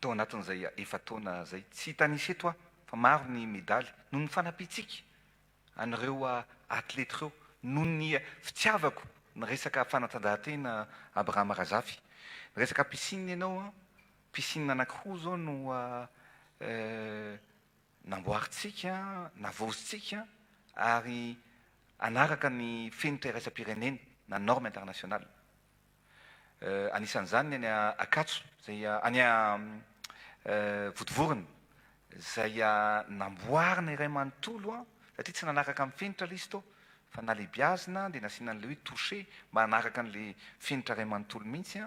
tao anatin'izay efa-taona izay. Tsy hitanisa eto aho fa maro ny medaly noho ny fanampiantsika an'ireo atleta ireo, noho ny fitiavako ny resaka fanatanjahantena Abraham Razafy. Ny resaka piscine ianao, piscine anankiroa izao no namboarintsika, navaozintsika ary hanaraka ny fenitra iraisam-pirenena na norme internationale. Anisan'izany ny any Ankatso, izay any Vontovorona, izay namboarina iray manontolo satria tsy nanaraka ny fenitra ilay izy tao fa nalehibiazina dia nasiana an'ilay hoe toucher mba hanaraka an'ilay fenitra iray manontolo mihitsy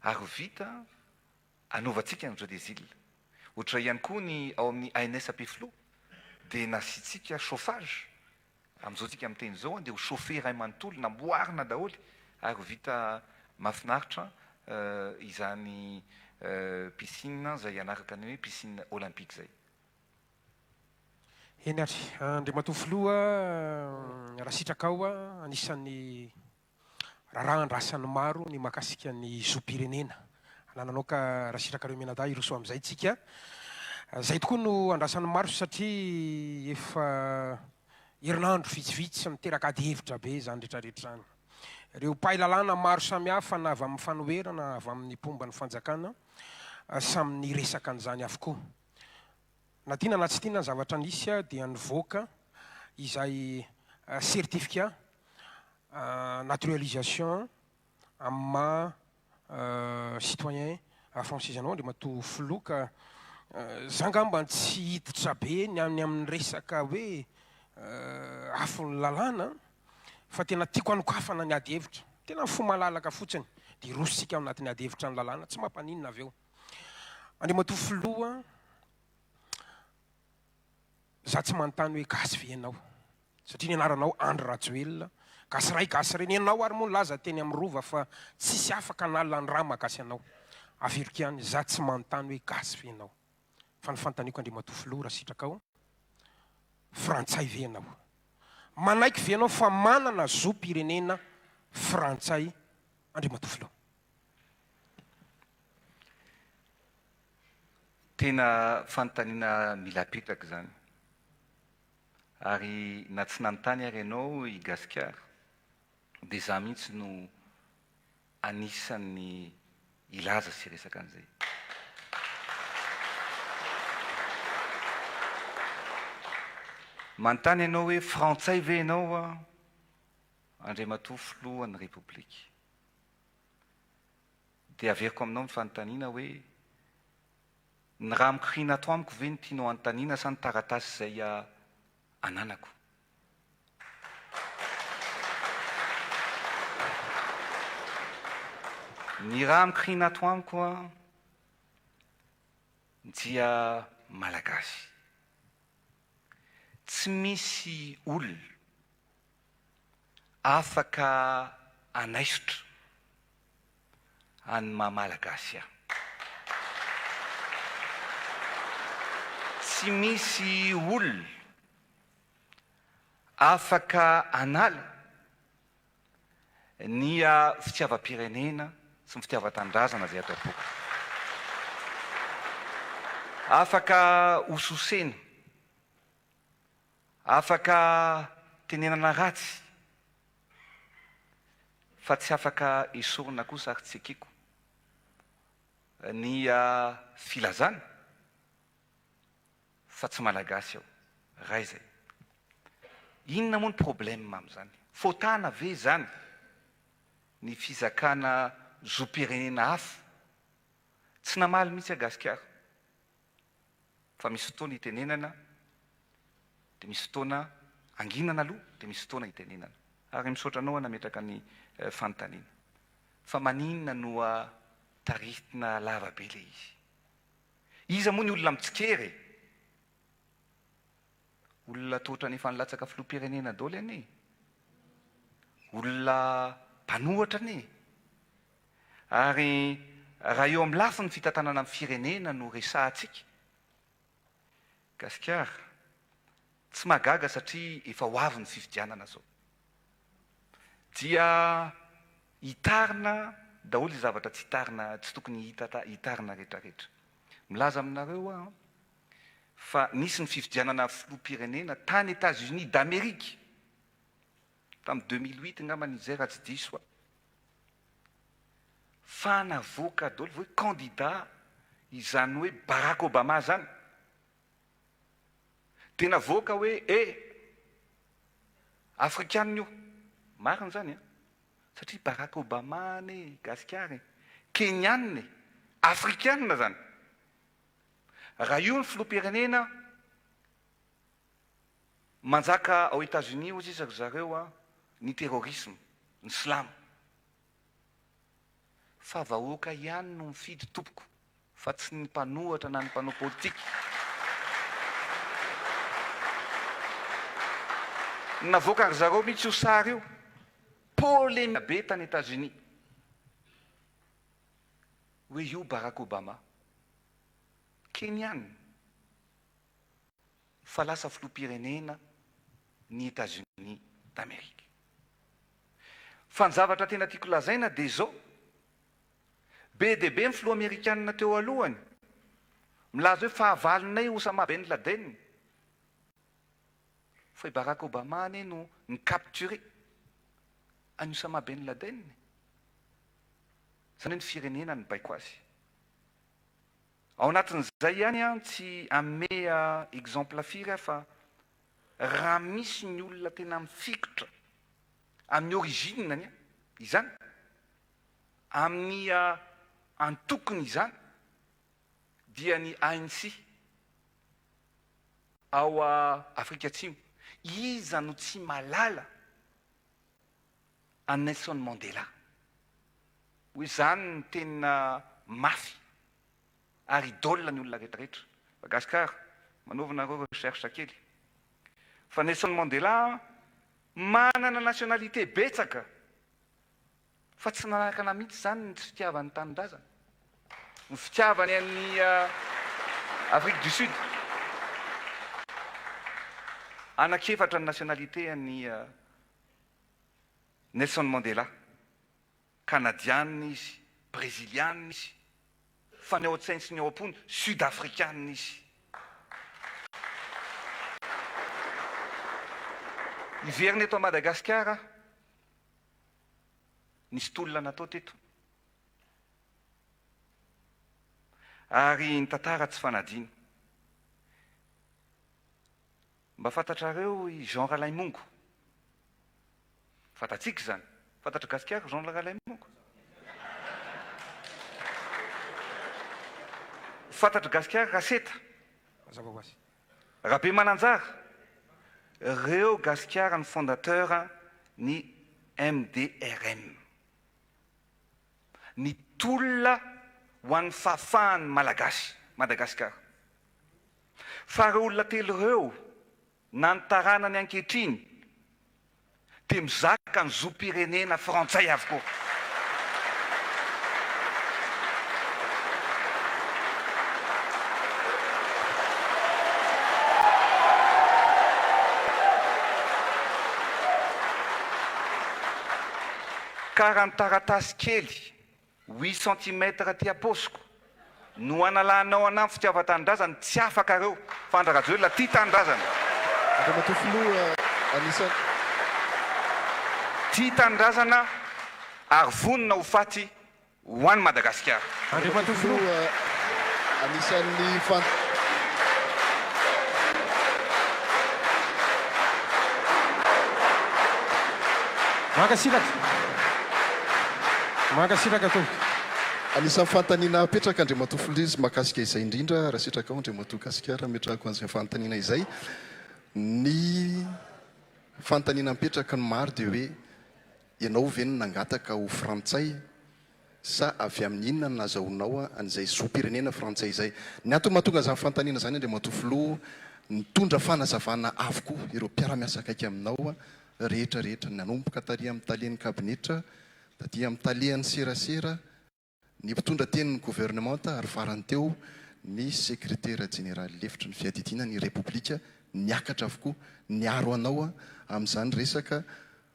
ary vita hanaovantsika ny jeux des îles. Ohatr'izay ihany koa ny ao amin'ny ANS Ampefiloha dia nasiantsika chauffage, amin'izao tsika miteny izao dia ho chauffer iray manontolo, namboarina daholo ary ho vita mahafinaritra izany piscine izay hanaraka ny hoe piscine olympique izay. Eny ary, Andriamatoa Filoha, raha sitrakao, anisan'ny Raharaha andrasan'ny maro ny mahakasika ny zom-pirenena anananao ka raha sitrakareo mianadahy hiroso amin'izay tsika. Izay tokoa no andrasan'ny maro satria efa herinandro vitsivitsy miteraka ady hevitra be izany rehetrarehetra izany. Ireo mpahay lalàna maro samihafa na avy amin'ny fanoherana na avy amin'ny mpomba ny fanjakana samy niresaka an'izany avokoa. Na tiana na tsy tiana ny zavatra nisy dia nivoaka izay certificat naturalisation amin'ny maha citoyen français anao Andriamatoa Filoha ka za ngamba tsy hiditra be ny any amin'ny resaka hoe afon'ny lalàna fa tena tiako hanokafana ny ady hevitra, tena fo malalaka fotsiny dia hiroso tsika ao anatin'ny ady hevitra ny lalàna, tsy mampaninona avy eo. Andriamatoa Filoha, za tsy manontany hoe gasy ve ianao? Satria ny anaranao Andry Rajoelina, gasy ray gasy reny, ianao ary moa nilaza teny amin'ny Rova fa tsisy afaka hanala ny rà maha gasy anao. Averiko ihany, za tsy manontany hoe gasy ve ianao? Fa ny fanontaniako Andriamatoa Filoha raha sitrakao, frantsay ve ianao? Manaiky ve ianao fa manana zom-pirenena frantsay Andriamatoa Filoha? Tena fanontaniana mila apetraka izany. Ary na tsy nanontany ary ianao i Gasikara dia za mihitsy no anisan'ny hilaza sy hiresaka an'izay. Manontany ianao hoe frantsay ve ianao Andriamatoa Filohan'ny Repoblika? Dia averiko aminao ny fanontaniana hoe, ny rà mikoriana ato amiko ve no tianao hanontaniana sa ny taratasy izay ananako? Ny rà mikoriana ato amiko dia Malagasy. Tsy misy olona afaka hanaisotra an'ny maha Malagasy ahy. Tsy misy olona afaka hanala ny fitiavam-pirenena sy ny fitiavan-tanindrazana izay ato am-poko. Afaka hososena, afaka tenenana ratsy Fa tsy afaka esorina kosa ary tsy ekeko ny filazana fa tsy malagasy aho. Ray zay. Inona moa ny problème amin'izany? Fotana ve izany ny fizakana zom-pirenena hafa? Tsy namaly mihitsy aho Gasikara. Fa misy fotoana itenenana dia misy fotoana anginana aloha dia misy fotoana itenenana. Ary misaotra anao nametraka ny fanontaniana. Fa maninona no taritina lava be le izy? Iza moa ny olona mitsikera e? Olona toa ohatran'ny efa nilatsaka filoham-pirenena daholo anie e! Olona mpanohatra anie e! Ary raha eo amin'ny lafiny fitantanana ny firenena no resahantsika, Gasikara, tsy mahagaga satria efa ho avy ny fifidianana izao. Dia hitarina. daholo izay zavatra tsy hitarina, tsy tokony hitarina rehetra rehetra. Milaza aminareo aho an, fa nisy ny fifidianana filoham-pirenena tany Etats-Unis d'Amérique, tamin'ny 2008 angambany izay raha tsy diso aho, fa navoaka daholo hoe candidat izany hoe Barack Obama izany. Dia navoaka hoe eh! Afrikanina io. Marina izany an! Satria Barack Obama anie Gasikara e! Kenyanina e! Afrikanina izany! Raha io ny filoham-pirenena manjaka ao Etats-Unis hozy izy ry zareo an, ny terrorisme, ny silamo. Fa vahoaka ihany no mifidy tompoko fa tsy ny mpanohatra na ny mpanao politika. Navoakan-dry zareo mihitsy io sary io. Polémique be tany Etats-Unis. Hoe io Barack Obama. Kenyan. Fa lasa filoham-pirenena ny Etats-Unis d'Amérique. Fa ny zavatra tena tiako lazaina dia izao, be dia be ny filoha amerikanina teo alohany milaza hoe fahavalonay Osama Ben Laden, fa i Barack Obama anie no ni-capturer an'i Osama Ben Laden e! Izany hoe ny firenena nibaiko azy. Ao anatin'izay ihany an, tsy hanome exemple firy aho fa raha misy ny olona tena mifikitra amin'ny origine-ny izany, amin'ny antokony izany dia ny ANC ao Afrika Atsimo. Iza no tsy mahalala an'i Nelson Mandela? Hoe izany no tena mafy ary idole ny olona rehetra rehetra. Madagascar, manaova nareo recherche kely. Fa Nelson Mandela manana nationalité betsaka fa tsy nanakana mihitsy izany ny tsy fitiavany tanindrazana. Ny fitiavany an'i Afrique du Sud. Anankiefatra ny nationalité an'i Nelson Mandela. Kanadianina izy, Brezilianina izy, fa ny ao an-tsainy sy ny ao am-pony, Sud Afrikanina izy. Hiverina eto Madagasikara aho, nisy tolona natao teto, ary ny tantara tsy fanadino. Mba fantatrareo i Jean Ralaimongo? Fantatsika izany. Fantatr'i Gasikara Jean Ralaimongo? Fantatr'i Gasikara Raseta? Mazava ho azy. Rabemananjara? Reo Gasikara ny fondateur ny MDRM. Ny tolona ho an'ny fahafahan'ny Malagasy, Madagasikara. Fa ireo olona telo ireo na ny taranany ankehitriny dia mizaka ny zom-pirenena frantsay avokoa. Ka raha ny taratasy kely Huit centimètres aty am-paosiko no analanao anah ny fitiavan-tanindrazana, tsy afaka reo fa Andry Rajoelina tia tanindrazana. Andriamatoa Filoha, anisan'ny. Tia tanindrazana ary vonona ho faty ho an'i Madagasikara. Andriamatoa Filoha, anisan'ny fan. Mankasitraka. Mankasitraka tompoko. Anisan'ny fanontaniana apetraka Andriamatoa Filoha izy mahakasika izay indrindra, raha sitrakao Andriamatoa Gasikara ametrahako an'izay fanontaniana izay. Ny fanontaniana mipetraka ny maro dia hoe ianao ve no nangataka ho frantsay Sa avy amin'ny inona no nazahoanao an'izay zom-pirenena frantsay izay? Ny antony mahatonga an'izany fanontaniana izany Andriamatoa Filoha, nitondra fanazavana avokoa ireo mpiara-miasa akaiky aminao rehetra rehetra, nanomboka tary amin'ny talen'ny kabinetra, taty amin'ny talehan'ny serasera, ny mpitondra tenin'ny governemanta ary farany teo ny sekretera jeneraly lefitry ny fiadidiana ny Repoblika, niakatra avokoa niaro anao amin'izany resaka.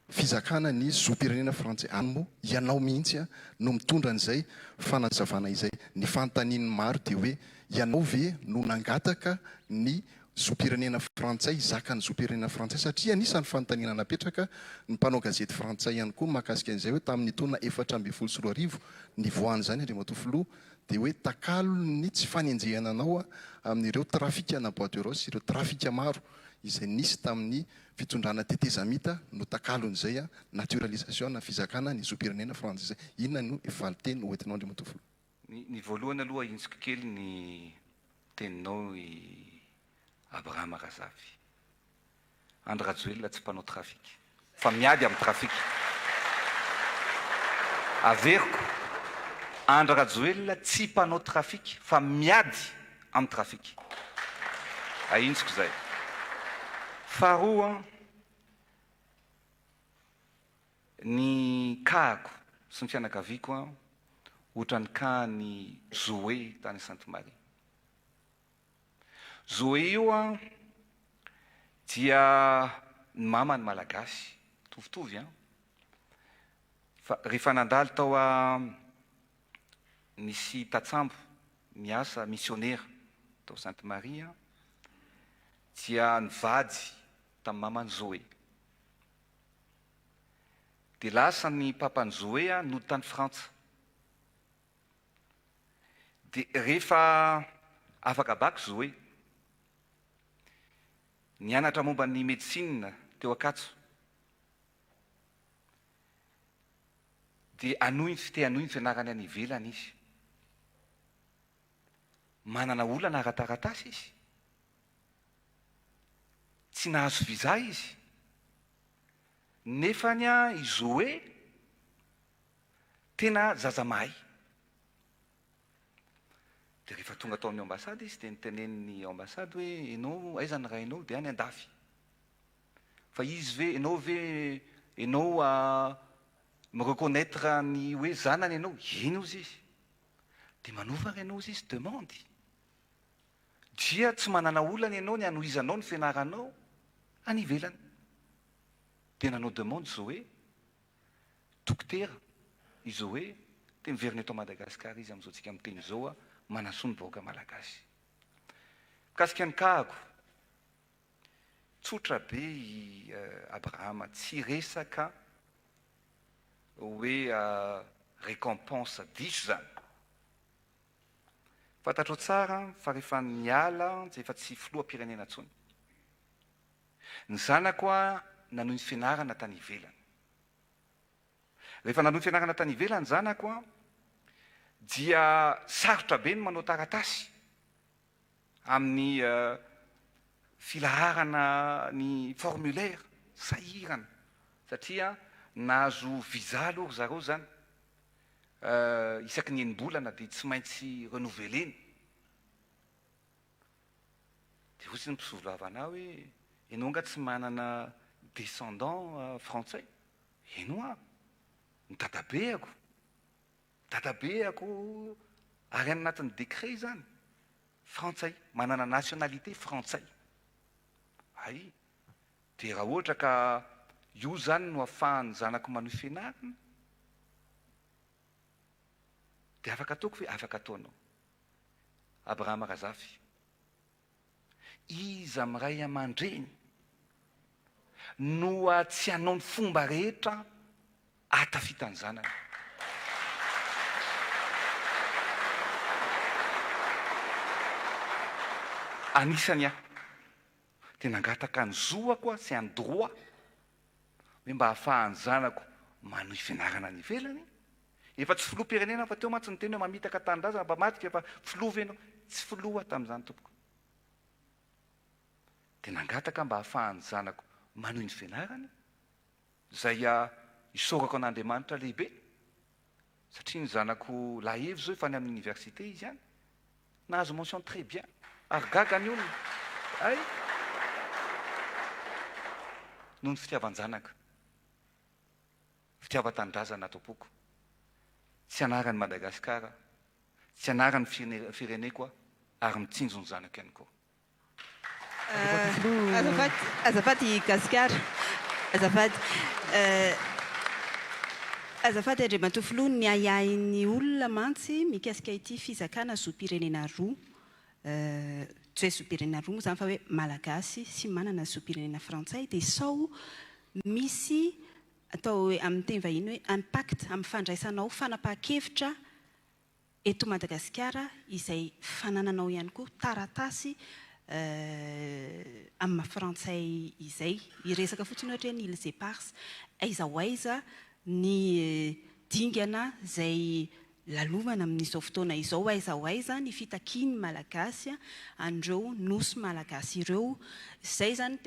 fizakana ny zom-pirenena frantsay any moa ianao mihitsy no mitondra an'izay fanazavana izay. Ny fanontanian'ny maro dia hoe ianao ve no nangataka ny zom-pirenena frantsay hizaka ny zom-pirenena frantsay satria anisan'ny fanontaniana napetraka ny mpanao gazety frantsay ihany koa mahakasika an'izay hoe tamin'ny taona 2014 nivoahan'izany Andriamatoa Filoha dia hoe takalon'ny tsy fanenjehana anao amin'ireo trafikana bois de rose sy ireo trafika maro izay nisy tamin'ny fitondrana tetezamita no takalon'izay naturalisation na fizakana ny zom-pirenena frantsay izay. Inona no valinteny ho entinao Andriamatoa Filoha? Ny voalohany aloha ahintsiko kely ny teninao i Abrahama Razafy. Andry Rajoelina tsy mpanao trafic fa miady amin'ny trafic. Averiko, Andry Rajoelina tsy mpanao trafic fa miady amin'ny trafic. Ahintsiko izay. Faharoa, ny cas-ko sy ny fianakaviako ohatran'ny cas-n'i Zoé tany Sainte Marie. Zoé io an dia ny mamany malagasy, mitovitovy an, fa rehefa nandalo tao a nisy tatsambo miasa misionera tao Sainte Marie an, dia nivady tamin'ny maman'i Zoé. Dia lasa ny papan'i Zoé an nody tany Frantsa. Dia rehefa afaka bac Zoé, nianatra momba ny médecine teo Ankatso, dia hanohy ny te hanohy ny fianarany any ivelany izy. Manana olana ara-taratasy izy. Tsy nahazo visa izy. Nefany i Zoé Tena zaza mahay. Dia rehefa tonga tao amin'ny ambassade izy dia notenenin'ny ambassade hoe enao aiza ny rainao dia any andafy. Fa izy ve enao ve enao mi-reconnaitre ny hoe zanany enao? Eny hozy izy. Dia manova ary enao hozy izy demande. Dia tsy manana olana enao ny hanohizanao ny fianaranao any ivelany. Dia nanao demande Zoé. Dokotera i Zoé dia miverina eto Madagascar izy amin'izao tsika miteny izao manasoa ny vahoaka malagasy. Mikasika ny cas-ko, tsotra be i Abrahama, tsy resaka hoe récompense diso izany. Fantatrao tsara fa rehefa niala dia efa tsy filoham-pirenena intsony. Ny zanako nanohy ny fianarana tany ivelany. Rehefa nanohy fianarana tany ivelany ny zanako dia sarotra be ny manao taratasy amin'ny filaharana ny formulaire, sahirana satria nahazo visa aloha ry zareo izany isaky ny enim-bolana dia tsy maintsy renouveler-na. Dia hoy ny mpisolovava anah hoe, ianao angaha tsy manana descendant frantsay? Eny hoa, ny dadabeako, dadabeako ary any anatin'ny décret izany, frantsay, manana nationalité frantsay. Hay, dia raha ohatra ka io izany no ahafahan'ny zanako manohy fianarana, dia afaka ataoko ve? Afaka ataonao. Abrahama Razafy. Iza amin'ny ray aman-dreny no tsy hanao ny fomba rehetra hahatafita ny zanany? Anisany aho dia nangataka ny zoako aho sy ny droit hoe mba hahafahan'ny zanako manohy fianarana any ivelany. Efa tsy filoham-pirenena aho fa teo mantsy niteny hoe mamitaka tanindrazana mpamadika fa filoha ve ianao? Tsy filoha aho tamin'izany tompoko. Dia nangataka mba hahafahan'ny zanako manohy ny fianarany, izay isaorako an'Andriamanitra lehibe, satria ny zanako lahy Evo izao efa any amin'ny université izy any, nahazo mention très bien, ary gaga ny olona, hay! Noho ny fitiavan-janaka. Fitiavan-tanindrazana ato am-poko. Tsy anaran'i Madagasikara, tsy anaran'ny fireneko aho ary mitsinjo ny zanako ihany koa. Azafady, azafady Gasikara. Azafady. Azafady Andriamatoa Filoha, ny ahiahin'ny olona mantsy mikasika ity fizakana zom-pirenena roa, tsy hoe zom-pirenena roa moa izany fa hoe Malagasy sy manana zom-pirenena frantsay dia sao misy atao hoe amin'ny teny vahiny hoe impact amin'ny fandraisanao fanapahan-kevitra eto Madagasikara izay fanananao ihany koa taratasy amin'ny maha frantsay izay. Hiresaka fotsiny ohatra hoe ny Îles Éparses, aiza ho aiza ny dingana izay lalovana amin'izao fotoana izao, aiza ho aiza ny fitakian'ny Malagasy an'ireo nosy malagasy ireo. Izay izany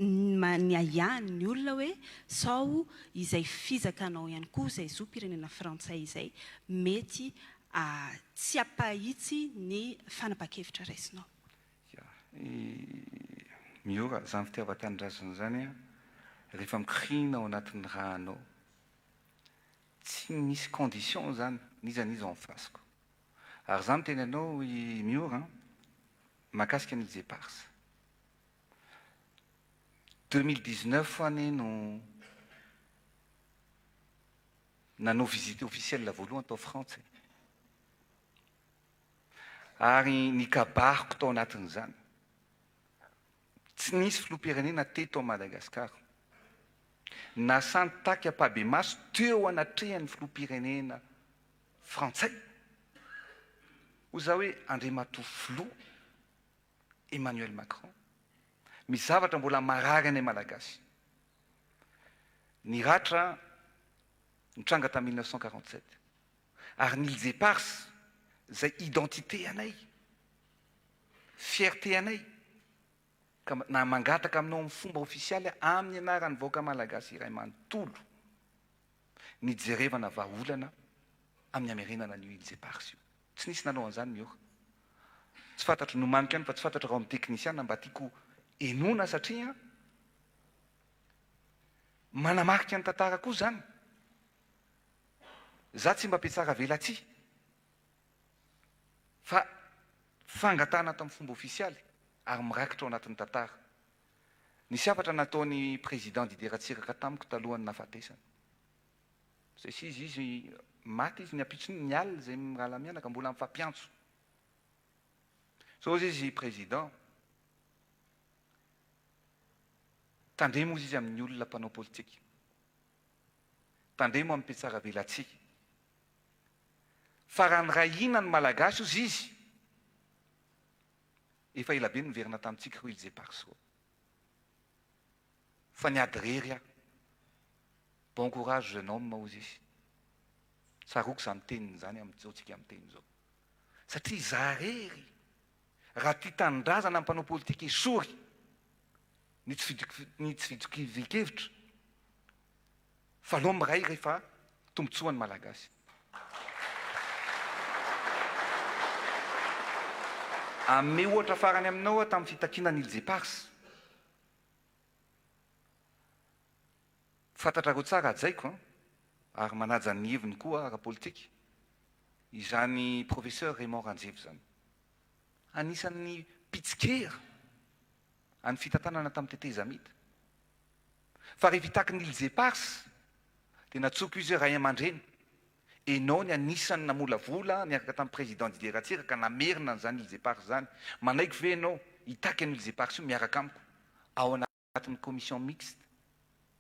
ny ahiahin'ny olona hoe sao izay fizakanao ihany koa izay zom-pirenena frantsay izay mety tsy hampahitsy ny fanapahan-kevitra raisinao. Ya, i Miora, izany fitiavan-tanindrazana izany an, rehefa mikoriana ao anatin'ny rà-nao, tsy misy condition izany, n'iza n'iza en face-ko. Ary izaho miteny anao i Miora an, mahakasika ny Îles Éparses. 2019 anie no nanao visite officielle voalohany tao Frantsa e. Ary ny kabariko tao anatin'izany, tsy nisy filoham-pirenena teto Madagasikara nasahy nitaky ampahibemaso teo anatrehan'ny filoham-pirenena frantsay, hoy izaho hoe Andriamatoa Filoha, Emmanuel Macron. Misy zavatra mbola marary anay Malagasy. Ny ratra nitranga tamin'ny 1947. Ary ny Îles Éparses izay identité anay, fierté anay, ka na mangataka aminao amin'ny fomba ofisialy amin'ny anaran'ny vahoaka Malagasy iray manontolo ny hijerevana vahaolana amin'ny hamerenana an'io Îles Éparses io. Tsy nisy nanao an'izany Miora. Tsy fantatro, nomaniko ihany fa tsy fantatro raha ao amin'ny teknisiana mba tiako henoina satria manamarika ny tantara koa izany. Za tsy mba mpitsara velatsihy fa fangatahana tamin'ny fomba ofisialy ary mirakitra ao anatin'ny tantara. Nisy hafatra nataon'i Président Didier Ratsiraka tamiko talohan'ny nahafatesany. Zay sy izy izy maty izy ny ampitsony ny alina zay mirahalahy mianaka mbola mifampiantso. Zao ozy izy président tandremo ozy izy amin'ny olona mpanao politika. Tandremo amin'ny mpitsara velatsihy. Fa raha niray hina ny malagasy ozy izy efa ela be no niverina tamintsika hoy Îles Éparses roa. Fa niady rery aho. Bon courage jeune homme hozy izy. Tsaroako izany teniny izany amin'izao tsika miteny izao. Satria izaho rery raha tia tanindrazana ny mpanao politika esory ny tsy ny tsy fitovian-kevitra fa aleo miray rehefa tombotsoan'ny Malagasy. Hanome ohatra farany aminao aho tamin'ny fitakiana ny Îles Éparses. Fantatrareo tsara hajaiko an, ary manaja ny heviny koa aho ara-politika, izany Professeur Raymond Ranjeva izany. Anisan'ny mpitsikera an'ny fitantanana tamin'ny tetezamita. Fa rehefa hitaky ny Îles Éparses dia natsoko izy hoe ray aman-dreny, enao ny anisan'ny namolavola niaraka tamin'ny Président Didier Ratsiraka namerina an'izany Îles Éparses izany, manaiky ve enao hitaky an'io Îles Éparses io miaraka amiko ao anatin'ny commission mixte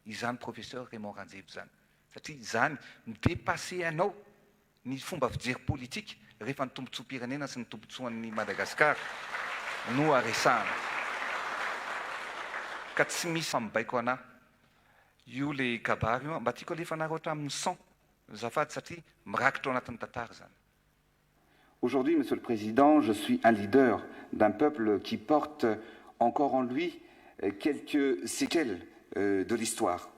izany Professeur Raymond Ranjeva izany satria izany mi-depasser anao ny fomba fijery politika rehefa ny tombotsoam-pirenena sy ny tombotsoan'ny Madagascar no aresahana ka tsy misy mibaiko anah io le kabary io mba tiako alefanareo hatramin'ny son azafady satria mirakitra ao anatin'ny tantara izany. Aujourd'hui, Monsieur le Président, je suis un leader d'un peuple qui porte encore en lui quelques séquelles de l'histoire.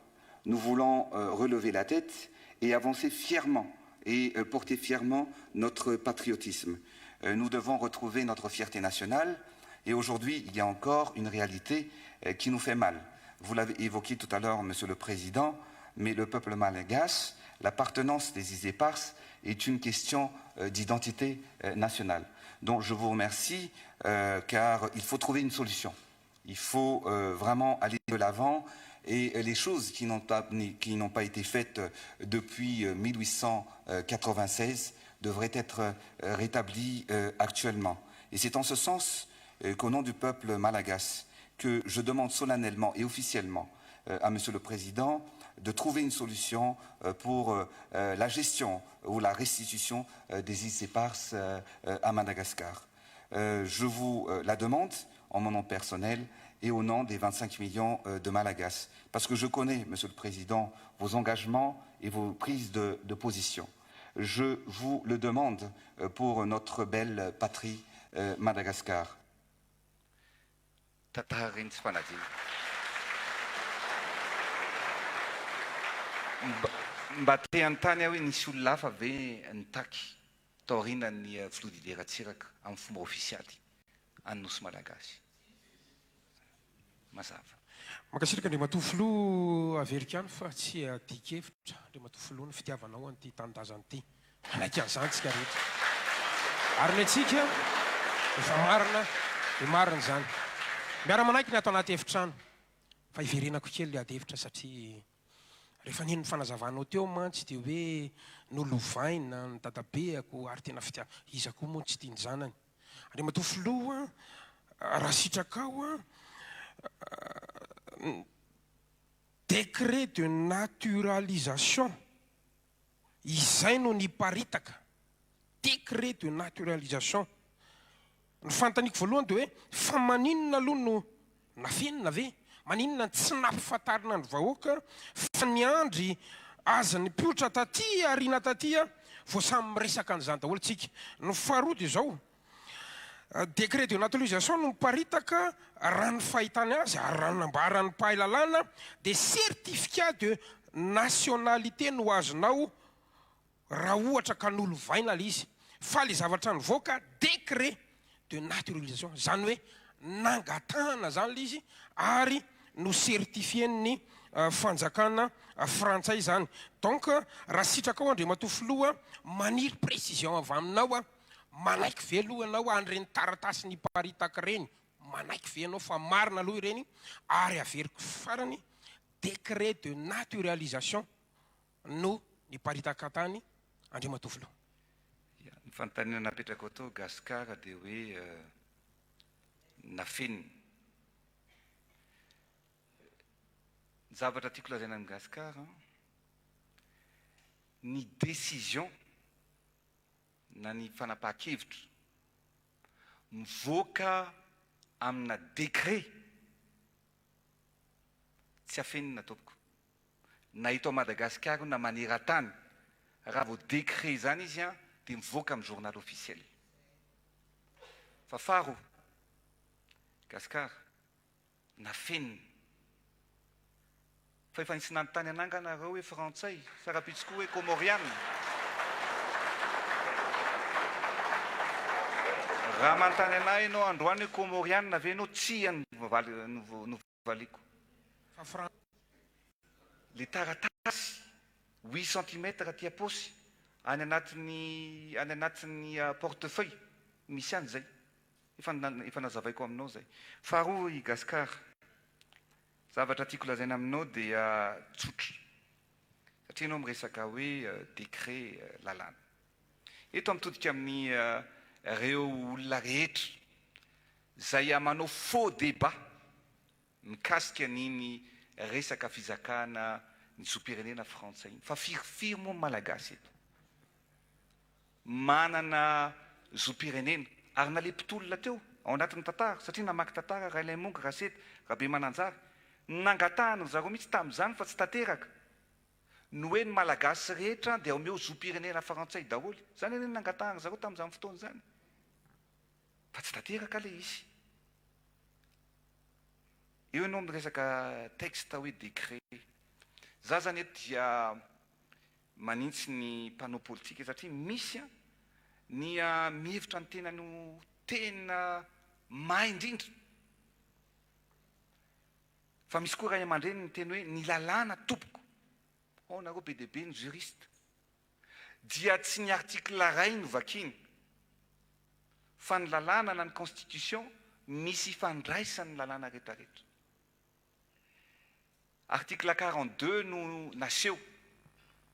Nous voulons relever la tête et avancer fièrement et porter fièrement notre patriotisme. Nous devons retrouver notre fierté nationale et aujourd'hui, il y a encore une réalité qui nous fait mal. Vous l'avez évoqué tout à l'heure, Monsieur le Président, mais le peuple malgache, l'appartenance des îles Éparses est une question d'identité nationale. Donc je vous remercie car il faut trouver une solution. Il faut vraiment aller de l'avant. Et les choses qui n'ont pas, qui n'ont pas été faites depuis 1896 devraient être rétablies actuellement. Et c'est en ce sens qu'au nom du peuple malagasy, que je demande solennellement et officiellement à Monsieur le Président de trouver une solution pour la gestion ou la restitution des îles éparses à Madagascar. Je vous la demande en mon nom personnel et au nom des 25 millions de Malagasy, parce que je connais, Monsieur le Président, vos engagements et vos prises de, de position. Je vous le demande pour notre belle patrie Madagascar. Tantara ireny tsy fanadino. Mba mba te hanontany aho hoe nisy olona hafa ve nitaky taorianan'ny filoha Didier Ratsiraka amin'ny fomba ofisialy any Nosy Malagasy? Mazava. Mankasitraka Andriamatoa Filoha, averiko ihany fa tsy adin-kevitra Andriamatoa Filoha ny fitiavanao an'ity tanindrazana ity. Manaiky an'izany tsika rehetra. Ary ny antsika efa marina dia marina izany. Miara-manaiky ny ato anaty efitrano. Fa hiverenako kely ilay ady hevitra satria rehefa nino ny fanazavanao teo mantsy dia hoe nolovaina ny dadabeako ary tena fitia iza koa moa no tsy tia ny zanany. Andriamatoa Filoha raha sitrakao an, décret de naturalisation Izay no niparitaka, décret de naturalisation. Ny fanontaniako voalohany dia hoe, fa maninona aloha no nafenina ve? Maninona no tsy nampifantarina ny vahoaka fa niandry aza nipoitra taty aoriana taty vao samy miresaka an'izany daholo tsika? Ny faharoa dia izao, décret de naturalisation no miparitaka raha ny fahitany azy ary raha ny nambaran'ny mpahay lalàna dia certificat de nationalité no azonao raha ohatra ka nolovaina ilay izy fa ilay zavatra nivoaka décret de naturalisation izany hoe nangatahana izany ilay izy ary no certifier-n'ny fanjakana frantsay izany donc raha sitrakao Andriamatoa Filoha maniry précision avy aminao aho Manaiky ve aloha ianao an'ireny taratasy niparitaka ireny? Manaiky ve ianao fa marina aloha ireny? Ary averiko farany, décret de naturalisation no niparitaka tany Andriamatoa Filoha. Ya, ny fanontaniana napetrakao tao Gascar dia hoe nafenina. Ny zavatra tiako lazaina amin'i Gascar, ny décision na ny fanapahan-kevitra mivoaka amina décret tsy afenina tompoko, na eto Madagasikara io na maneran-tany, raha vao décret izany izy an dia mivoaka amin'ny journal officiel. Fa faharoa, Gasikara, Nafenina. Fa efa nisy nanontany anah nga nareo hoe frantsay sa rahampitso koa hoe komoriana? Raha manontany anah ianao androany hoe komoriana ve ianao, tsia no valiako. Fa frantsay. Le taratasy huit centimètres aty am-paosy, any anatin'ny any anatin'ny portefeuille misy any zay. Efa efa nazavaiko aminao izay. Faharoa i Gascar, zavatra tiako lazaina aminao dia tsotra. Satria ianao miresaka hoe décret lalàna. Eto aho mitodika amin'ny ireo olona rehetra izay manao faux débat mikasika an'iny resaka fizakana ny zom-pirenena frantsay iny. Fa firifiry moa ny Malagasy eto? Manana zom-pirenena ary na le mpitolona teo ao anatin'ny tantara satria namaky tantara Ralaimongo, Raseta, Rabemananjara, nangatahana ry zareo mihitsy tamin'izany fa tsy tanteraka ny hoe ny Malagasy rehetra dia omeo zom-pirenena frantsay daholo. Izany anie no nangatahan-dry zareo tamin'izany fotoana izany fa tsy tanteraka ilay izy. Eo ianao miresaka texte hoe décret. Za zany eto dia Manintsy ny mpanao politika satria misy ny mihevitra ny tenany ho tena mahay indrindra. Fa misy koa ray aman-dreny miteny hoe ny lalàna tompoko, ao nareo be dia be ny juriste, dia tsy ny article iray no vakiana fa ny lalàna na ny constitution misy ifandraisany ny lalàna rehetrarehetra. Article 42 no naseho,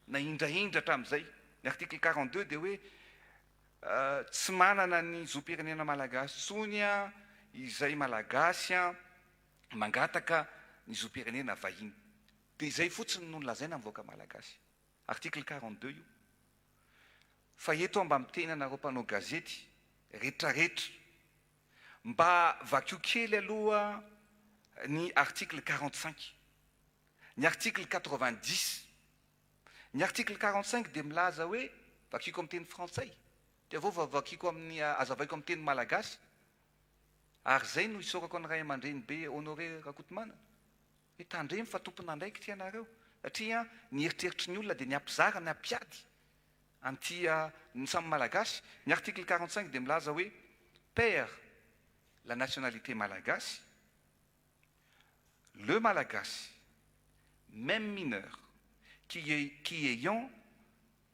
nahindrahindra hatramin'izay. Ny article 42 dia hoe tsy manana ny zom-pirenena malagasy intsony izay malagasy mangataka ny zom-pirenena vahiny. Dia izay fotsiny no nolazaina ny vahoaka malagasy. Article 42 io. Fa eto aho mba miteny anareo mpanao gazety retraretra, mba vakio kely aloha ny article 45, ny article 90. Ny article 45 dia milaza hoe, vakiko amin'ny teny frantsay, dia avy eo vakiko amin'ny, azavaiko amin'ny teny malagasy, ary izay no isaorako an'ny ray aman-dreny be Honoré Rakotomanana. Hoe tandremo fa tompon'andraikitra ianareo satria ny eritreritry ny olona dia ny hampizara, ny hampiady an'ity ny samy Malagasy. Ny article 45 dia milaza hoe perd la nationalité malagasy, le Malagasy, même mineur, qui qui ayant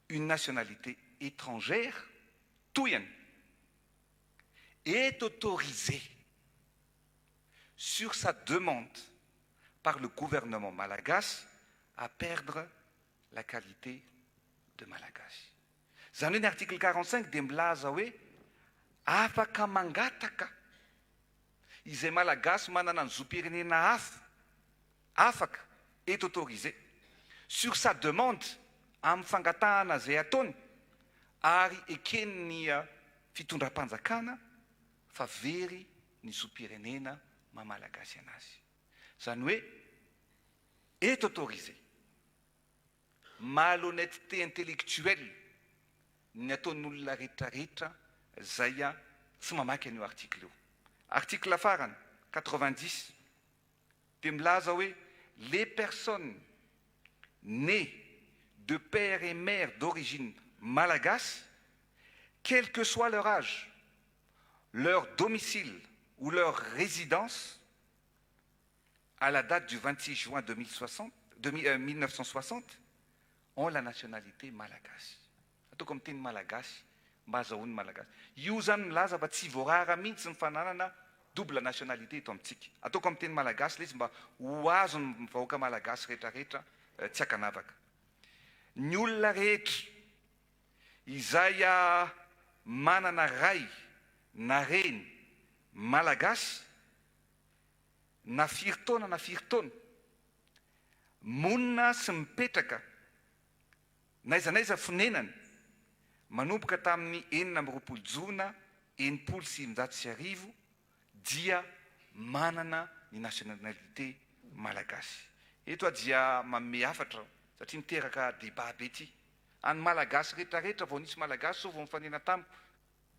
une nationalité étrangère, tohiny, est autorisé sur sa demande par le gouvernement malagasy à perdre la qualité de malagasy. Izany hoe ny article 45 dia milaza hoe afaka mangataka izay malagasy manana ny zom-pirenena hafa, afaka, est autorisé, sur sa demande, amin'ny fangatahana izay ataony ary eken'ny fitondram-panjakana fa very ny zom-pirenena maha malagasy anazy. Izany hoe est autorisé. Malhonnêteté intellectuelle ny ataon'olona rehetra rehetra izay tsy mamaky an'io article io. Article farany, 90, dia milaza hoe les personnes nées de père et mère d'origine malagasy, quel que soit leur âge, leur domicile ou leur résidence à la date du 26 juin 2060, 1960 ont la nationalité malagasy. Ataoko amin'ny teny malagasy mba azahoan'ny malagasy. Io izany milaza fa tsy voarara mihitsy ny fananana double nationalité eto amintsika. Ataoko amin'ny teny malagasy ilay izy mba ho azon'ny vahoaka malagasy rehetrarehetra tsy ankanavaka. Ny olona rehetra izay manana ray na reny malagasy na firy taona na firy taona, monina sy mipetraka n'aiza n'aiza fonenany manomboka tamin'ny 26 jona 1960 dia manana ny nationalité malagasy. Eto aho dia manome hafatra satria miteraka débat be ity. Any Malagasy rehetra rehetra vao nisy Malagasy zao vao nifanena tamiko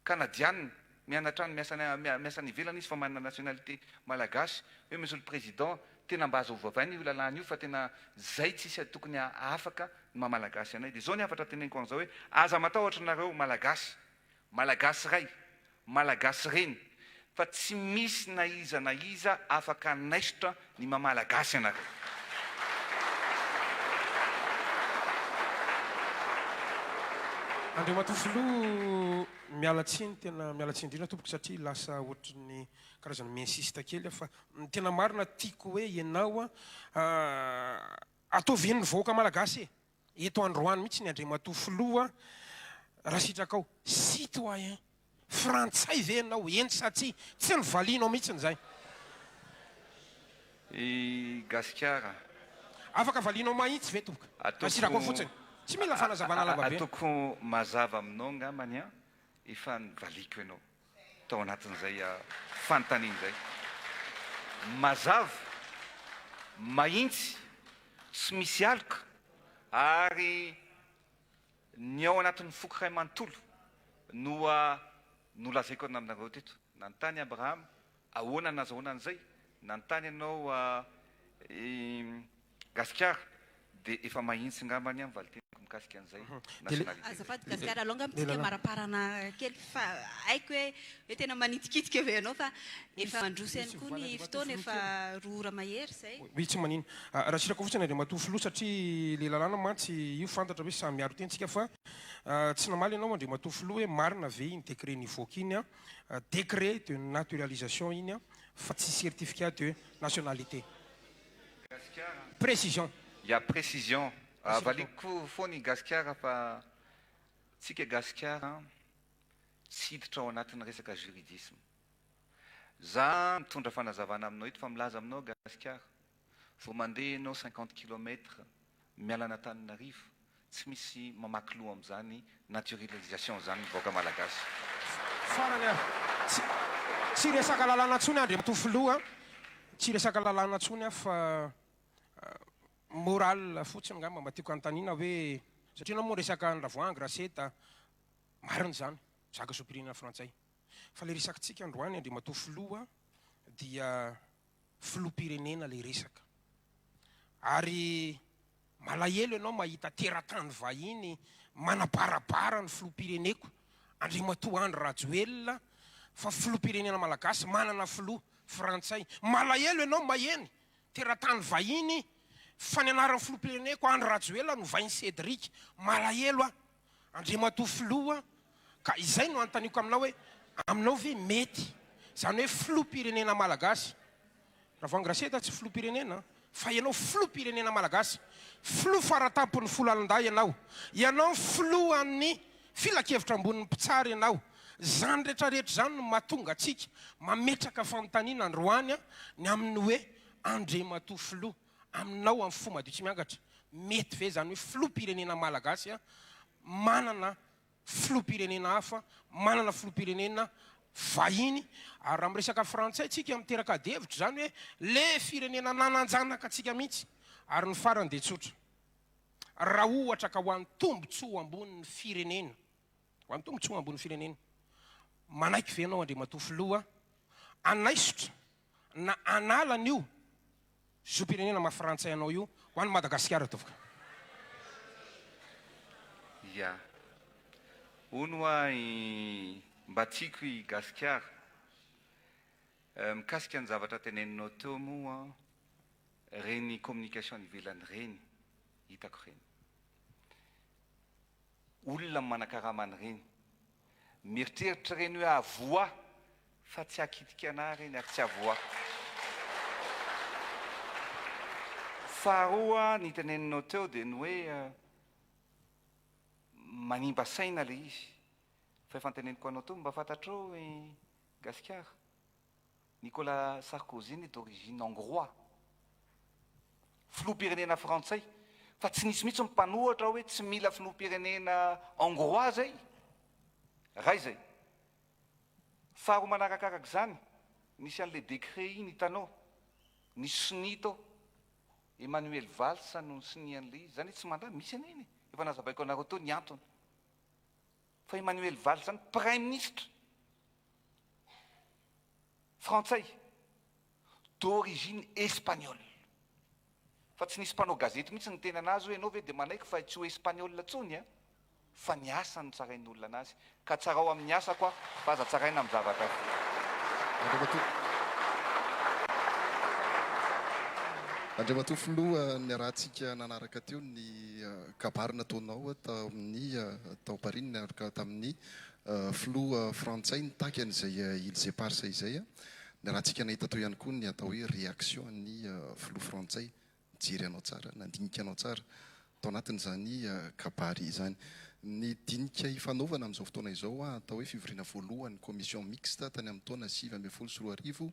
Canadiana mianatra any miasa miasa any ivelany izy fa manana nationalité Malagasy hoe Monsieur le Président tena mba aza ovavaina io lalàna io fa tena zay tsisy tokony hahafaka ny maha Malagasy anay de zao ny hafatra teneniko an'izao hoe aza matahotra nareo Malagasy Malagasy ray Malagasy reny fa tsy misy na iza na iza afaka hanaisotra ny maha Malagasy anareo. Andriamatoa Filoha, miala tsiny, tena miala tsiny indrindra tompoko satria lasa ohatran'ny karazana mi-insiste kely aho fa ny tena marina tiako hoe ianao ataovy henon'ny vahoaka Malagasy e! Eto androany mihitsy ny Andriamatoa Filoha raha sitrakao, citoyen frantsay ve ianao? Eny sa tsia? Tsy novalianao mihitsy izay. I Gasikara. Afaka valianao mahitsy ve tompoko? Raha sitrakao fotsiny. Tsy mila fanazavana lava be. Ataoko mazava aminao angambany an, efa nivaliako ianao. tao anatin'izay fanontaniana izay. Mazava, mahintsy, tsy misy aloka ary ny ao anatin'ny foko iray manontolo no nolazaiko aminareo teto. Nanontany Abrahama, ahoana nazahoana an'izay? Nanontany ianao i Gasikara dia efa mahintsy ngambany ny valiteniko mikasika an'izay nationalité izay. Azafady Gasikara, alao angamba tsika maraparana kely fa haiko hoe hoe tena manitikitika ve ianao fa efa mandroso ihany koa ny fotoana efa roa ora mahery izay. Oui tsy manino. Raha sitraka fotsiny Andriamatoa Filoha satria le lalàna mantsy io fantatra hoe samy miaro tena tsika fa tsy namaly ianao Andriamatoa Filoha hoe marina ve iny décret nivoaka iny an, décret de naturalisation iny an fa tsy certificat de nationalité. Gasikara. Précision. Ya précision. Valiako foana i Gasikara fa tsika Gasikara tsy hiditra ao anatin'ny resaka juridisme. Za mitondra fanazavana aminao eto fa milaza aminao Gasikara, vao mandeha ianao 50 kilomètre miala an'Antananarivo, tsy misy mamaky loha amin'izany naturalisation zany ny vahoaka malagasy. Farany ary, tsy tsy resaka lalàna intsony Andriamatoa Filoha a, tsy resaka lalàna intsony aho fa moral fotsiny angamba mba tiako hanontaniana hoe, satria ianao moa niresaka an'i Ravoahangy, Raseta, marina izany, mizaka zom-pirenena frantsay. Fa ilay resakitsika androany Andriamatoa Filoha dia filoham-pirenena ilay resaka. Ary malahelo ianao mahita teratany vahiny manabarabara ny filoham-pireneko Andriamatoa Andry Rajoelina fa filoham-pirenena malagasy manana filoha frantsay. Malahelo ianao maheno teratany vahiny fa ny anaran'ny filoham-pireneko Andry Rajoelina novain'i Cédric. Malahelo aho. Andriamatoa Filoha, ka izay no anontaniako aminao hoe, aminao ve mety izany hoe Filoham-pirenena Malagasy, Ravoahangy Raseta tsy Filoham-pirenena fa ianao Filoham-pirenena Malagasy, Filoha faratampon'ny Foloalindahy ianao, ianao Filohan'ny Filankevitra Ambonin'ny Mpitsara ianao, izany rehetra rehetra izany no mahatonga antsika mametraka fanontaniana androany ny amin'ny hoe Andriamatoa Filoha, aminao amin'ny fo madio tsy miangatra, mety ve izany hoe filoham-pirenena malagasy manana filoham-pirenena hafa, manana filoham-pirenena vahiny, ary raha miresaka frantsay tsika miteraka ady hevitra izany hoe le firenena nanan-janaka antsika mihitsy, ary ny farany dia tsotra, raha ohatra ka ho an'ny tombotsoa ambonin'ny firenena, ho an'ny tombotsoa ambonin'ny firenena, manaiky ve ianao Andriamatoa Filoha hanaisotra na hanala an'io zom-pirenena maha frantsay anao io ho an'i Madagasikara tompoko. Ya. Hono hoa i mba tiako i Gasikara. Mikasika ny zavatra teneninao teo moa reny communication any ivelany reny hitako reny. Olona manakarama an'ireny. Mieritreritra ireny hoe hahavoa ahy fa tsy hahakitika anah ireny ary tsy hahavoa ahy. Faharoa ny teneninao teo dia ny hoe manimba saina ilay izy. Fa efa noteneniko anao teo, mba fantatrao i Gasikara? Nicolas Sarkozy anie d'origine hongrois, filoham-pirenena frantsay, fa tsy nisy mihitsy ny mpanohatra hoe tsy mila filoham-pirenena hongrois zay, ray zay. Faharoa manarakarak' izany, nisy an'ilay décret iny hitanao, nisy sonia tao, Emmanuel Valls no nisonia an'ilay izy, zany hoe tsy mandà, misy anie iny e, efa nazavaiko anareo teo ny antony, fa Emmanuel Valls zany praiminisitra, Frantsay, d'origine espagnole. Fa tsy nisy mpanao gazety mihitsy niteny anazy hoe ianao ve dia manaiky fa tsy ho espagnol intsony a? Fa ny asa no tsarain'ny olona anazy. Ka tsarao amin'ny asako aho fa aza tsaraina amin'ny zavatra hafa. Andriamatoa Andriamatoa Filoha, niarahantsika nanaraka teo ny kabary nataonao tao amin'ny tao Paris niaraka tamin'ny Filoha frantsay nitaky an'izay Îles Éparses izay. Niarahantsika nahita teo ihany koa ny atao hoe réaction an'ny filoha frantsay nijery anao tsara, nandinika anao tsara tao anatin'izany kabary izany. Ny dinika ifanaovana amin'izao fotoana izao atao hoe fivoriana voalohany commission mixte tany amin'ny taona 2019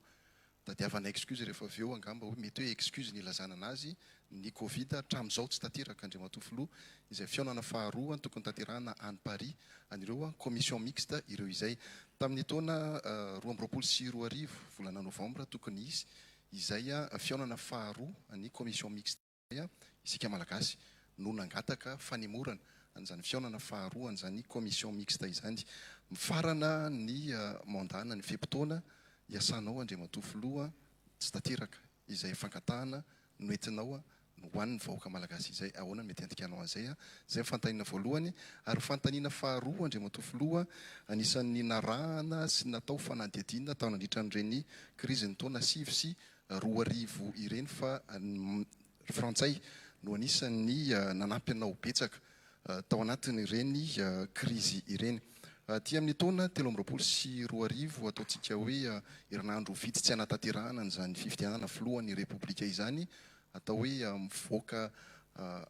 Tadiavana excuse rehefa avy eo angamba hoe mety hoe excuse ny ilazana anazy ny covid hatramin'izao tsy tanteraka Andriamatoa Filoha izay fihaonana faharoa tokony tanterahana any Paris an'ireo commission mixte ireo izay tamin'ny taona 2022 volana novembre tokony hisy izay fihaonana faharoa ny commission mixte Izay isika Malagasy no nangataka fanemorana an'izany fihaonana faharoa an'izany commission mixte izany. Mifarana ny mandat na ny fe-potoana iasanao Andriamatoa Filoha, tsy tanteraka izay fangatahana noentinao ho an'ny vahoaka Malagasy izay. Ahoana no mety handikanao an'izay? Izay ny fanontaniana voalohany. Ary fanontaniana faharoa Andriamatoa Filoha, anisan'ny narahana sy natao fanadihadiana tao nandritra an'ireny krizin'ny taona 2009 ireny fa ny frantsay no anisan'ny nanampy anao betsaka tao anatin'ireny krizy ireny. Aty amin'ny taona 2023 ataontsika hoe herinandro vitsy tsy hanatanterahana an'izany fifidianana filohan'ny Repoblika izany. Atao hoe mivoaka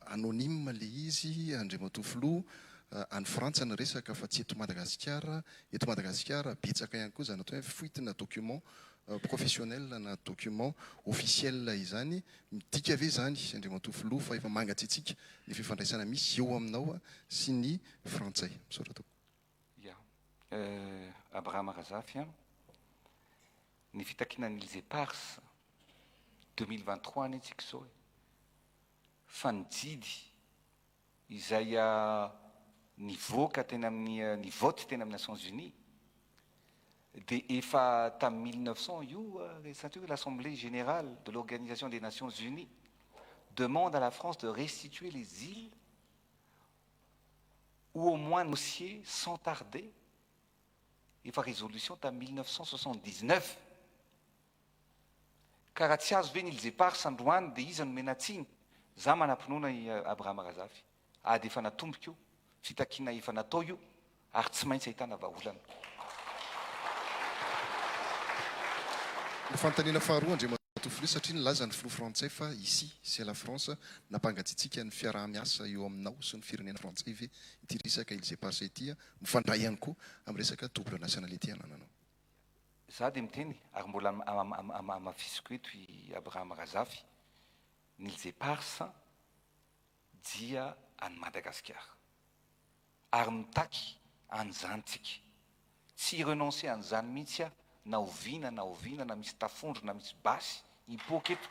anonyme le izy Andriamatoa Filoha, any Frantsa ny resaka fa tsy eto Madagasikara, eto Madagasikara betsaka ihany koa izany atao hoe fuite na document professionnel na document officiel izany, midika ve izany Andriamatoa Filoha fa efa mangatsiatsiaka ny fifandraisana misy eo aminao sy ny Frantsay? Misaotra tompoko. Ya. Abraham Razafy an. Ny fitakiana ny Îles Éparses 2023 anie tsika izao e. Fa ny didy izay nivoaka teny amin'ny ny vote teny amin'ny Nations Unies dia efa tamin'ny 1900 io satria hoe l'Assemblée Générale de l'Organisation des Nations Unies demande à la France de restituer les îles ou au moins négocier sans tarder efa résolution tamin'ny 1979. Ka raha tsy azo ve ny Îles Éparses androany dia iza no omena tsiny? Za manam-pinoana i Abraham Razafy. Ady efa natomboka io, fitakiana efa natao io ary tsy maintsy ahitana vahaolana. Ny fanontaniana faharoa Andriamatoa Filoha, satria nilaza ny Filoha frantsay fa ici c'est la France, nampangatsiatsiaka ny fiaraha-miasa eo aminao sy ny firenena frantsay ve ity resaka Îles Éparses ity, mifandray ihany koa amin'ny resaka double nationalité anananao? Za dia miteny ary mbola hamafisiko eto i Abraham Razafy, ny Îles Éparses dia an'i Madagasikara ary mitaky an'izany tsika. Tsy hi-renoncer an'izany mihitsy aho na oviana na oviana na misy tafondro na misy basy hipoaka eto.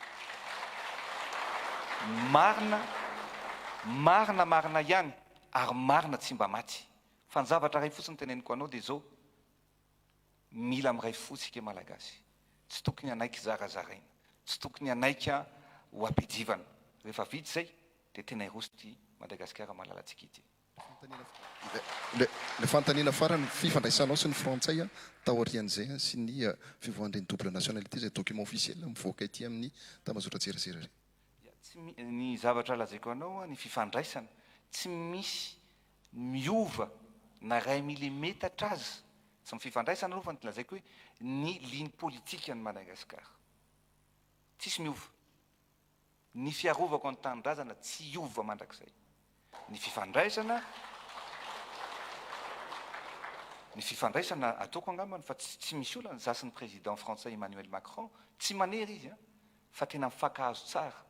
Marina, marina marina ihany ary marina tsy mba maty. Fa ny zavatra iray fotsiny teneniko anao dia izao, Mila miray fo isika Malagasy. Tsy tokony hanaiky zarazaraina. Tsy tokony hanaiky ho ampijivana. Rehefa vita izay dia tena hiroso ity Madagasikara malalantsika ity. Ilay fanontaniana farany, fifandraisanao sy ny frantsay taorian'izay sy ny fivoahan'ireny double nationalité izay document officiel mivoaka ety amin'ny tambazotran-tserasera ireny. Tsy ny zavatra lazaiko anao ny fifandraisana tsy misy miova na iray milemetatra aza, tsy ny fifandraisana aloha fa ny lazaiko hoe ny ligne politique an'i Madagascar tsisy miova, ny fiarovako ny tanindrazana tsy hiova mandrakizay, ny fifandraisana ny fifandraisana ataoko angambany fa tsy tsy misy olana, za sy ny président frantsay Emmanuel Macron tsy manery izy an, fa tena mifankahazo tsara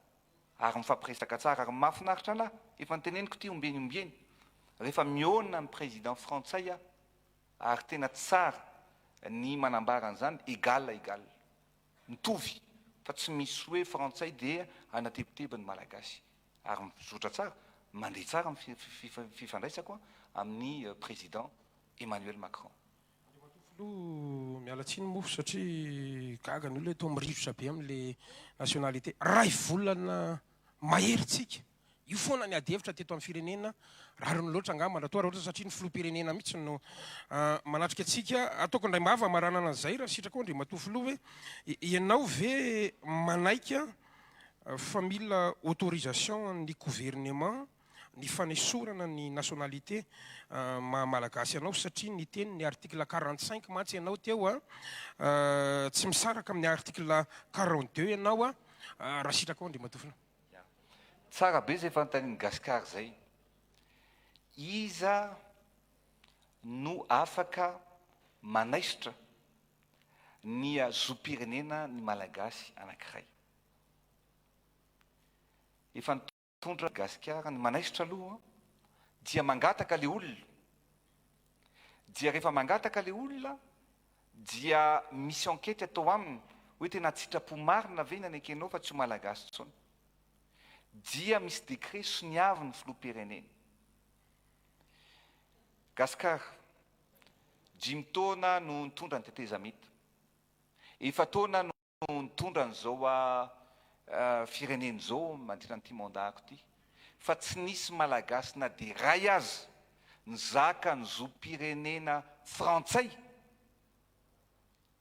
ary mifampiresaka tsara ary mahafinaritra anah, efa noteneniko ity ombieny ombieny, rehefa mihaona amin'ny président frantsay aho ary tena tsara ny manambara an'izany égal à égal, mitovy fa tsy misy hoe frantsay dia hanatebiteby ny malagasy ary mizotra tsara, mandeha tsara ny fifandraisako amin'ny président Emmanuel Macron. Andriamatoa Filoha, miala tsiny moa satria gaga ny olona hoe toa mirirotra be amin'ilay nationalité. Iray volana mahery tsika. Io foana ny ady hevitra teto amin'ny firenena. Rariny loatra angamba raha toa raha ohatra satria ny filoham-pirenena mihitsy no manatrika antsika. Ataoko indray mbava hamaranana an'izay raha sitraka Andriamatoa Filoha hoe ianao ve manaiky fa mila autorisation ny gouvernement ny fanesorana ny nationalité maha malagasy anao satria niteny ny article 45 mantsy ianao teo a, tsy misaraka amin'ny article 42 ianao a, raha sitrakao Andriamatoa Filoha. Ya. Tsara be zay fanontanian'i Gascar zay. Iza no afaka manaisotra ny zom-pirenena ny Malagasy anankiray? Efa Mpitondra gasikara ny manaisotra aloha dia mangataka le olona dia rehefa mangataka le olona dia misy enquete atao aminy hoe tena an-tsitrapo marina ve ny anekenao fa tsy ho malagasy intsony dia misy décret soniavin'ny filoham-pirenena Gasikara dimy taona no nitondra ny tetezamita efa-taona no no nitondra an'izao firenena izao mandritra an'ity mandat-ko ity fa tsy nisy Malagasy na dia iray aza nizaka ny zom-pirenena frantsay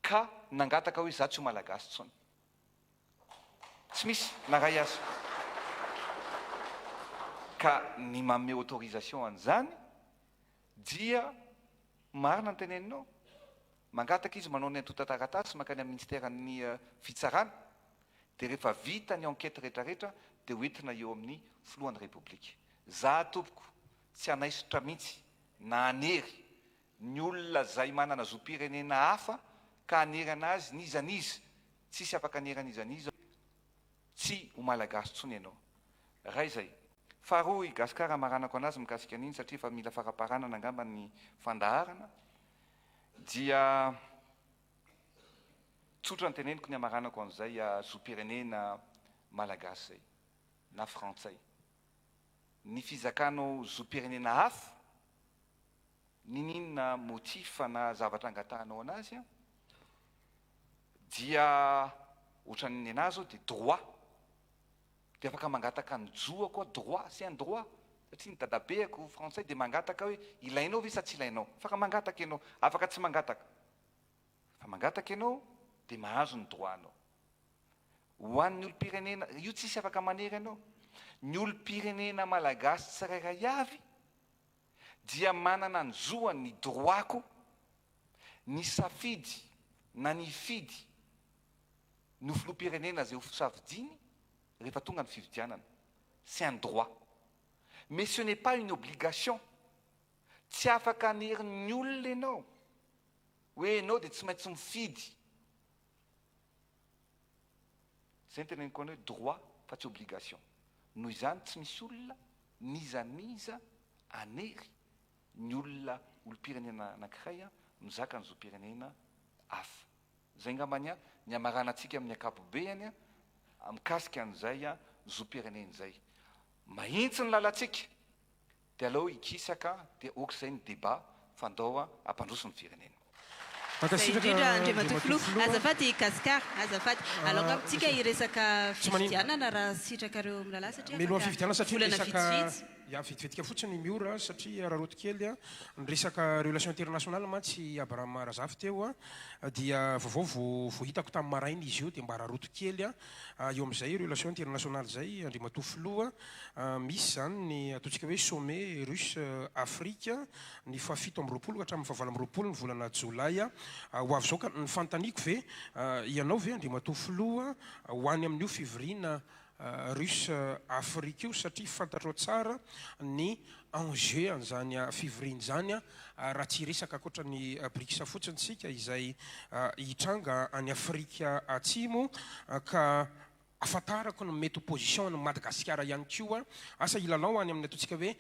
ka nangataka hoe za tsy ho Malagasy intsony. Tsy misy na iray aza. Ka ny manome autorisation an'izany dia marina ny teneninao. Mangataka izy manao ny antontan-taratasy mankany amin'ny ministeran'ny fitsarana. Dia rehefa vita ny enquête rehetrarehetra dia ho entina eo amin'ny filohan'ny Repoblika. Za tompoko tsy hanaisotra mihitsy na hanery ny olona zay manana zom-pirenena hafa ka hanery anazy n'iza n'iza, tsisy afaka hanery an'iza n'iza hoe tsy ho Malagasy tsony ianao. Ray zay. Faharoa i Gascar hamaranako anazy mikasika an'iny satria efa mila faraparanana angamba ny fandaharana dia tsotra ny teneniko ny hamaranako an'izay zom-pirenena Malagasy zay na Frantsay. Ny fizakanao zom-pirenena hafa Niniana motif na zavatra angatahanao anazy an, dia ohatran'ny nenahy zao dia droit, dia afaka mangataka ny joako aho, droit, c'est un droit, satria ny dadabeako frantsay dia mangataka hoe ilainao ve sa tsy ilainao, afaka mangataka ianao, afaka tsy mangataka, fa mangataka ianao dia mahazo ny droit-nao. Ho an'ny olom-pirenena, io tsisy afaka manery anao, ny olom-pirenena malagasy tsirairay avy dia manana ny zoany, ny droit-ko, ny safidy na ny hifidy ny ho filoham-pirenena izay ho safidiany rehefa tonga ny fifidianana. C'est un droit. Mais ce n'est pas une obligation. Tsy afaka hanery ny olona ianao hoe ianao dia tsy maintsy mifidy. Izay no teneniko anao hoe droit fa tsy obligation. Noho izany tsy misy olona n'iza n'iza hanery ny olona olom-pirenena anankiray mizaka ny zom-pirenena hafa. Izay angambany ny hamaranantsika amin'ny ankapobeany mikasika an'izay zom-pirenena izay. Mahitsy ny lalantsika Dia aleo hikisaka dia ok izay ny débat fa ndao hampandroso ny firenena. Zay indrindra Andriamatoa Filoha. Azafady Gascar, azafady. Alao angamba tsika hiresaka fifidianana raha sitrakareo mirahalahy satria afaka volana vitsivitsy. Ya, vetivetika fotsiny Miora satria araraoty kely a, ny resaka relation internationale mantsy Abraham Razafy teo a, dia vaovao vao vao hitako tamin'ny maraina izy io dia mba araraoty kely a, eo amin'izay relation internationale izay Andriamatoa Filoha. Misy izany ny ataontsika hoe sommet russe Afrique ny fahafito amby 20 ka hatramin'ny fahavalo amby 20 ny volana jolay ho avy izao ka ny fanontaniako ve ianao ve Andriamatoa Filoha ho any amin'io fivoriana russe Afrique io satria fantatrao tsara ny enjeu an'izany fivoriana izany raha tsy hiresaka ankoatra ny Brics fotsiny isika izay hitranga any Afrika Atsimo ka Afantarako ny mety ho position an'i Madagasikara ihany koa, asa hilalao any amin'ny ataontsika hoe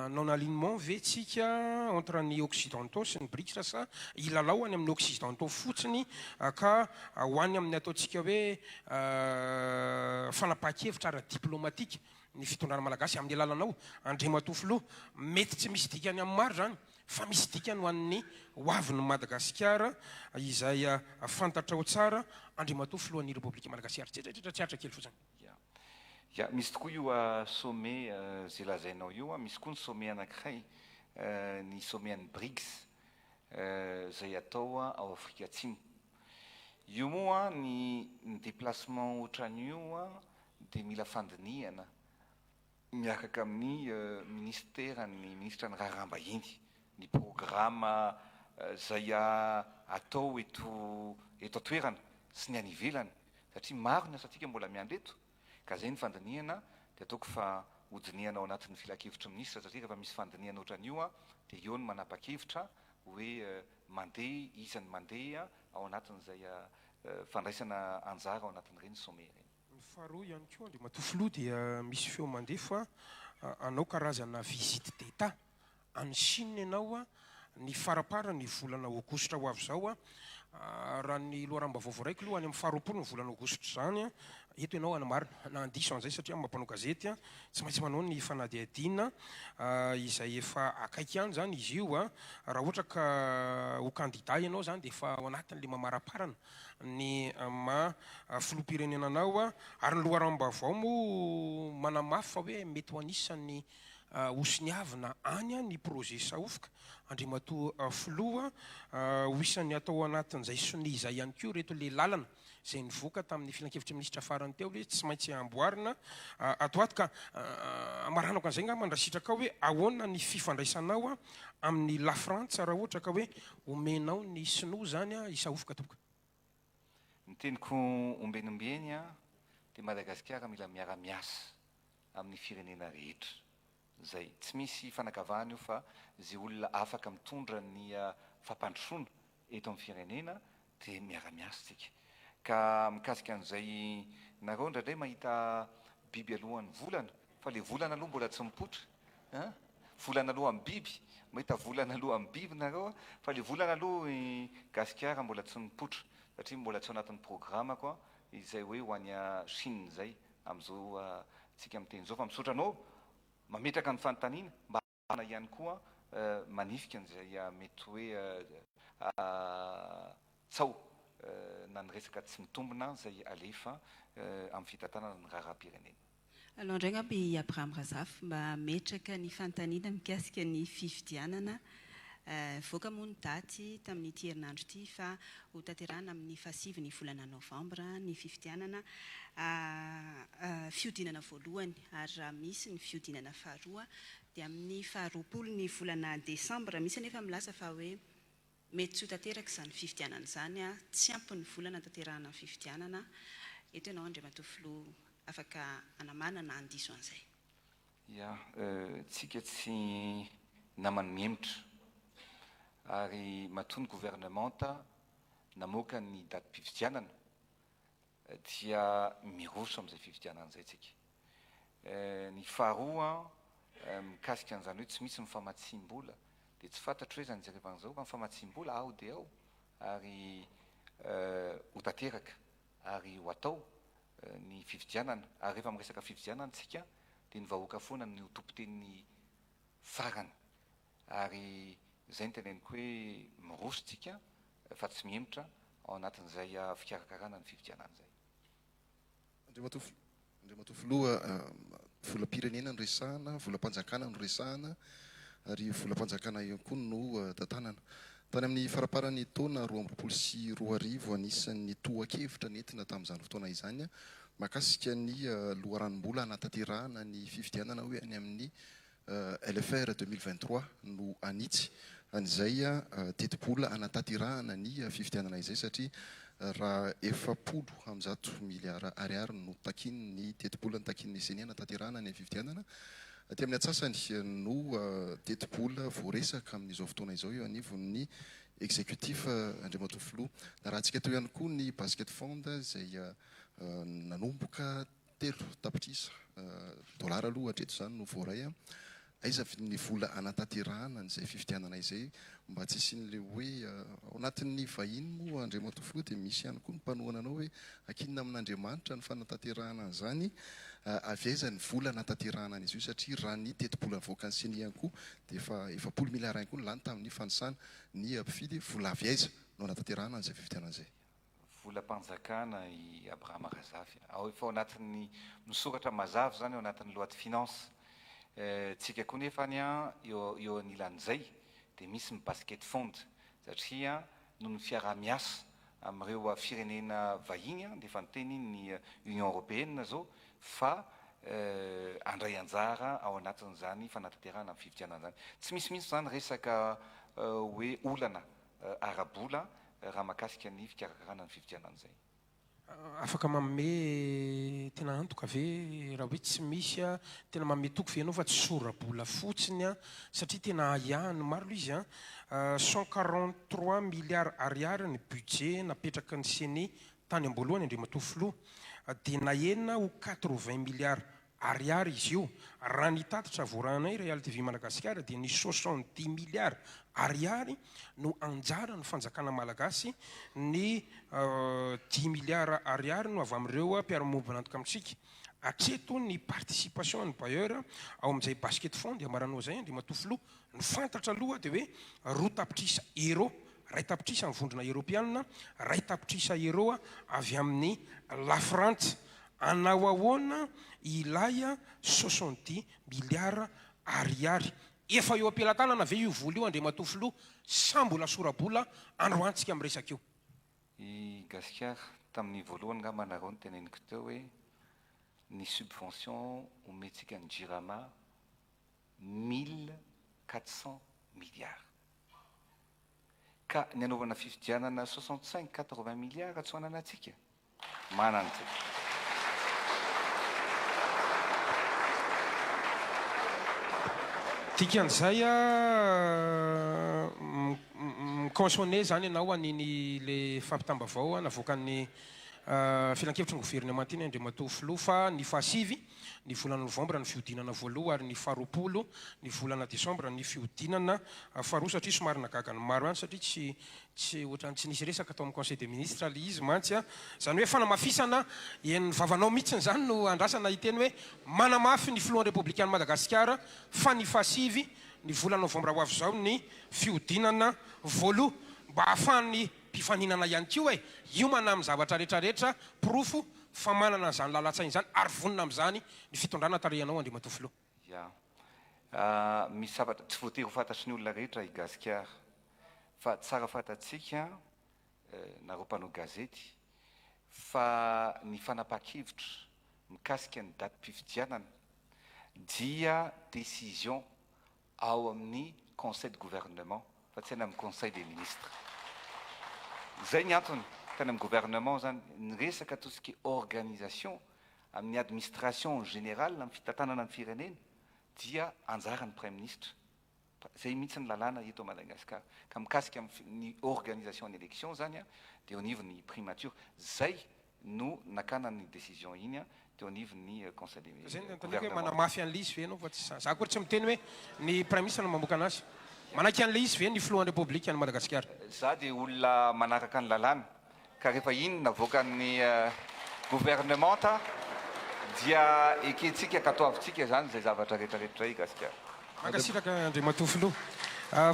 non alignement ve tsika entre ny occidentaux sy ny Brics sa hilalao any amin'ny occidentaux fotsiny ka ho any amin'ny ataontsika hoe fanapahan-kevitra ara-diplomatika ny fitondrana malagasy amin'ny alalanao Andriamatoa Filoha. Mety tsy misy dikany amin'ny maro izany fa misy dikany ho an'ny ho avin'i Madagasikara izay fantatrao tsara Andriamatoa Filohan'ny Repoblika Madagasikara. Tsetraitsetra tsy aritra kely fotsiny. Ya. Ya, misy tokoa io sommet izay lazainao io, misy koa ny sommet anankiray, ny sommet an'ny Brics izay atao ao Afrika Atsimo. Io moa ny ny déplacement ohatran'io dia mila fandinihana miaraka amin'ny minisiteran'ny minisitran'ny raharaham-bahiny ny programa izay atao eto eto an-toerana sy ny any ivelany satria maro ny asantsika mbola miandry eto ka izay ny fandinihana dia ataoko fa hodinihana ao anatin'ny filankevitry ny minisitra satria rehefa misy fandinihana ohatran'io dia eo no manapa-kevitra hoe mandeha iza ny mandeha ao anatin'izay fandraisana anjara ao anatin'ireny sommet ireny. Ny faharoa ihany koa Andriamatoa Filoha dia misy feo mandeha fa hanao karazana visite d'Etat any Chine ianao ny faramparan'ny volana aogositra ho avy izao. Raha ny loharanom-baovao voaraiko aloha any amin'ny faharoapolo ny volana aogositra izany eto ianao hanamarina na handiso an'izay satria amin'ny maha mpanao gazety tsy maintsy manao ny fanadihadiana izay efa akaiky ihany izany izy io. Raha ohatra ka ho kandida ianao izany dia efa ao anatin'ilay mamaraparana ny maha filoham-pirenena anao ary ny loharanom-baovao moa manamafy fa hoe mety ho anisan'ny hosoniavina any ny projet Sahofoka, Andriamatoa Filoha, ho isan'ny atao anatin'izay sonia izay ihany koa ireto le lalana izay nivoaka tamin'ny filankevitry ny minisitra farany teo hoe tsy maintsy amboarina ato ato ka amaranako an'izay angamba raha sitrakao hoe ahoana ny fifandraisanao amin'ny Lafrantsa raha ohatra ka hoe Omenao ny sinoa zany a i Sahofoka tompoko. Ny teniko ombieny ombieny a. Dia Madagasikara mila miara-miasa amin'ny firenena rehetra. Zay. Tsy misy fanakavahana io fa ze olona afaka mitondra ny fampandrosoana eto amin'ny firenena dia miara-miasa tsika. Ka mikasika an'izay nareo indraindray mahita biby alohan'ny volana fa le volana aloha mbola tsy mipoitra an! Volana alohan'ny biby, mahita volana alohan'ny biby nareo an! Fa le volana aloha i gasikara mbola tsy mipoitra satria mbola tsy ao anatin'ny programme-ko izay hoe ho any Chine izay amin'izao tsika miteny izao fa misaotra anao mametraka ny fanontaniana mba ahafahana ihany koa manifika an'izay mety hoe tsaho na ny resaka tsy mitombina izay alefa amin'ny fitantanana ny raharaham-pirenena. Alao indray angamba i Abraham Razafy mba hametraka ny fanontaniana mikasika ny fifidianana. Nivoaka moa ny daty tamin'ity herinandro ity fa hotanterahina amin'ny fahasivy ny volana novambra ny fifidianana fihodinana voalohany ary raha misy ny fihodinana faharoa dia amin'ny faharoapolo ny volana desambra. Misy anefa milaza fa hoe mety tsy ho tanteraka izany fifidianana izany, tsy ampy ny vola hanatanterahana ny fifidianana. Eto ianao Andriamatoa Filoha afaka hanamana na handiso an'izay. Ya, tsika tsy naman'ny mihemotra. Ary matoa ny governemanta namoaka ny datim-pifidianana dia miroso amin'izay fifidianana izay tsika. Ny faharoa mikasika an'izany hoe tsy misy ny famatsiam-bola dia tsy fantatro hoe izany jerevana izao fa ny famatsiam-bola ao dia ao ary ho tanteraka ary ho atao ny fifidianana ary rehefa miresaka fifidianana tsika dia ny vahoaka foana no tompon-teny farany ary izay no teneniko hoe miroso tsika fa tsy mihemotra ao anatin'izay fikarakarana ny fifidianana izay. Andriamatoa Filoha, volam-pirenena no resahana, volam-panjakana no resahana ary volam-panjakana ihany koa no tantanana. Tany amin'ny faramparan'ny taona 2022, anisan'ny tohan-kevitra nentina tamin'izany fotoana izany mahakasika ny loharanom-bola hanatanterahana ny fifidianana hoe any amin'ny LFR 2023 no hanitsy an'izay tetibola hanatanterahana ny fifidianana izay satria raha 140 miliara ariary no takian'ny tetibola notakian'ny Ceni hanatanterahana ny fifidianana, aty amin'ny antsasany no tetibola voaresaka amin'izao fotoana izao eo anivon'ny Executif Andriamatoa Filoha. Narahantsika teo ihany koa ny Basket Fund izay nanomboka 3 tapitrisa dolara aloha hatreto izany no voaray an! Aiza avy ny vola hanatanterahana an'izay fifidianana izay mba tsy hisian'ilay hoe ao anatin'ny vahiny moa Andriamatoa Filoha dia misy ihany koa ny mpanohana anao hoe ankinina amin'Andriamanitra ny fanatanterahana an'izany, avy aiza ny vola hanatanterahana an'izy io satria raha ny tetibola avoakan'ny Ceni ihany koa dia efa 40 miliara ihany koa no lany tamin'ny fanisana ny mpifidy, vola avy aiza no hanatanterahana an'izay fifidianana izay? Volam-panjakana i Abrahama Razafy. Ao efa ao anatin'ny misoratra mazava izany ao anatin'ny loi de finance. Tsika koa nefa any eo eo anilan'izay dia misy ny basket fund satria noho ny fiaraha-miasa amin'ireo firenena vahiny dia efa niteny ny Union Européenne izao fa handray anjara ao anatin'izany fanatanterahana ny fifidianana izany. Tsy misy mihitsy izany resaka hoe olana ara-bola raha mahakasika ny fikarakarana ny fifidianana izay. Afaka manome tena antoka ve raha hoe tsy misy a, tena manome toky ve ianao fa tsy sora-bola fotsiny a, satria tena ahiahin'ny maro ilay izy a, 143 milliards ariary ny budget napetraky ny Ceni tany am-boalohany Andriamatoa Filoha, dia nahena ho 80 milliards Ariary izy io. Raha ny tatitra voarahanay Real TV Madagasikara dia ny 70 milliards Ariary no anjaran'ny fanjakana Malagasy, ny dimy milliards Ariary no avy amin'ireo mpiara-miombon'antoka amintsika. Hatreto ny participation an'ny bailleur ao amin'izay basket fund ambaranao izay Andriamatoa Filoha. Ny fantatra aloha dia hoe 2 tapitrisa euros, 1 tapitrisa amin'ny vondrona Eoropeanina, 1 tapitrisa euros avy amin'ny Lafrantsa. Anao ahoana ilay 70 milliards ariary? Efa eo am-pelatanana ve io vola io Andriamatoa Filoha sa mbola sora-bola androantsika miresaka io? I Gasikara, tamin'ny voalohany ngamba nareo no teneniko teo hoe ny subvention omentsika ny Jirama 1400 milliards. Ka ny anaovana fifidianana 65, 80 milliards tsy ho ananantsika. Manana tsika. Dikan'izay mi-cautionner izany ianao an'iny le fampitam-baovao navoakan'ny filankevitry ny governemanta iny Andriamatoa Filoha fa ny fahasivy ny volana novambra ny fihodinana voaloha ary ny faharoapolo ny volana desambra ny fihodinana faharoa satria somary nagaga ny maro ihany satria tsy Tsy ohatran'ny tsy nisy resaka tao amin'ny conseil des ministres ilay izy mantsy an! Izany hoe fanamafisana eny vavanao mihitsiny izany no andrasana hiteny hoe manamafy ny filohan'ny Repoblikan'i Madagasikara fa ny fahasivy ny volana novambra ho avy izao ny fihodinana voaloha mba hahafahan'ny mpifaninana ihany koa e! hiomana amin'ny zavatra rehetrarehetra porofo fa manana an'izany lalan-tsaina izany ary vonona amin'izany ny fitondrana tarihanao Andriamatoa Filoha. Ya. Misy zavatra tsy voatery ho fantatry ny olona rehetra i Gasikara. Fa tsara fantatsika, nareo mpanao gazety, fa ny fanapahan-kevitra mikasika ny datim-pifidianana dia décision ao amin'ny Conseil de gouvernement fa tsy any amin'ny Conseil des ministres. Izay ny antony, tany amin'ny gouvernement izany, ny resaka tout ce qui est organisation amin'ny administration générale, amin'ny fitantanana ny firenena dia anjaran'ny Praiminisitra. Fa zay mihitsy ny lalàna eto Madagascar. Ka mikasika ny organisation ny élection zany dia eo anivon'ny primature. Zay no nakana ny décision iny teo anivon'ny conseil des Zay no anontaniako hoe manamafy an'ilay izy ve ianao fa tsy za. Za akory tsy miteny hoe ny praiminisitra no mamoaka anazy. Manaiky an'ilay izy ve ny filohan'ny Repoblikan'i Madagasikara? Za dia olona manaraka ny lalàna. Ka rehefa iny navoakan'ny gouvernementa dia ekentsika ankatoavintsika izany izay zavatra rehetra rehetra izay i Gasikara. Mankasitraka Andriamatoa Filoha.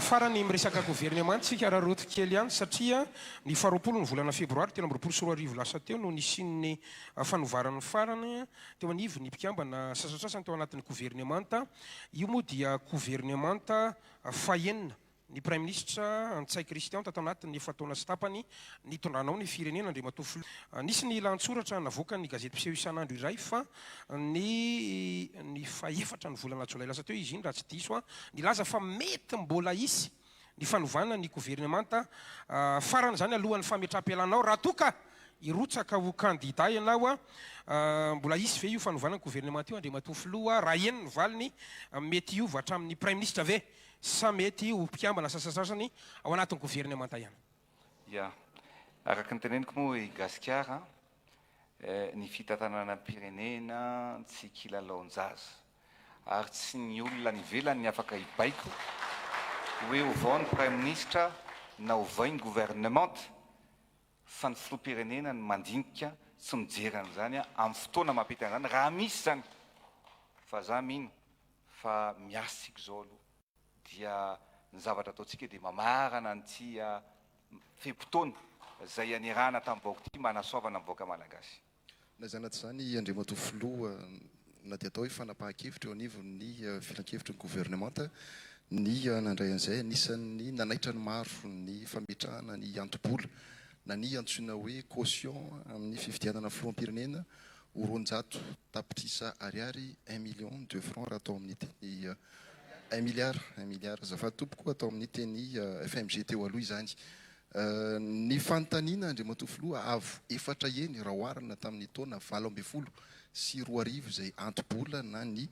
Farany miresaka governemanta isika araraoty kely ihany satria ny faharoapolo ny volana febroary 2023 lasa teo no nisian'ny fanovaran'ny farany teo anivon'ny mpikambana sasantsasany tao anatin'ny governemanta. Io moa dia governemanta fahenina Ny Praiminisitra Ntsay Christian tato anatin'ny efa-taona sy tapany nitondranao ny firenena, Andriamatoa Filoha. Nisy ny lahatsoratra navoakan'ny gazety mpiseho isan'andro iray fa ny ny fahefatra ny volana jolay lasa teo izy iny raha tsy diso aho, nilaza fa mety mbola hisy ny fanovana ny governemanta farany izany alohan'ny fametraham-pialanao raha toa ka hirotsaka ho kandida ianao. Mbola hisy ve io fanovana ny governemanta io Andriamatoa Filoha? Raha eny ny valiny, mety hiova hatramin'ny Praiminisitra ve? Sa mety ho mpikambana sasasasany ao anatin'ny governemanta ihany? Ya. Araka ny teneniko moa i Gasikara, ny fitantananam-pirenena tsy kilalaon-jaza. Ary tsy ny olona any ivelany ny afaka hibaiko hoe ovao ny praiminisitra na ovay ny governemanta fa ny filoham-pirenena no mandinika sy mijery an'izany amin'ny fotoana mampety an'izany raha misy izany. Fa za mino fa miasa isika izao aloha dia ny zavatra ataontsika dia mamarana an'ity fe-potoana izay anirahana tamin'ny vahoaka ity mba hanasoavana ny vahoaka malagasy. Na izany na tsy izany, Andriamatoa Filoha, na dia atao hoe fanapahan-kevitra eo anivon'ny filankevitry ny governemanta ny nandray an'izay, anisan'ny nanaitra ny maro ny fametrahana ny anto-bola na ny antsoina hoe caution amin'ny fifidianana filoham-pirenena ho 200 tapitrisa ariary, un million de francs raha atao amin'ny teny un milliard, un milliard azafady tompoko, atao amin'ny teny FMG teo aloha izany. Ny fanontaniana Andriamatoa Filoha, avo efatra heny raha oharina tamin'ny taona 2018 izay anto-bola na ny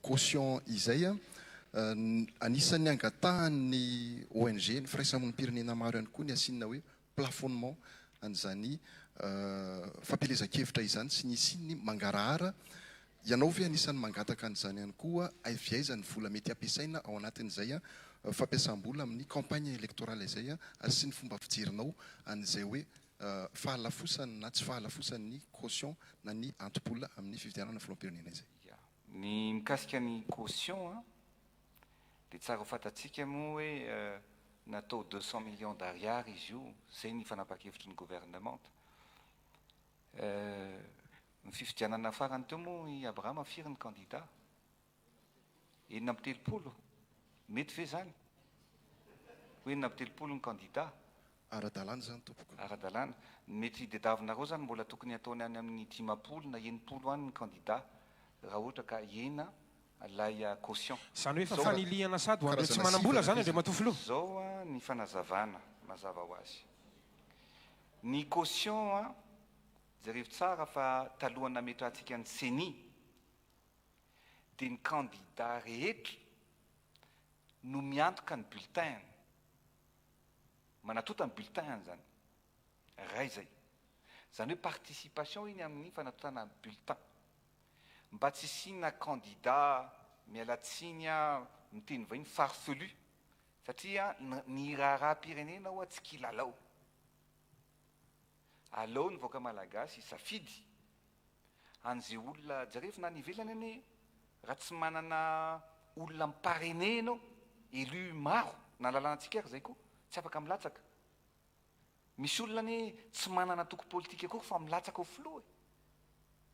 caution izay. Anisan'ny angatahan'ny ONG, ny firaisamonim-pirenena maro ihany koa ny hasiana hoe plafonnement an'izany fampielezan-kevitra izany sy ny hisian'ny mangarahara. Ianao ve anisan'ny mangataka an'izany ihany koa? Avy aiza ny vola mety hampiasaina ao anatin'izay fampiasam-bola amin'ny campagne électorale izay ary sy ny fomba fijerinao an'izay hoe fahalafosany na tsy fahalafosan'ny caution na ny anto-bola amin'ny fifidianana filoham-pirenena izay? Ya. Ny mikasika ny caution an, dia tsara ho fantatsika moa hoe natao 200 millions d'ariary izy io, izay ny fanapahan-kevitry ny gouvernemanta. Ny fifidianana farany teo moa i Abrahama firy ny candidat? 36? Mety ve izany? Ho 36 ny candidat? Ara-dalàna izany tompoko. Ara-dalàna. Ny mety dedavinareo izany mbola tokony hataony any amin'ny 50 na 60 any ny candidat raha ohatra ka hena ilay caution. Izany hoe efa fanilihana sady ho an'ireo tsy manam-bola izany Andriamatoa Filoha? Izao ny fanazavana mazava ho azy. Ny caution jerevo tsara fa talohan'ny nametrahantsika ny ceni dia ny candidat rehetra. no miantoka ny bulletin-ny. Manatota ny bulletin-ny izany. Iray izay. Izany hoe participation iny amin'ny fanatotana bulletin. Mba tsy hisiana candidat, miala tsiny aho miteny vahiny, farfelu. Satria ny raharaham-pirenena ho'a tsy kilalao. Aleo ny vahoaka malagasy hisafidy an'izay olona, jerevo na any ivelany anie raha tsy manana olona mi-parrainer ianao, élu maro, na lalànantsika ary izay koa, tsy afaka milatsaka. Misy olona anie tsy manana antoko politika akory fa milatsaka ho filoha e!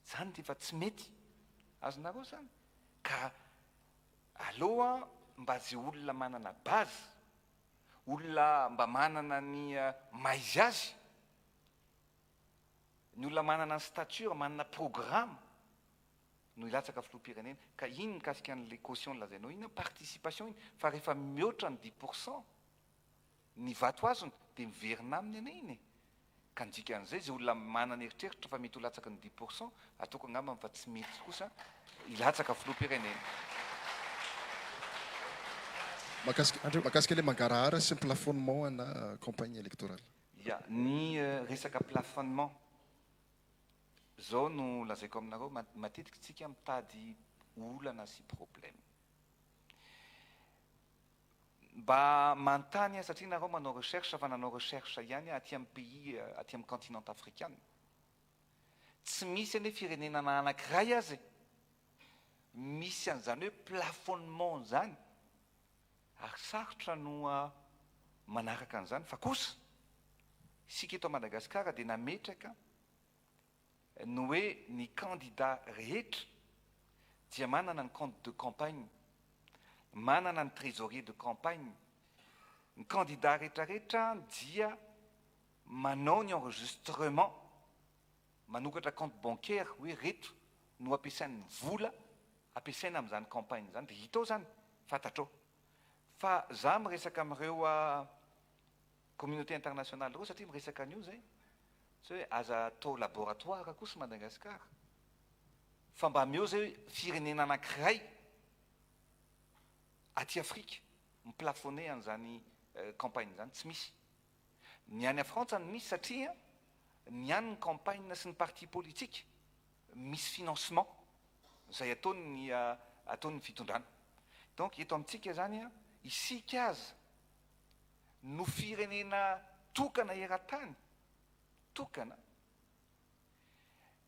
Zany dia efa tsy mety. Azonareo zany? Ka aleo mba ze olona manana base, olona mba manana ny maha izy azy, ny olona manana ny stature, manana programme no hilatsaka filoham-pirenena. Ka iny mikasika an'le caution lazainao iny an, participation iny, fa rehefa mihoatra ny dix pour cent ny vato azony dia miverina aminy anie iny e! Ka ny dikan'izay, izay olona manana eritreritra fa mety ho latsaky ny dix pour cent, ataoko angambany fa tsy mety kosa hilatsaka filoham-pirenena. Mahakasika mahakasika ilay mangarahara sy ny plafonnement ana campagne électorale. Ya, ny resaka plafonnement, zao no lazaiko aminareo, matetika tsika mitady olana sy problème. Mba manontany aho satria nareo manao recherche fa nanao recherche ihany aho aty amin'ny pays aty amin'ny continent afrikana. Tsy misy anie firenena na anankiray aza e! Misy an'izany hoe plafonnement izany ary sarotra no manaraka an'izany fa kosa isika eto Madagasikara dia nametraka ny hoe ny candidat rehetra dia manana ny compte de campagne, manana ny trésorier de campagne, ny candidat rehetrarehetra dia manao ny enregistrement, manokatra compte bancaire hoe reto no ampiasain'ny vola ampiasaina amin'izany campagne izany dia hita ao izany, fantatrao. Fa za miresaka amin'ireo communauté internationale ireo satria miresaka an'io zay, Tsy hoe aza atao laboratoire kosa Madagascar fa mba ameo zay hoe firenena anankiray aty Afrika mi-plafonner an'izany campagne izany, tsy misy. Ny any Frantsa no misy satria ny any ny campagne sy ny parti politique misy financement izay ataon'ny ataon'ny fitondrana. Donc eto amintsika zany isika aza no firenena tokana eran-tany tokana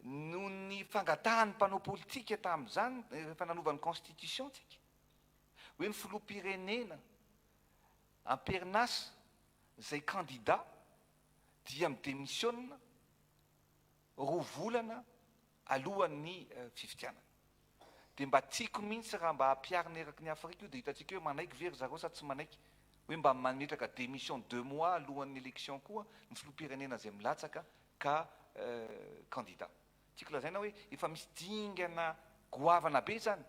noho ny fangatahan'ny mpanao politika tamin'izany rehefa nanova ny constitution tsika hoe ny filoham-pirenena am-perinasa izay candidat dia mi-demisiona roa volana alohan'ny fifidianana. Dia mba tiako mihitsy raha mba ampiharina eraky ny Afrika io dia hitantsika hoe manaiky ve ry zareo sa tsy manaiky hoe mba mametraka démission deux mois alohan'ny élection koa ny filoham-pirenena izay milatsaka ka candidat. Tiako lazaina hoe efa misy dingana goavana be izany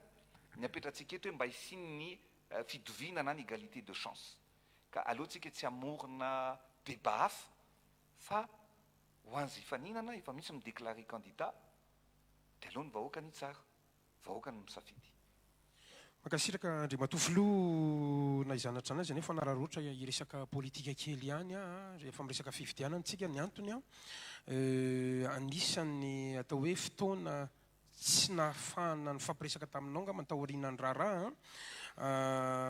ny apetratsika eto hoe mba hisian'ny fitoviana na ny égalité de chance. Ka aleo tsika tsy hamorona débat hafa fa ho an'izay hifaninana efa misy mi-déclarer candidat Dia aleo ny vahoaka anie tsara, vahoaka no misafidy. Mankasitraka Andriamatoa Filoha, na izany na izany aza anefa hanararaotra hiresaka politika kely ihany aho rehefa miresaka fifidianana tsika, ny antony an, anisan'ny atao hoe fotoana tsy nahafahana nifampiresaka taminao angamba taorian'ny raharaha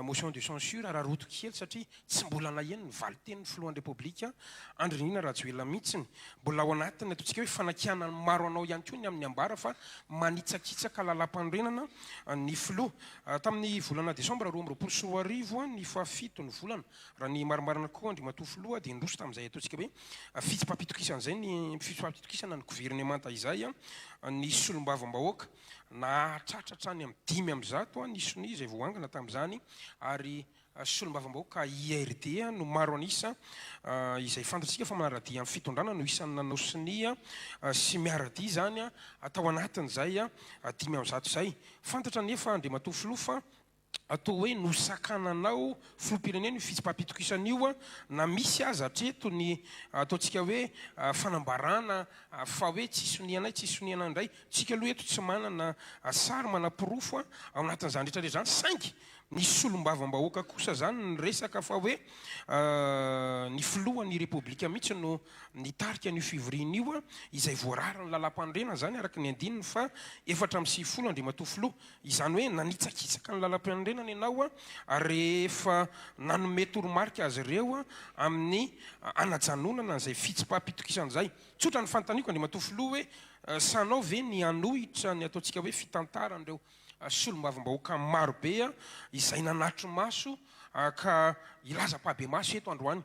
motion de censure, araraoto kely satria Tsy mbola naheno ny valin-tenin'ny filohan'ny Repoblika Andry Nirina Rajoelina mihitsy. Mbola ao anatin'ny ataontsika hoe fanakianan'ny maro anao ihany koa ny amin'ny ambara fa manitsakitsaka lalàmpanorenana ny filoha. Tamin'ny volana desambra 2022, ny fahafito ny volana, raha ny marimarina kokoa Andriamatoa Filoha dia niroso tamin'izay ataontsika hoe fitsipaham-pitokisana izay ny fitsipaham-pitokisana ny governemanta izay ny solombavambahoaka. Nahatratra hatrany amin'ny 105 ny sonia izay voaangona tamin'izany ary Solombavambahoaka IRD no maro an'isa izay fantatsika fa manara-dia amin'ny fitondrana no isan'ny nanao sonia sy miara-dia izany tao anatin'izay 105 izay. Fantatra anefa Andriamatoa Filoha fa toa hoe nosakananao Filoham-pirenena io fitsipaham-pitokisana io na misy aza hatreto ny ataontsika hoe fanambarana fa hoe tsy sonianay, tsy sonianay indray. Tsika aloha eto tsy manana sary manaporofo ao anatin'izany rehetra rehetra izany saingy. Ny solombavambahoaka kosa izany niresaka fa hoe ny filohan'ny Repoblika mihitsy no nitarika an'io fivoriana io, izay voararan'ny lalàmpanorenana izany araka ny andininy faha 94 Andriamatoa Filoha. Izany hoe nanitsakitsaka ny lalàmpanorenana ianao rehefa nanome toromarika azy ireo amin'ny hanajanonana an'izay fitsipaham-pitokisana izay. Tsotra ny fanontaniako Andriamatoa Filoha hoe sahanao ve ny hanohitra ny ataontsika hoe fitantaran'ireo solombavambahoaka maro be izay nanatri-maso ka hilaza ampahibemaso eto androany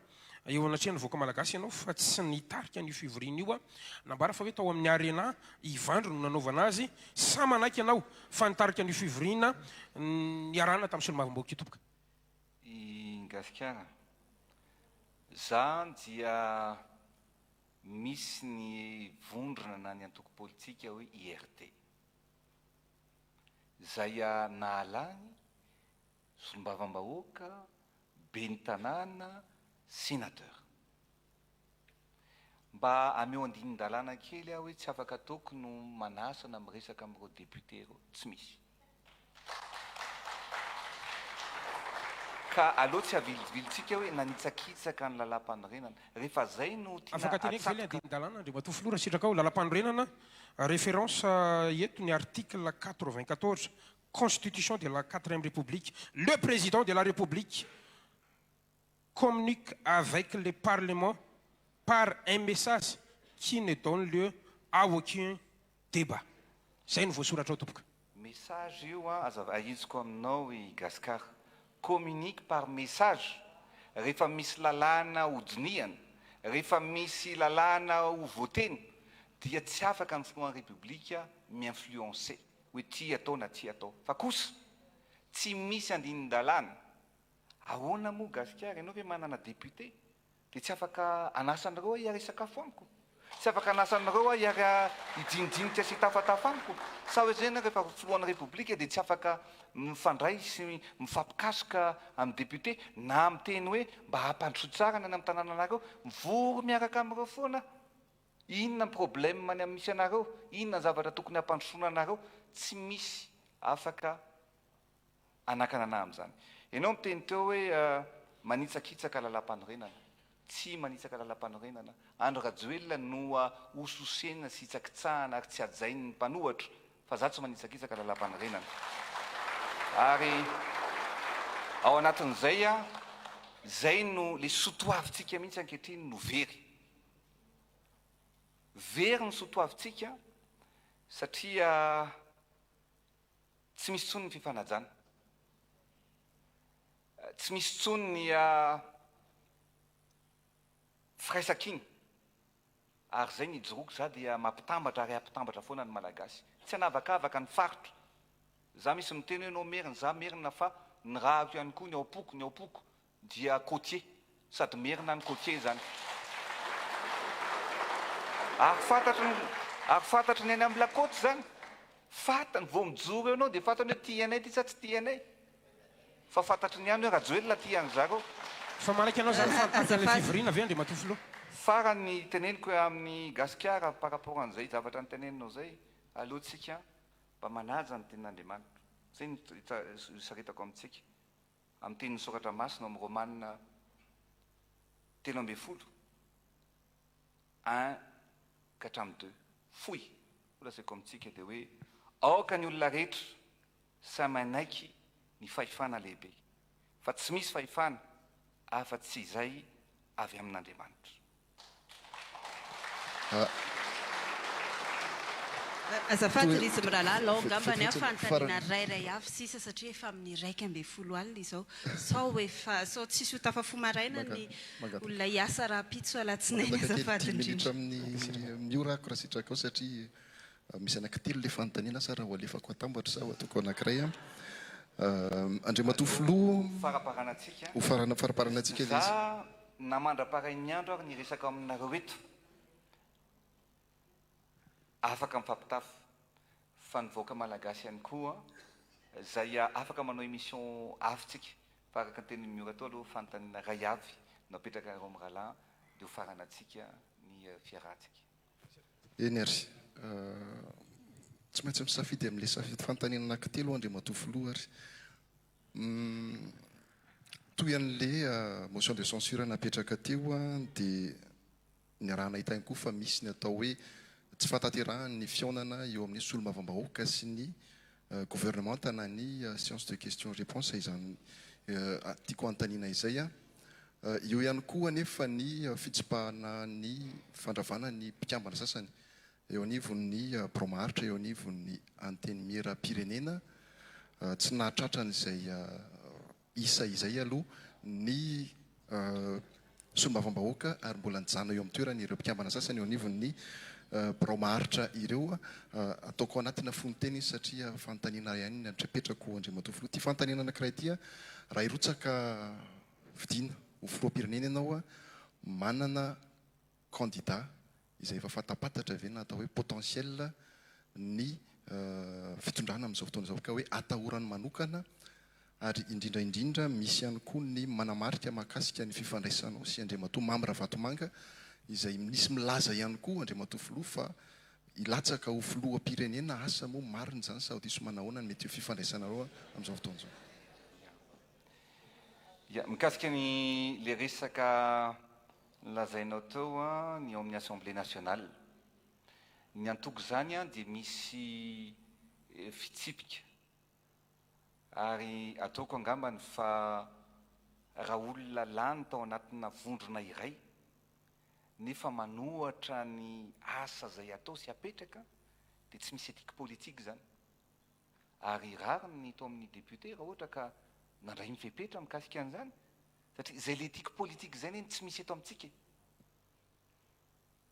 eo anatrehan'ny vahoaka malagasy ianao fa tsy nitarika an'io fivoriana io. Nambara fa hoe tao amin'ny Arena Ivandry no nanaovana azy. Sa manaiky ianao fa nitarika an'io fivoriana niarahana tamin'ny solombavambahoaka io tompoko? I Gasikara, za dia misy ny vondrona na ny antoko politika hoe IRD. Izay nahalany solombavambahoaka, ben'ny tanàna, sénateur. Mba ameo andinin-dalàna kely aho hoe tsy afaka ataoko no manasa na miresaka amin'ireo député ireo. Tsy misy. Ka aleo tsy avilivilintsika hoe nanitsakitsaka ny lalàmpanorenana. Rehefa zay no tiana Afaka teneniko ve ilay atsatoka. andinin-dalàna Andriamatoa Filoha raha sitrakao? Lalàmpanorenana, référence eto ny article 94, Constitution de la quatrième République, le Président de la République communique avec le Parlement par un message qui ne donne lieu à aucun débat. Izay no voasoratra ao tompoko. Message io an, aza ahitsiko aminao i Gascar. Communique par message, rehefa misy lalàna ho dinihana, rehefa misy lalàna ho votena dia tsy afaka ny filohan'ny Repoblika mi-influencer hoe ty atao na ty atao. Fa kosa tsy misy andinin-dalàna. Ahoana moa Gasikara, ianao ve manana député? Dia tsy afaka hanasa anareo aho hiara-hisakafo amiko? Tsy afaka hanasa anareo aho hiara-hidinidinika sy hitafatafa amiko? Sa hoe zay ianareo rehefa filohan'ny Repoblika dia tsy afaka mifandray sy mifampikasoka amin'ny député na miteny hoe mba hampandrosoy tsara ny any amin'ny tanànanareo? Mivory miaraka amin'ireo foana aho. Inona ny problème any amin'ny misy anareo? Inona ny zavatra tokony hampandrosoana anareo? Tsy misy afaka hanakana anah amin'izany. Ianao niteny teo hoe manitsakitsaka lalàmpanorenana. Tsy manitsaka lalàmpanorenana. Andry Rajoelina no hososena sy hitsakitsahana ary tsy hajain'ny mpanohatra fa za tsy manitsakitsaka lalàmpanorenana. Ary ao anatin'izay izay no le sotoavintsika mihitsy ankehitriny no very. Very ny sotoavintsika satria Tsy misy intsony ny fifanajana. Tsy misy intsony ny firaisankina. Ary izay ny ijoroako, za dia mampitambatra ary hampitambatra foana ny Malagasy. Tsy hanavakavaka ny faritra. Za misy miteny hoe ianao merina, za merina fa ny rako ihany koa ny ao am-poko, ny ao am-poko. Dia côtier, sady merina ny côtier izany. Ary fantatry ny, ary fantatry ny any amin'ny la côte izany. Fantany, vao mijoro eo ianao dia fantany hoe tia anay ity sa tsy tia anay. Fa fantatry ny any hoe Rajoelina tia an-dry zareo. Fa manaiky anao izany fa nitarika ilay fivoriana ve Andriamatoa Filoha? Farany teneniko amin'i Gasikara par rapport an'izay zavatra noteneninao izay, aleo tsika mba manaja ny tenin'Andriamanitra. Izay no isaritako amintsika. Amin'ny tenin'ny Soratra Masina ao amin'ny Romana 13, un ka hatramin'ny deux. Fohy, ho lazaiko amintsika dia hoe, aoka ny olona rehetra samy hanaiky ny fahefana lehibe, fa tsy misy fahefana afa-tsy izay avy amin'Andriamanitra. Azafady ry izy mirahalahy, alao angambany aho fanontaniana iray iray avy sisa satria efa amin'ny 11 alina izao. Sao efa, sao tsisy ho tafafoha maraina ny olona hiasa rahampitso alatsinainy azafady indrindra. Amin'ny ora ako raha sitrakao satria misy anankitelo ilay fanontaniana sa raha ho alefako atambatra sa ho ataoko anankiray an. Andriamatoa Filoha, Ho faraparanantsika. Ho faraparanantsika ilay izy. Za na mandra-parain'ny andro ary ny hiresaka aminareo eto, afaka mifampitafa, fa ny vahoaka malagasy ihany koa izay afaka manao émission avy tsika, fa araka ny tenin'i Miora teo aloha fanontaniana iray avy no apetrakareo amin'ny rahalahy dia ho faranantsika ny fiarahantsika. Eny ary. Tsy maintsy misafidy amin'ilay safidy fanontaniana anankitelo aho Andriamatoa Filoha ary. Toy an'le motion de censure napetraka teo dia niaraha-nahita ihany koa fa misy ny atao hoe tsy fahatanterahan'ny fihaonana eo amin'ny solombavambahoaka sy ny governemanta na ny séance de question réponse izany tiako hanontaniana izay. Eo ihany koa anefa ny fitsipahana ny fandravana ny mpikambana sasany eo anivon'ny birao maharitra eo anivon'ny Antenimierampirenena. Tsy nahatratra an'izay isa izay aloha ny solombavambahoaka ary mbola nijanona eo amin'ny toerany ireo mpikambana sasany eo anivon'ny birao maharitra ireo. Ataoko anatina fonon-teny izy satria fanontaniana ihany ny apetrako Andriamatoa Filoha. Ity fanontaniana anankiray ity, raha hirotsaka fidiana ho filoham-pirenena ianao, manana candidat izay efa fantapantatra ve na atao hoe potentiel ny fitondrana amin'izao fotoana izao ka hoe atahorany manokana ary indrindra indrindra misy ihany koa ny manamarika mahakasika ny fifandraisanao sy Andriamatoa Mamy Ravatomanga izay misy milaza ihany koa Andriamatoa Filoha fa hilatsaka ho filoham-pirenena asa moa marina izany sa diso manahoana ny mety ho fifandraisanareo amin'izao fotoana izao. Ya, mikasika ny le resaka Nolazainao teo ny ao amin'ny Assemblée nationale. Ny antoko izany dia misy fitsipika ary ataoko angambany fa raha olona lany tao anatina vondrona iray nefa manohatra ny asa izay atao sy apetraka dia tsy misy éthique politique izany. Ary rariny ny tao amin'ny député raha ohatra ka nandray ny fepetra mikasika an'izany Satria izay le éthique politique izay anie no tsy misy eto amintsika e!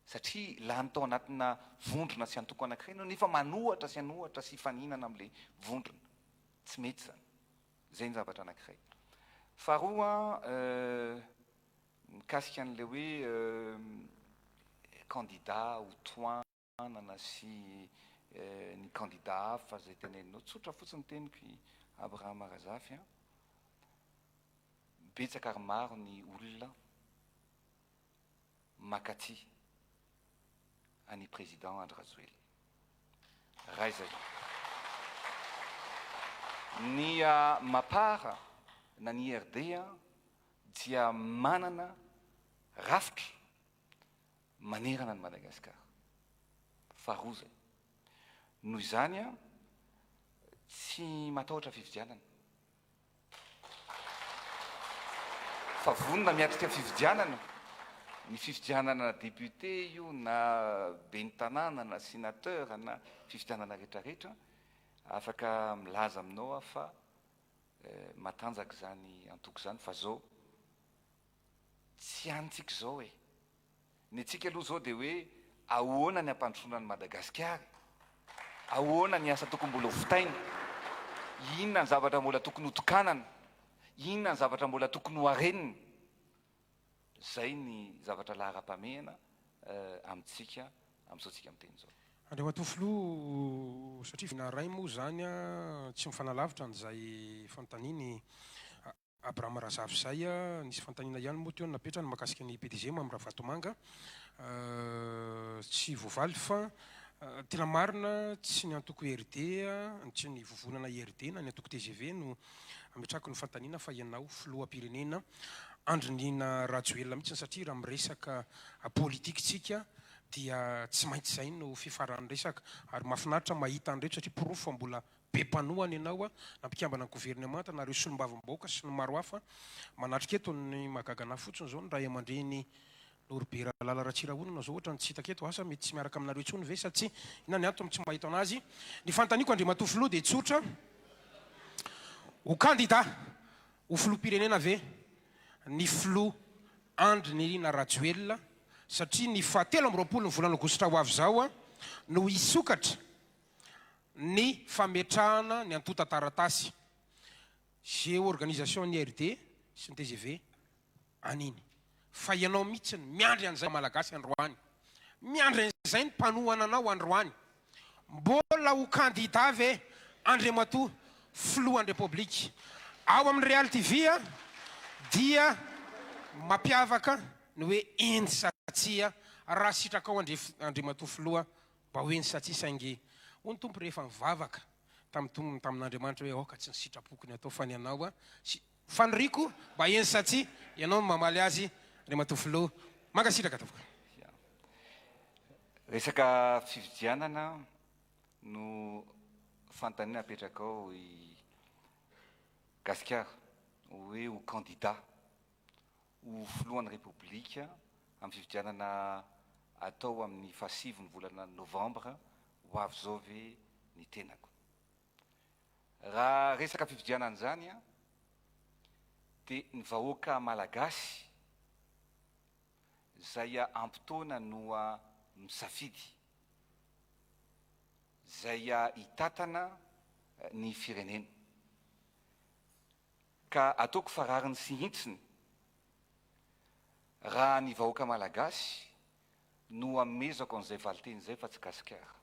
Satria lany tao anatina vondrona sy antoko anankiray ianao nefa manohatra sy hanohatra sy hifaninana amin'ilay vondrona. Tsy mety izany. Izay ny zavatra anankiray. Faharoa an, mikasika an'ilay hoe candidat ho tohanana sy ny candidat hafa izay teneninao. Tsotra fotsiny ny teniko i Abraham Razafy an. Betsaka ary maro ny olona makaty an'i Président Andry Rajoelina. Ray zay. Ny Mapar na ny IRD dia manana rafitra manerana an'i Madagasikara. Faharoa zay. Noho izany tsy matahotra fifidianana. Fa vonona miatrika fifidianana, ny fifidianana député io na ben'ny tanàna na sénateur na fifidianana retraretra, afaka milaza aminao aho fa matanjaka izany antoko izany fa zao tsy antsika izao e! Ny antsika aloha izao dia hoe ahoana ny hampandrosoana an'i Madagasikara e? Ahoana ny asa tokony mbola ho vitaina? Inona ny zavatra mbola tokony ho tokanana? Inona ny zavatra mbola tokony ho harenina? Izay ny zavatra laharam-pahamehana amintsika amin'izao tsika miteny izao. Andriamatoa Filoha, satria naray moa izany tsy mifanalavitra an'izay fanontanian'i Abraham Razafy izay a, nisy fanontaniana ihany moa teo napetrany mahakasika ny PDG Mamy Ravatomanga, tsy voavaly fa tena marina tsy ny antoko IRD, tsy ny vovonana IRD na ny antoko tgv no ametrahako ny fanontaniana fa ianao filoham-pirenena Andry Nirina Rajoelina mihitsy satria raha miresaka politika isika dia tsy maintsy izay no fifaran'ny resaka ary mahafinaritra mahita an'ireto satria porofo fa mbola be mpanohana ianao na mpikambana ny governemanta na ireo solombavambahoaka sy ny maro hafa manatrika eto. Ny mahagaga anahy fotsiny izao ny ray aman-dreny Norbert Lala Ratsirahonana izao ohatrany tsy hitako eto, asa mety tsy miaraka aminareo intsony ve sa tsia? Inona ny antony tsy mahita anazy? Ny fanontaniako Andriamatoa Filoha dia tsotra, ho kandida ho filoham-pirenena ve ny Filoha Andry Nirina Rajoelina satria ny faha 23 ny volana aogositra ho avy izao no hisokatra ny fametrahana ny antontan-taratasy Géorganisation ny RD sy ny tgv an'iny. Fa ianao mihitsy no miandry an'izay Malagasy androany. Miandry an'izay ny mpanohana anao androany. Mbola ho kandida ve Andriamatoa Filohan'ny Repoblika? Ao amin'ny Real TV dia mampiavaka ny hoe eny sa tsia raha sitrakao Andriamatoa Filoha Mba ho eny sa tsia saingy hoy ny Tompo rehefa mivavaka. tamin'ny Tompony, tamin'Andriamanitra hoe aoka tsy ny sitrapoko ny atao fa ny anao a, sy faniriako mba eny sa tsia, ianao no mamaly azy Andriamatoa Filoha. Mankasitraka tompoko. Resaka fifidianana no fanontaniana apetrakao i Gasikara hoe ho candidat ho filohan'ny Repoblika amin'ny fifidianana atao amin'ny fahasivy ny volana novambra ho avy izao ve ny tenako? Raha resaka fifidianana izany dia ny vahoaka malagasy izay ampy taona no misafidy izay hitatana ny firenena. Ka ataoko fa rariny sy hintsiny raha ny vahoaka malagasy no amezako an'izay valinteny izay fa tsy gasikara.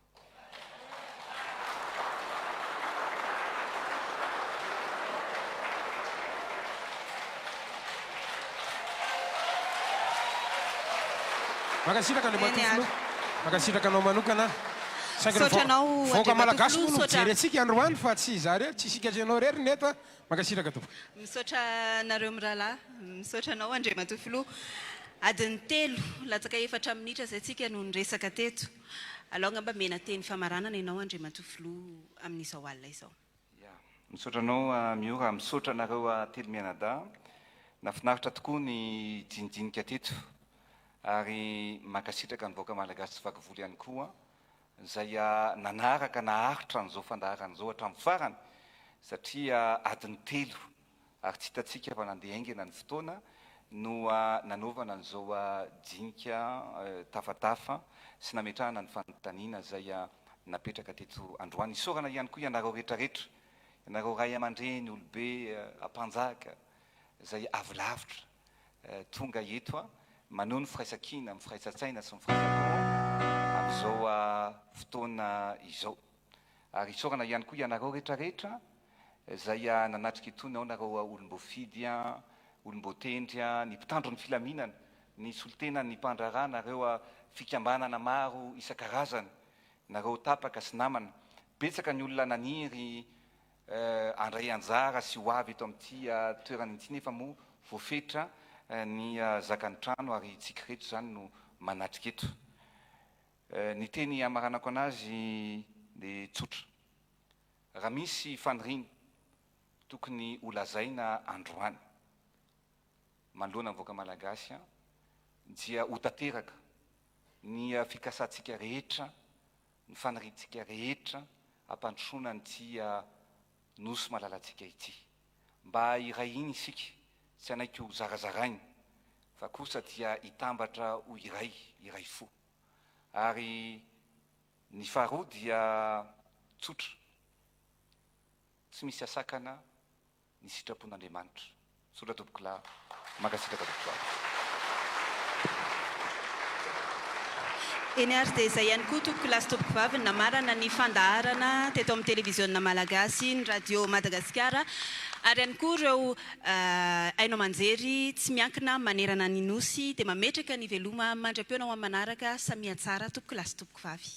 Mankasitraka Andriamatoa Eny ary. Filoha. Mankasitraka anao manokana. Saingy ny Misaotra anao vahoaka Andriamatoa malagasy Filoha, moa no misaotra. mijery antsika androany fa tsy izaho irery, tsy isika sy ianao irery ny eto a. Mankasitraka tompoko. Misaotra anareo mirahalahy. Misaotra anao Andriamatoa Filoha. Adiny telo latsaka efatra minitra izay tsika no niresaka teto. Alao angamba mena teny famaranana ianao Andriamatoa Filoha amin'izao alina izao. Ya. Misaotra anao Miora, misaotra anareo telo mianadahy. Nafinaritra tokoa ny dinidinika teto ary mankasitraka ny vahoaka malagasy tsy vaky volo ihany koa izay nanaraka naharitra an'izao fandaharana izao hatramin'ny farany satria adiny telo ary tsy hitantsika fa nandeha haingana ny fotoana no nanaovana an'izao dinika tafatafa sy nametrahana ny fanontaniana izay napetraka teto androany. Isaorana ihany koa ianareo rehetrarehetra, ianareo ray aman-dreny, olobe, ampanjaka izay avy lavitra tonga eto maneho ny firaisankina, ny firaisan-tsaina sy ny firaisam-po amin'izao fotoana izao. Ary isaorana ihany koa ianareo rehetrarehetra izay nanatrika itony, ao nareo olom-boafidy, olom-boatendry, ny mpitandro ny filaminana, ny solontenan'ny mpandraharaha, nareo fikambanana maro isan-karazany, nareo tapaka sy namana. Betsaka ny olona naniry handray anjara sy ho avy eto amin'ity toerana ity nefa moa voafetra ny zakan'ny trano ary tsiky reto izany no manatrika eto. Ny teny hamaranako anazy dia tsotra. Raha misy faniriana tokony ho lazaina androany manoloana ny vahoaka malagasy dia ho tanteraka ny fikasantsika rehetra, ny faniriantsika rehetra hampandrosoana an'ity Nosy malalantsika ity. Mba hiray hina isika, tsy hanaiky ho zarazaraina fa kosa dia hitambatra ho iray, iray fo. Ary ny faharoa dia tsotra, tsy misy asakana ny sitrapon'Andriamanitra. Misaotra tompokolahy, mankasitraka tompokovavy. Eny ary dia izay ihany koa tompokolahy sy tompokovavy ny namarana ny fandaharana teto amin'ny televiziona malagasy, ny radio Madagasikara ary ihany koa ireo haino aman-jery tsy miankina manerana ny Nosy dia mametraka ny veloma mandra-pihaona ho amin'ny manaraka, samia tsara tompokolahy sy tompokovavy.